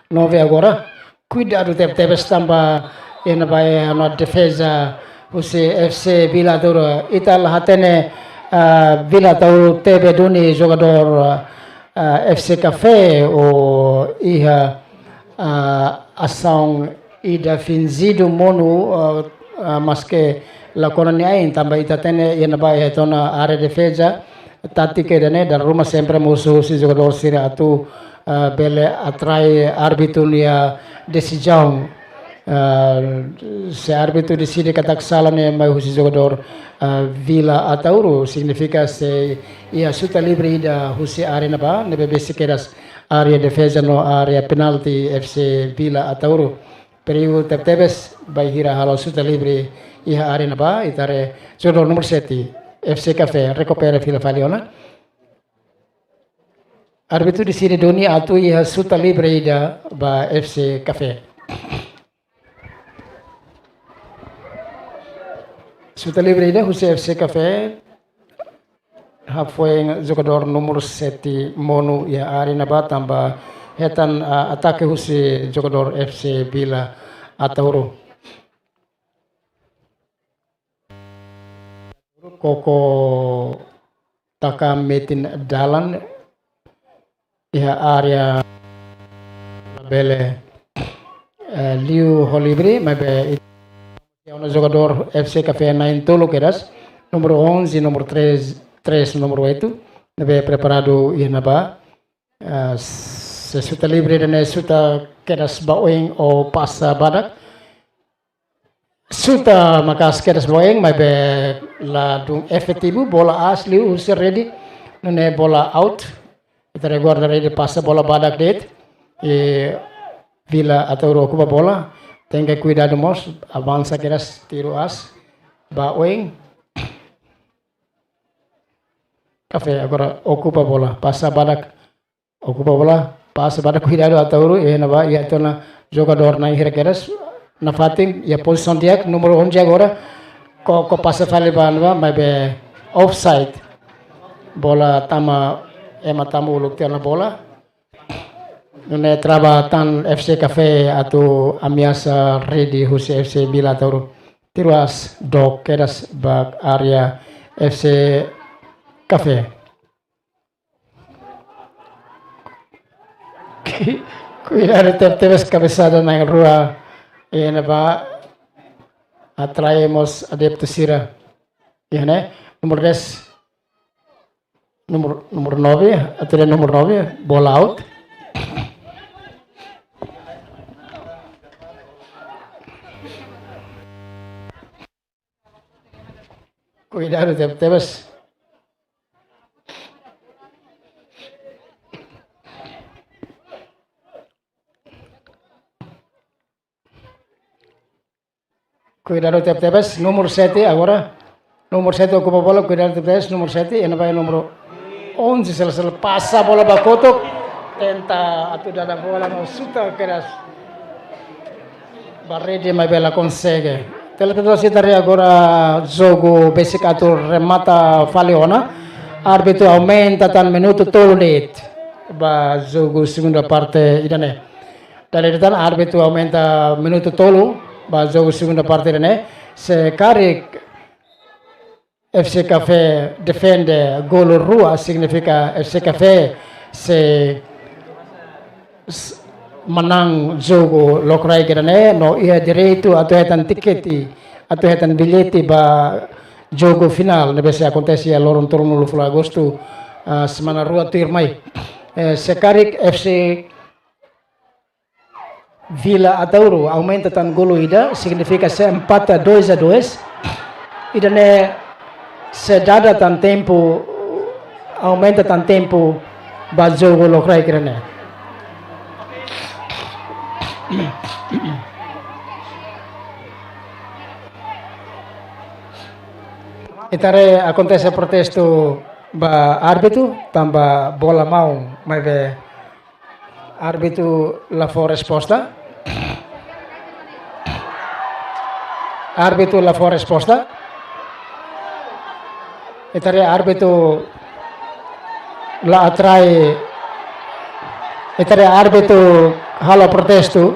nove agora. Kuidadu tebetebes tanba iha ne'ebá iha ona defeza husi F C Vila Ataúro. Ita la hatene, ah, Vila Ataúro tebe duni jogadór, ah, F C Café ou iha, ah, asaun ida finjidu monu, ah, ah, maske la kona nia ain, tanba ita hatene iha ne'ebá iha tiha ona área defeza, tátika ida-ne'e dala ruma sempre mosu husi jogadór sira atu, ah, bele atrai árbitru nia desizaun. Ah, se árbitru deside katak sala ne'e mai husi jogadór, ah, Vila Ataúro, signifika sei iha xuta livre ida husi área ne'ebá, ne'ebé besik kedas área defeza no área penalti F C Vila Ataúro. Perigu tebetebes bainhira halo xuta livre iha área ne'ebá, ita haree jogadór númeru sete, F C Café, rekupera fila fali ona. Árbitru deside duni atu iha xuta livre ida ba F C Café. Xuta livre ida husi F C Café. Hafoin jogadór númeru sete monu iha área ne'ebá tanba hetan, ah, atake husi jogadór F C Vila Ataúro. Koko taka metin dalan iha área, bele, eh, liu ho livre, maibé it-, iha ona jogadór F C Café na'in-tolu kedas, númeru onze, númeru três, três, númeru oito, ne'ebé preparadu iha ne'ebá. Eh, se xuta livre ida-ne'e xuta kedas ba oin ou pasa badak. Xuta maka'as kedas ba oin, maibé ladún efetivu, bola aas liu husi rede, nune'e bola out. Ita haree guarda-rede pasa bola badak de'it. I Vila Ataúro okupa bola. Tenke kuidadu mós, avansa kedas, tiru aas ba oin. Café agora okupa bola, pasa badak. Okupa bola, pasa badak, kuidadu Ataúro, iha ne'ebá, iha tiha ona jogadór na'in hira kedas, nafatin, iha pozisaun di'ak, númeru onze agora, ko, ko pasa fali ba ne'ebá, maibé offside. Bola tama, ema tama uluk tiha ona bola. Nune'e trava tan F C Café atu ameasa rede husi F C Vila Ataúro. Tiro aas dook kedas ba área F C Café. Kuidadu tebetebes, kabesada na'in rua, iha ne'ebá atrai mós adeptu sira. Iha ne'e, númeru dez, númeru, númeru nove, atrai númeru nove, bola out. Kuidadu tebetebes. Kuidadu tebetebes, númeru sete agora. Númeru sete okupa bola, kuidadu tebetebes, númeru sete, iha ne'ebá númeru onze, sel, sel, pasa bola ba kotuk. Tenta atu dada bola, no xuta keras ba rede, maibé la konsege. Telespetadór sira, agora jogu besik atu remata fali ona. Árbitru aumenta tan minutu tolu de'it ba jogu segunda parte ida-ne'e. Dala ida tan árbitru aumenta minutu tolu ba jogu segunda parte ida-ne'e. Se karik F C Café defende golu rua, signifika F C Café sei, sei manán jogu lokraik ida-ne'e, no iha direitu atu hetan tikete, atu hetan billete ba jogu finál ne'ebé sei akontese iha loron tolunulu fulan Agostu, ah, semana rua tuirmai. Eh, se karik F C Vila Ataúro aumenta tan golu ida, signifika sei empata dois a dois. Ida-ne'e sei dada tan tempu, aumenta tan tempu ba jogu lokraik ida-ne'e. Ita haree akontese protestu ba árbitru, tanba bola maun, maibé árbitru la fó resposta. Árbitru la fó resposta. Ita haree árbitru la atrai. Ita haree árbitru halo protestu.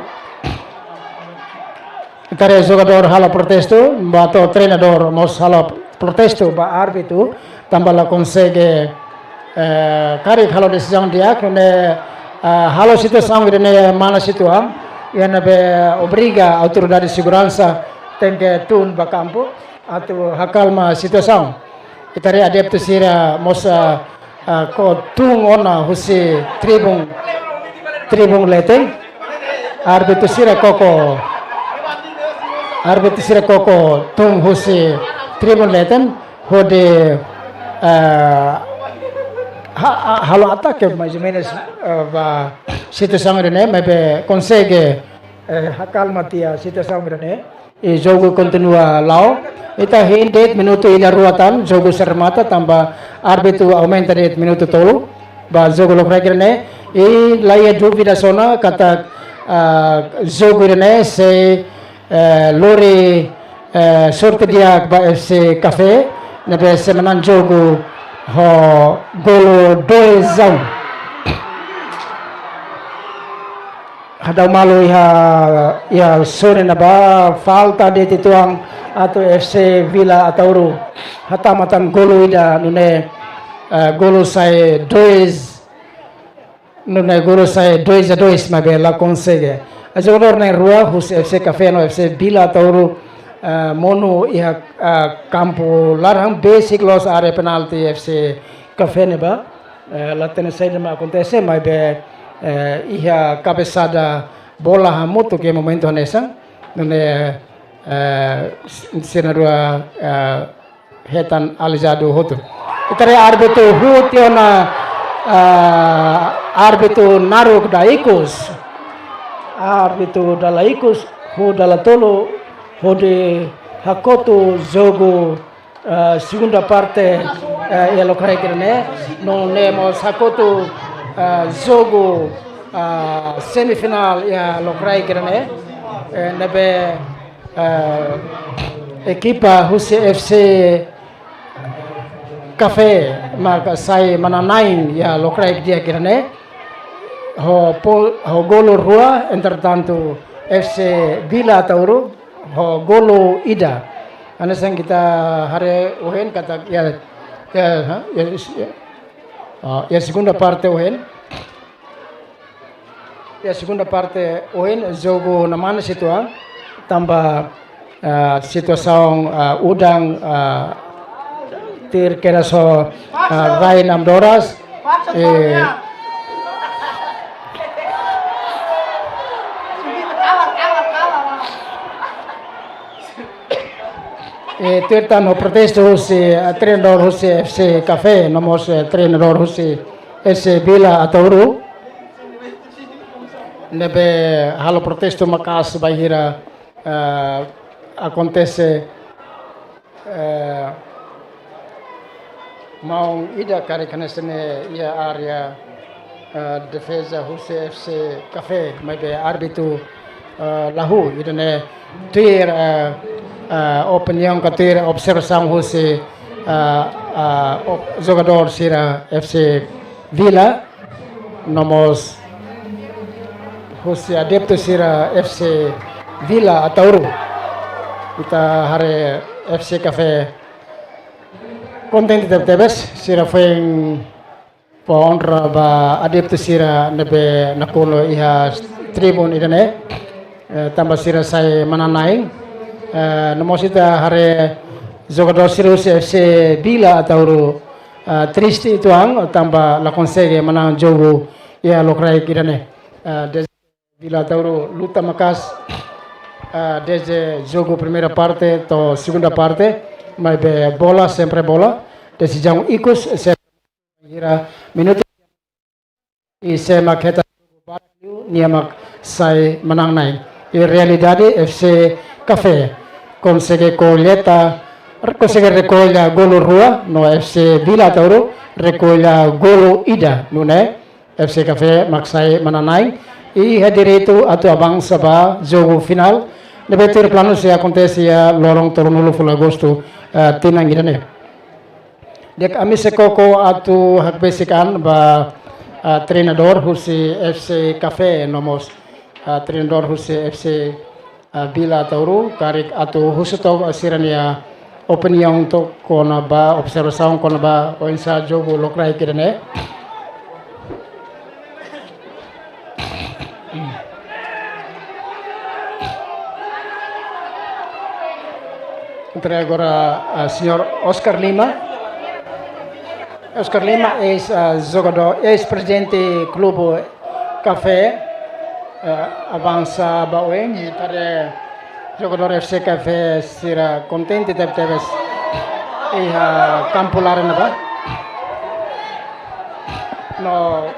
Ita haree jogadór halo protestu, ba to'o treinadór mós halo protestu ba árbitru, tanba la konsege, eh, karik halo desizaun di'ak, ne'e, eh, halo situasaun ida-ne'e mana situasaun, iha ne'ebé obriga autoridade seguransa tenke tun ba kampu atu akalma situasaun. Ita haree adeptu sira mós, ah, ah, koko tun ona husi tribun, tribun leten. Árbitru sira koko, árbitru sira koko tun husi tribun leten, hodi, ah, ha-, ha-, halo atake mais ou menus, ah, ba situasaun ida-ne'e, maibé konsege, eh, akalma tiha situasaun ida-ne'e. I jogu kontinua la'o. Ita hein de'it minutu ida rua tan, jogu sei remata, tanba árbitru aumenta de'it minutu tolu ba jogu lokraik ida-ne'e. I la iha dúvida ona katak, ah, jogu ida-ne'e sei, eh, lori, eh, sorte di'ak ba F C Café, ne'ebé sei manán jogu ho golu dois a um. Hadau malu iha, iha sore ne'ebá, falta de'it uitoan atu F C Vila Ataúro hatama tan golu ida nune'e, eh, golu sai dois, nune'e golu sai dois a dois, maibé la konsege. Jogadór na'in rua husi F C Café no F C Vila Ataúro, eh, monu iha, eh, kampu laran besik loos área penalti F C Café ne'ebá. Eh, la hatene saida mak akontese, maibé, eh, iha kabesada bola hamutuk iha momentu hanesan. Nune'e, eh, s-, sira na'in rua, eh, hetan aleijadu hotu. Ita haree árbitru huu tiha ona, eh, árbitru naruk dala ikus. Árbitru dala ikus, huu dala tolu, hodi hakotu jogu, eh, segunda parte, eh, iha lokraik ida-ne'e, nune'e mós hakotu, eh, jogu, eh, semifinál iha lokraik ida-ne'e, eh, ne'ebé, eh, ekipa husi F C, Café mak sai manán-na'in iha lokraik di'ak ida-ne'e. Ho po-, ho golu rua, entretantu F C Vila Ataúro ho golu ida. Hanesan ita haree ohin katak iha, iha, ha? Iha, iha, ah, iha segunda parte ohin. Iha segunda parte ohin jogu namanas uitoan, tanba, ah, situasaun, ah, udan, ah, tuir kedas ho, ah, rai namdoras, eh, eh, tuir tan ho protestu husi, eh, treinadór husi F C Café, no mós, eh, treinadór husi F C Vila Ataúro, ne'ebé halo protestu maka'as bainhira, eh, akontese, eh, maun ida karik hanesan ne'e iha área, eh, defeza husi F C Café, maibé árbitru, eh, la huu, ida-ne'e tuir, eh, eh, opiniaun ka tuir observasaun husi, eh, eh, op-, jogadór sira F C Vila, no mós husi adeptu sira F C Vila Ataúro. Ita haree F C Café kontente tebetebes, sira foin fó onra ba adeptu sira ne'ebé nakonu iha tribuna ida-ne'e, eh, tanba sira sai manán-na'in. Eh, no mós ita haree jogadór sira husi F C Vila Ataúro, eh, triste uitoan, tanba la konsege manán jogu iha lokraik ida-ne'e. Eh, desde Vila Ataúro luta maka'as, ah, desde jogu primeira parte to'o segunda parte, maibé bola, sempre bola, desizaun ikus, se ira minutu, i sé mak hetan jogu barak liu, nia mak sai manán-na'in. I realidade F C Café konsege koleta, konsege rekolla golu rua, no F C Vila Ataúro rekolla golu ida, nune'e F C Café mak sai manán-na'in, i iha direitu atu avansa ba jogu finál, ne'ebé tuir planu sei akontese iha loron tolunulu fulan Agostu, eh, tinan ida-ne'e. Di'ak, ami sei koko atu hakbesik an ba, eh, treinadór husi F C Café, no mós, eh, treinadór husi F C ah, Vila Ataúro, karik atu husu to'ok sira-nia opiniaun to'ok kona-ba, observasaun kona-ba oinsá jogu lokraik ida-ne'e. Entrego agora a señór Oscar Lima. Oscar Lima, eis, ah, jogadór, eis prezidente klube Café, eh, avansa ba oin, i ita haree jogadór F C Café sira kontente tebetebes iha kampu laran ne'ebá. No.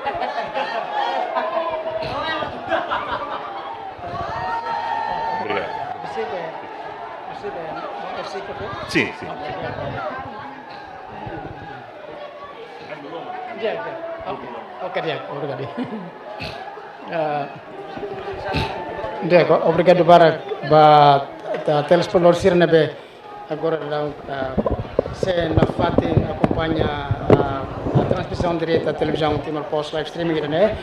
Obrigado. Você é, você é F C Café? Sim, sim. Di'ak, di'ak. Oke. Oke, di'ak. Obrigadu. Ah, di'ak, obrigadu barak ba, ah, telespetadór sira ne'ebé agora daudaun, ah, sei nafatin akompaña, ah, transmisaun direta televizaun Timor Post live streaming ida-ne'e.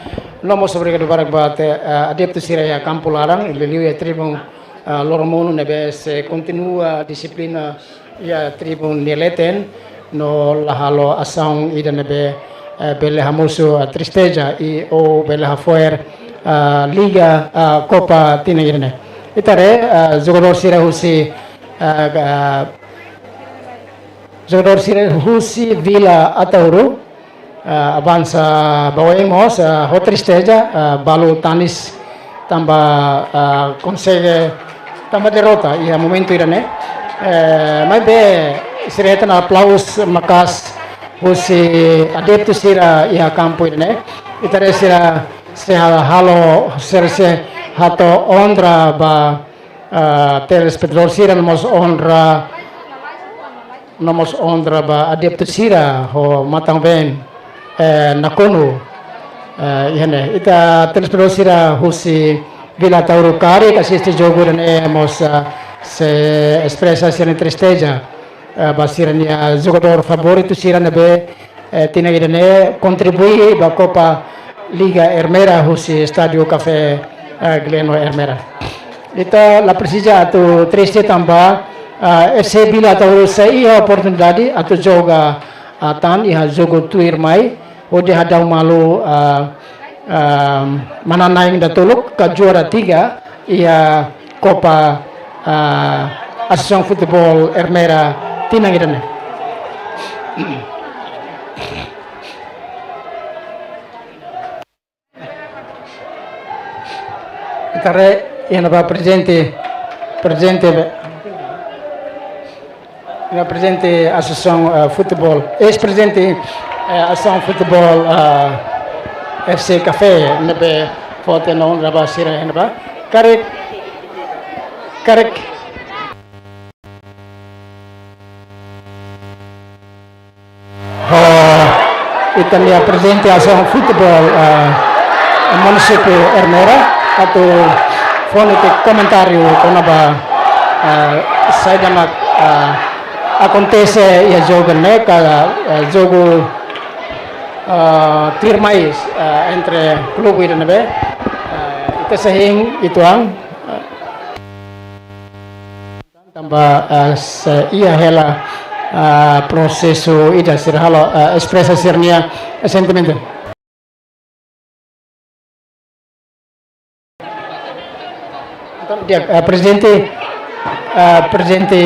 No mós obrigadu barak ba te, ah, adeptu sira iha kampu laran, liuliu iha tribuna, ah, loromonu ne'ebé sei kontinua dixiplina iha tribuna nia leten, no la halo asaun ida ne'ebé, eh, bele hamosu, eh, tristeza i ou bele hafo'er, eh, liga, eh, Kopa tinan ida-ne'e. Ita haree, eh, jogadór sira husi, eh, eh, jogadór sira husi Vila Ataúro, ah, avansa ba oin mós, ah, ho tristeza, ah, balu tanis tanba, ah, konsege tanba derrota iha momentu ida-ne'e. Eh, maibé sira hetan aplauzu maka'as husi adeptu sira iha kampu ida-ne'e. Ita haree sira sei ha-, halo, sira sei hato'o onra ba, ah, telespetadór sira no mós onra no mós onra ba adeptu sira ho matan-been, eh, nakonu, eh, iha ne'e. Ita telespetadór sira husi Vila Ataúro karik asiste jogu ida-ne'e mós, eh, sei espresa sira-nia tristeza. eh, ba sira-nia jogadór favoritu sira ne'ebé, eh, tinan ida-ne'e kontribui ba Kopa Liga Ermera husi Estádiu Kafé, eh, Gleno Ermera. Ita la presiza atu triste tanba, eh, F C Vila Ataúru sei iha oportunidade atu joga, ah, tan iha jogu tuirmai, hodi hadau malu, ah, ah, manán-na'in datoluk ka juara tiga iha Kopa, ah, Asosiasaun Futeból Ermera tinan ida-ne'e. Ita haree iha ne'ebá prezidente, prezidente, iha prezidente Asosiasaun, eh, Futeból, eis-prezidente, eh, Asosiasaun Futeból, eh, F C Kafé, ne'ebé fó tiha ona ba sira iha ne'ebá. Karik, karik. Ho ita-nia prezidente Asosiasaun Futeból, eh, Munisípiu Ermera, atu fó nia komentáriu kona-ba, eh, saida mak, eh, akontese iha jogu ne'e ka, eh, jogu, eh, tuirmai, eh, entre klube ida ne'ebé, eh, ita sei hein uitoan, eh, tanba, eh, sei iha hela, eh, prosesu ida sira halo, eh, espresa sira-nia sentimentu. Entaun, di'ak, eh, prezidente, eh, prezidente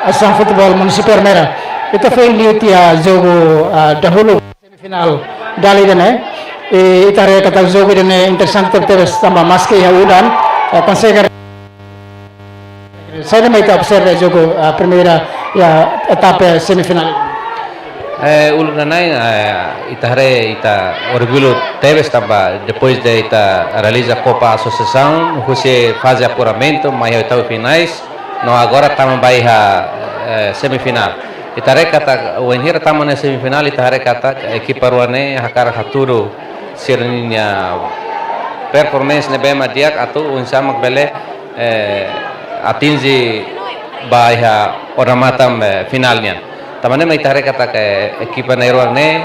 Asosiasaun Futeból Munisípiu Ermera. Ita foin liu tiha jogu, eh, dahuluk. Semifinál dala ida-ne'e. I ita haree katak jogu ida-ne'e interesante tebes tanba maski iha udan, eh, konsege. Saida mak ita observa jogu, ah, primeira, iha etapa semifinál. Eh, uluk nanain, eh, ita haree ita orgullu tebes tanba depois de ita realiza Kopa Asosiasaun, husi faze apuramentu, mai iha oitavu finais, no agora tama ba iha, eh, semifinál. Ita haree katak, wainhira tama ona iha semifinál, ita haree katak ekipa rua ne'e hakarak hatudu sira-nia performance ne'ebé mak di'ak atu oinsá mak bele, eh, atinje ba iha odamatan, eh, finál nian. Tanba ne'e mak ita haree katak, eh, ekipa na'in-rua ne'e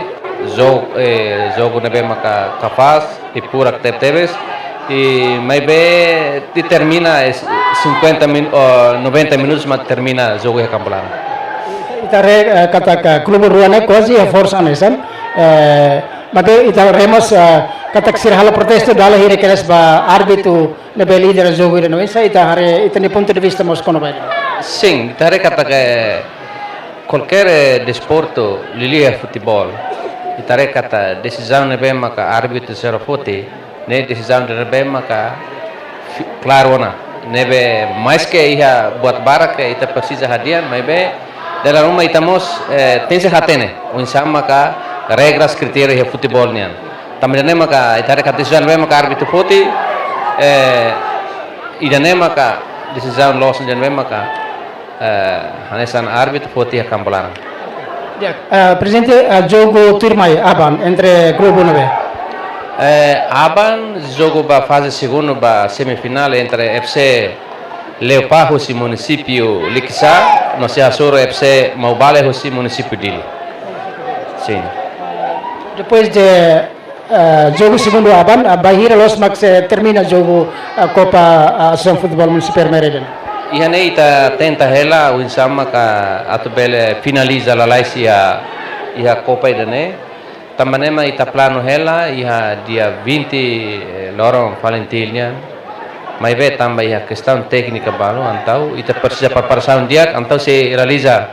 jogu, eh, jogu ne'ebé maka kapás, i furak tebetebes, i maibé determina, eh, cinquenta min-, oh, noventa minutos mak termina jogu iha kampu laran. Ita haree, eh, katak klube rua ne'e kuaze iha forsa hanesan, eh, maibé ita haree mós, eh, katak sira halo protestu dala hira kedas ba árbitru ne'ebé lidera jogu ida-ne'e, oinsá ita haree, ita-nia pontu de vista mós kona-ba ida? Sin, ita haree katak kualkér, eh, desportu, liuliu futeból, ita haree katak desizaun ne'ebé maka árbitru sira foti, ne'e desizaun ne'ebé maka fi-, klaru ona. Ne'ebé maske iha buat barak ke ita presiza hadi'a, maibé dala ruma ita mós, eh, tenke hatene oinsá maka regras, kritériu iha futeból nian. Tanba ida-ne'e maka ita haree katak desizaun ne'ebé maka árbitru foti, eh, ida-ne'e maka desizaun loos ida-ne'ebé maka, eh, hanesan árbitru foti iha kampu laran. Ya, eh, prezidente, eh, jogu tuirmai aban entre klube ne'ebé? Eh, aban jogu ba faze segundu ba semifinál entre F C Leopard husi munisípiu Likisá, no sei hasoru F C Maubale husi munisípiu Dili. Sin. Depois de, eh, jogu segundu aban, ah, bainhira loos mak sei termina jogu, eh, Kopa, eh, Asosiasaun Futeból Munisípiu Ermera ida-ne'e? Iha ne'e ita tenta hela oinsá maka atu bele finaliza lalais iha, iha Kopa ida-ne'e. Tanba ne'e mak ita planu hela iha dia vinte, eh, loron Falintil nian. Maibé tanba iha kestaun téknika balu, entaun ita presiza preparasaun di'ak, entaun sei realiza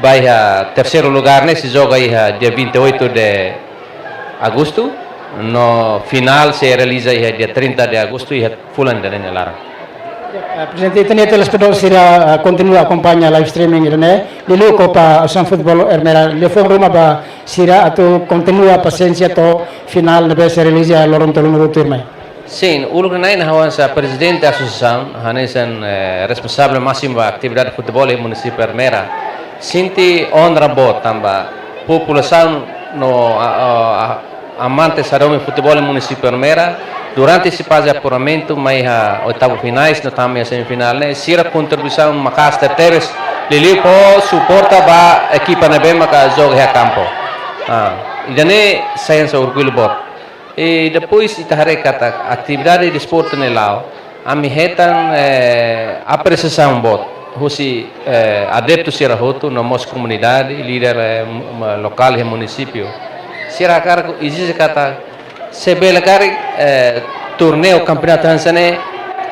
ba iha terseiru lugár ne'e sei joga iha dia vinte e oito de agostu, no finál sei realiza iha dia trinta de agostu, iha fulan ida-ne'e nia laran. Eh, prezidente, ita-nia telespetadór sira, eh, kontinua akompaña live streaming ida-ne'e, liuliu Kopa Asosiasaun Futeból Ermera, liafuan ruma ba sira atu kontinua pasiénsia to'o finál ne'ebé sei realiza loron tolunulu tuirmai. Sin, uluk nanain ha'u hanesan prezidente asosiasaun, hanesan, eh, responsavel másimu ba atividade futeból iha munisípiu Ermera, sente onra boot tanba populasaun no, a, a, a, amante sira domin futeból iha munisípiu Ermera, durante sei faze apuramentu, mai iha oitavu finais, no tama iha semifinál ne'e, sira kontribuisaun maka'as tebes Liuliu fó suporta ba ekipa ne'ebé maka joga iha kampu. Ah, ida-ne'e sai hanesan orgullu boot. I depois ita haree katak atividade desportu ne'e la'o, ami hetan, eh, apresiasaun boot husi, eh, adeptu sira hotu, no mós komunidade, líder, eh, mu-, ma-, lokál iha munisípiu. Sira hakarak ezije katak se bele karik, eh, torneiu kampeonatu hanesan ne'e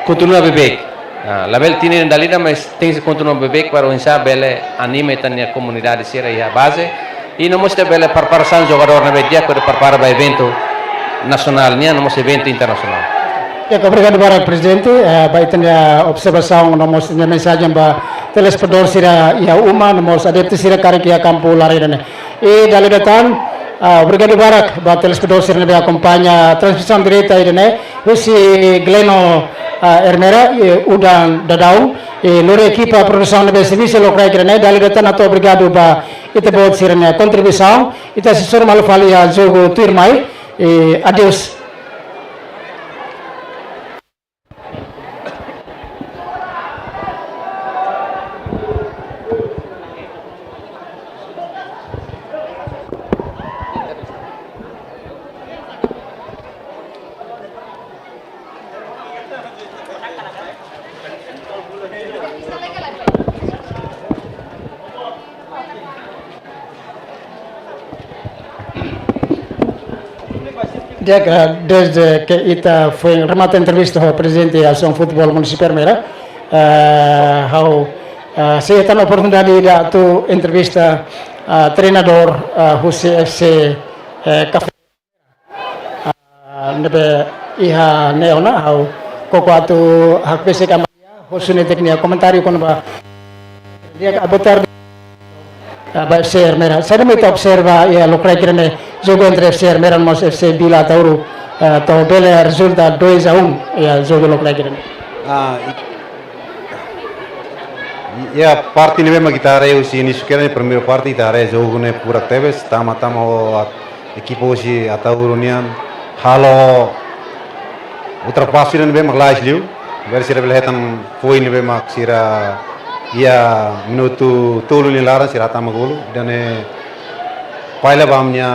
kontinua beibeik. Ah, labele tinan ida ida, mas tenke kontinua beibeik para oinsá bele anima ita-nia komunidade sira iha baze. I no mós ita bele preparasaun jogadór ne'ebé di'ak hodi prepara ba eventu nasionál nian, no mós eventu internasionál. Ya, obrigadu barak, Prezidente, eh, ba ita-nia observasaun, no mós ita-nia mensajen ba telespetadór sira iha uma, no mós adeptu sira karik iha kampu laran ida-ne'e. I dala ida tan, ah, obrigadu barak ba telespetadór sira ne'ebé akompaña transmisaun direta ida-ne'e husi Gleno, ah, Ermera, i udan daudaun, i lori ekipa produsaun ne'ebé servisu lokraik ida-ne'e. Dala ida tan hato'o obrigadu ba ita-boot sira-nia kontribuisaun. Ita sei hasoru malu fali iha jogu tuirmai, i adeus. Di'ak, eh, desde ke ita foin remata entrevista ho Prezidente Asosiasaun Futeból Munisípiu Ermera, eh, ha'u, eh, sei hetan oportunidade ida atu entrevista, eh, treinadór, eh, husi F C, eh, Café. Ah, ne'ebé iha ne'e ona, ha'u koko atu hakbesik Amália, husu nia komentáriu kona-ba di'ak, ah, boa tarde. Ah, ba F C Ermera. Saida mak ita observa iha lokraik ida-ne'e, jogu entre F C Ermera no mós F C Vila Ataúro, ah, to'o bele rezulta dois a um iha jogu lokraik ida-ne'e. Ah, i-, iha parte ne'ebé mak ita haree husi inísiu kedas, primeiru parte ita haree jogu ne'e furak tebes, tama-tama ho at-, ekipa husi Ataúro nian halo ultrapase ida ne'ebé mak lais liu. Bele sira bele hetan foin ne'ebé mak sira iha minutu tolu nia laran sira hatama golu. Ida-ne'e falla ba ami-nia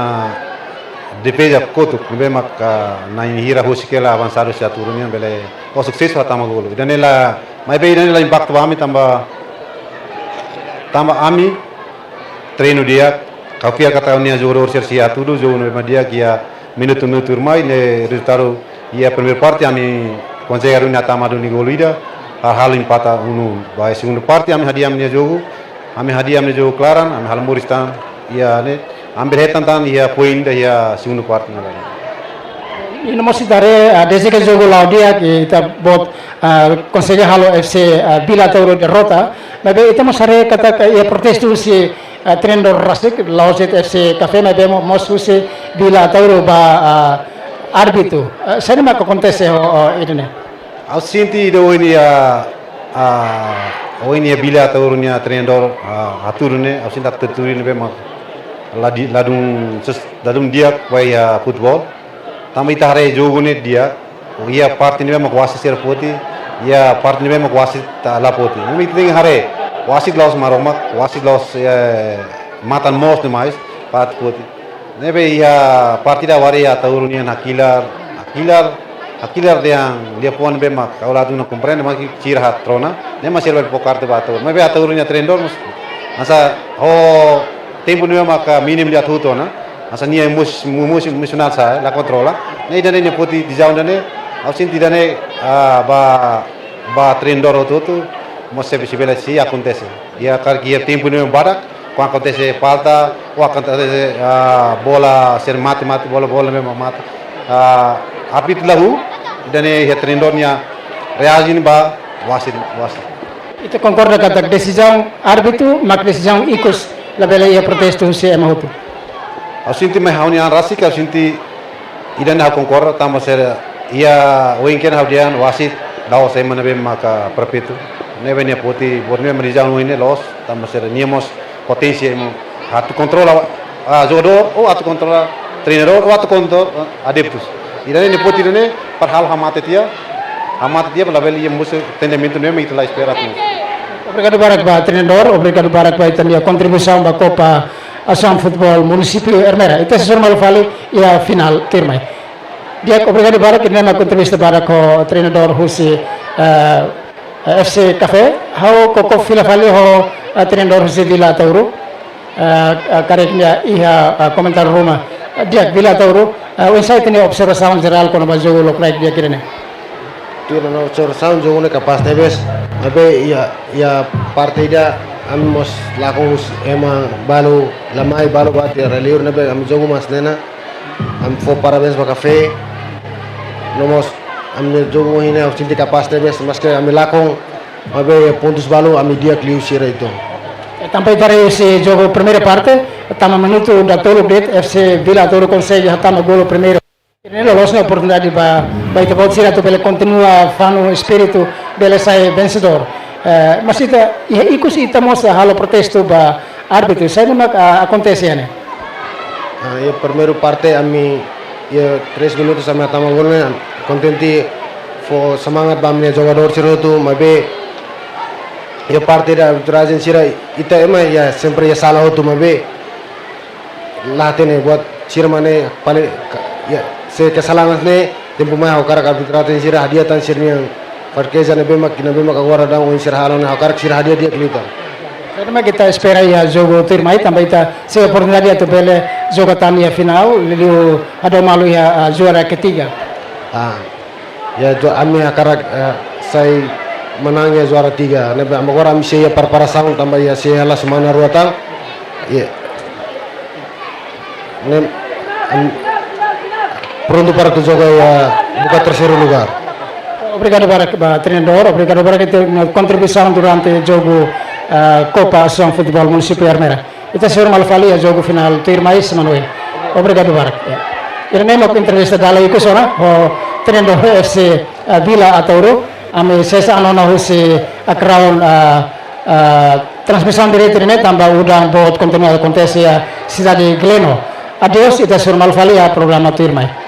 defeza kotuk ne'ebé mak, ah, na'in hira husik hela avansadu husi Ataúro nian bele ho susesu hatama golu. Ida-ne'e la, maibé ida-ne'e la impaktu ba ami tanba, tanba ami treinu di'ak, ha'u fiar katak ami-nia jogadór sira sei hatudu jogu ne'ebé mak di'ak iha minutu-minutu tuirmai, ne'e rezultadu iha primeiru parte ami konsege duni hatama duni golu ida, halo empata unu unu. Ba iha segundu parte ami hadi'a ami-nia jogu, ami hadi'a ami-nia jogu klaran, ami halo moris tan iha ne'e, ami bele hetan tan iha foin ida iha segundu parte ne'e. I no mós ita haree, ah, desde ke jogu la'o di'ak, ita-boot, ah, konsege halo F C, ah, Vila Ataúro derrota. Maibé ita mós haree katak iha protestu husi, ah, treinadór rasik, la'ós de'it F C Café, maibé mo-, mós husi Vila Ataúro ba, ah, árbitru. Ah, saida mak akontese ho, ho ida-ne'e? Ha'u sente ida ohin iha, ah, ohin iha Vila Ataúro nia treinadór, ah, hatudu ne'e, ha'u sente hatudu ne'ebé mak la di-, ladún ses-, ladún di'ak ba iha futeból. Tanba ita haree jogu ne'e di'ak, iha parte ne'ebé mak wasit sira foti, iha parte ne'ebé mak wasit la foti. Ne'e mak ita tenke haree, wasit la'ós Maromak, wasit la'ós, eh, matan moos demais, para atu foti. Ne'ebé iha partida wainhira Ataúro nian hakilar, hakilar, hakilar dehan liafuan ne'ebé mak ha'u ladún komprende, mak sira hatrona, ne'e mak sira bele fó karta ba Ataúro. Maibé Ataúro nia treinadór mós, hanesan ho tempu ne'ebé mak mínimu liu atu hotu ona, hanesan nia mus-, mu-, mus-, emosionál sa'e, la kontrola. Ne'e ida-ne'e nia foti desizaun ida-ne'e, ha'u sente ida-ne'e, ah, ba, ba treinadór hotu-hotu, mós sei, sei bele sei akontese. Iha karik iha tempu ne'ebé badak, kuandu akontese falta, ou akontese, ah, bola sira mate, mate, bola, bola ne'ebé mate. Ah, árbitru la huu, ida-ne'e iha treinadór nia reasaun ba wasit, wasit. Ita konkorda katak desizaun árbitru mak desizaun ikus, labele iha protestu husi ema hotu. Ha'u sente mai ha'u-nia an rasik, ha'u sente ida-ne'e ha'u konkorda, tanba sira iha oin kedas ha'u dehan wasit la'ós ema ne'ebé maka perfeitu. Ne'ebé nia foti, buat ne'ebé mak desizaun oin ne'e loos, tanba sira-nia mós poténsia ema atu kontrola, ah, jogadór, ou atu kontrola treinadór, ou atu kontrola, ah, adeptus. Ida-ne'e nia foti ida-ne'e, para halo hamate tiha, hamate tiha, para labele iha mós entendimentu ne'ebé mak ita la espera atu. Obrigadu barak ba treinadór, obrigadu barak ba ita-nia kontribuisaun ba Kopa Asosiasaun Futeból Munisípiu Ermera. Ita sei hasoru malu fali iha finál tuirmai. Di'ak, obrigadu barak, ida-ne'e mak entrevista barak ho treinadór husi, eh, eh, F C Café. Ha'u koko fila fali ho, eh, treinadór husi Vila Ataúro. Eh, eh, karik nia iha, eh, komentáriu ruma. Eh, di'ak, Vila Ataúro, eh, oinsá ita-nia observasaun jerál kona-ba jogu lokraik di'ak ida-ne'e? Tuir ha'u-nia observasaun, jogu ne'e kapás tebes. Maibé iha, iha parte ida ami mós lakon husi ema balu, la mai balu ba tiha liur, ne'ebé ami jogu mós ne'e ona. Ami fó parabéns ba Café. No mós ami jogu ohin ne'e ha'u sente kapás tebes, maske ami lakon, maibé pontus balu ami di'ak liu sira uitoan. Eh, tanba ita haree husi jogu primeira parte, tama minutu datoluk de'it, F C Vila Ataúro konsege hatama golu primeiru. Ne'e loloos ona oportunidade ba, ba ita-boot sira atu bele kontinua fanu espíritu bele sai vensedór. Eh, mas ita, iha ikus ita mós halo protestu ba árbitru, saida mak, ah, akontese iha ne'e? Ah, iha primeiru parte ami, iha três minutus ami hatama golu ne'e, kontente fó semangat ba ami-nia jogadór sira hotu, maibé iha parte da arbitrajen sira, ita ema iha sempre iha sala hotu, maibé la hatene buat sira mak ne'e pali ka-, iha, se kesalahan ne'e, tempu mai ha'u hakarak arbitrajen sira hadi'a tan sira-nia frakeja ne'ebé mak, ne'ebé mak agora daudaun sira halo ne'e, ha'u hakarak sira hadi'a di'ak liután. Saida mak ita espera iha jogu tuirmai, tanba ita sei oportunidade atu bele joga tan iha finál, liuliu hadomi malu iha, ah, juara ketiga. Ah. Iha jo-, ami hakarak, eh, sai manán iha juara tiga. Ne'ebé agora ami sei iha preparasaun tanba iha sei hela semana rua tan. Iha. Ne'e, ami prontu para atu joga iha buka terseiru lugár. Obrigadu barak ba treinadór, obrigadu barak ita-nia kontribuisaun durante jogu, eh, Kopa Asosiasaun Futeból Munisípiu Ermera. Ita sei hasoru malu fali iha jogu finál tuirmai semana oin. Obrigadu barak. Ya. Ida-ne'e mak entrevista dala ikus ona ho treinadór F C, eh, Vila Ataúro. Ami sei hanesan ona husi, eh, ground, eh, eh, transmisaun diretu ida-ne'e tanba udan boot kontinua akontese iha sidade Gleno. Adeus, ita sei hasoru malu fali iha programa tuirmai.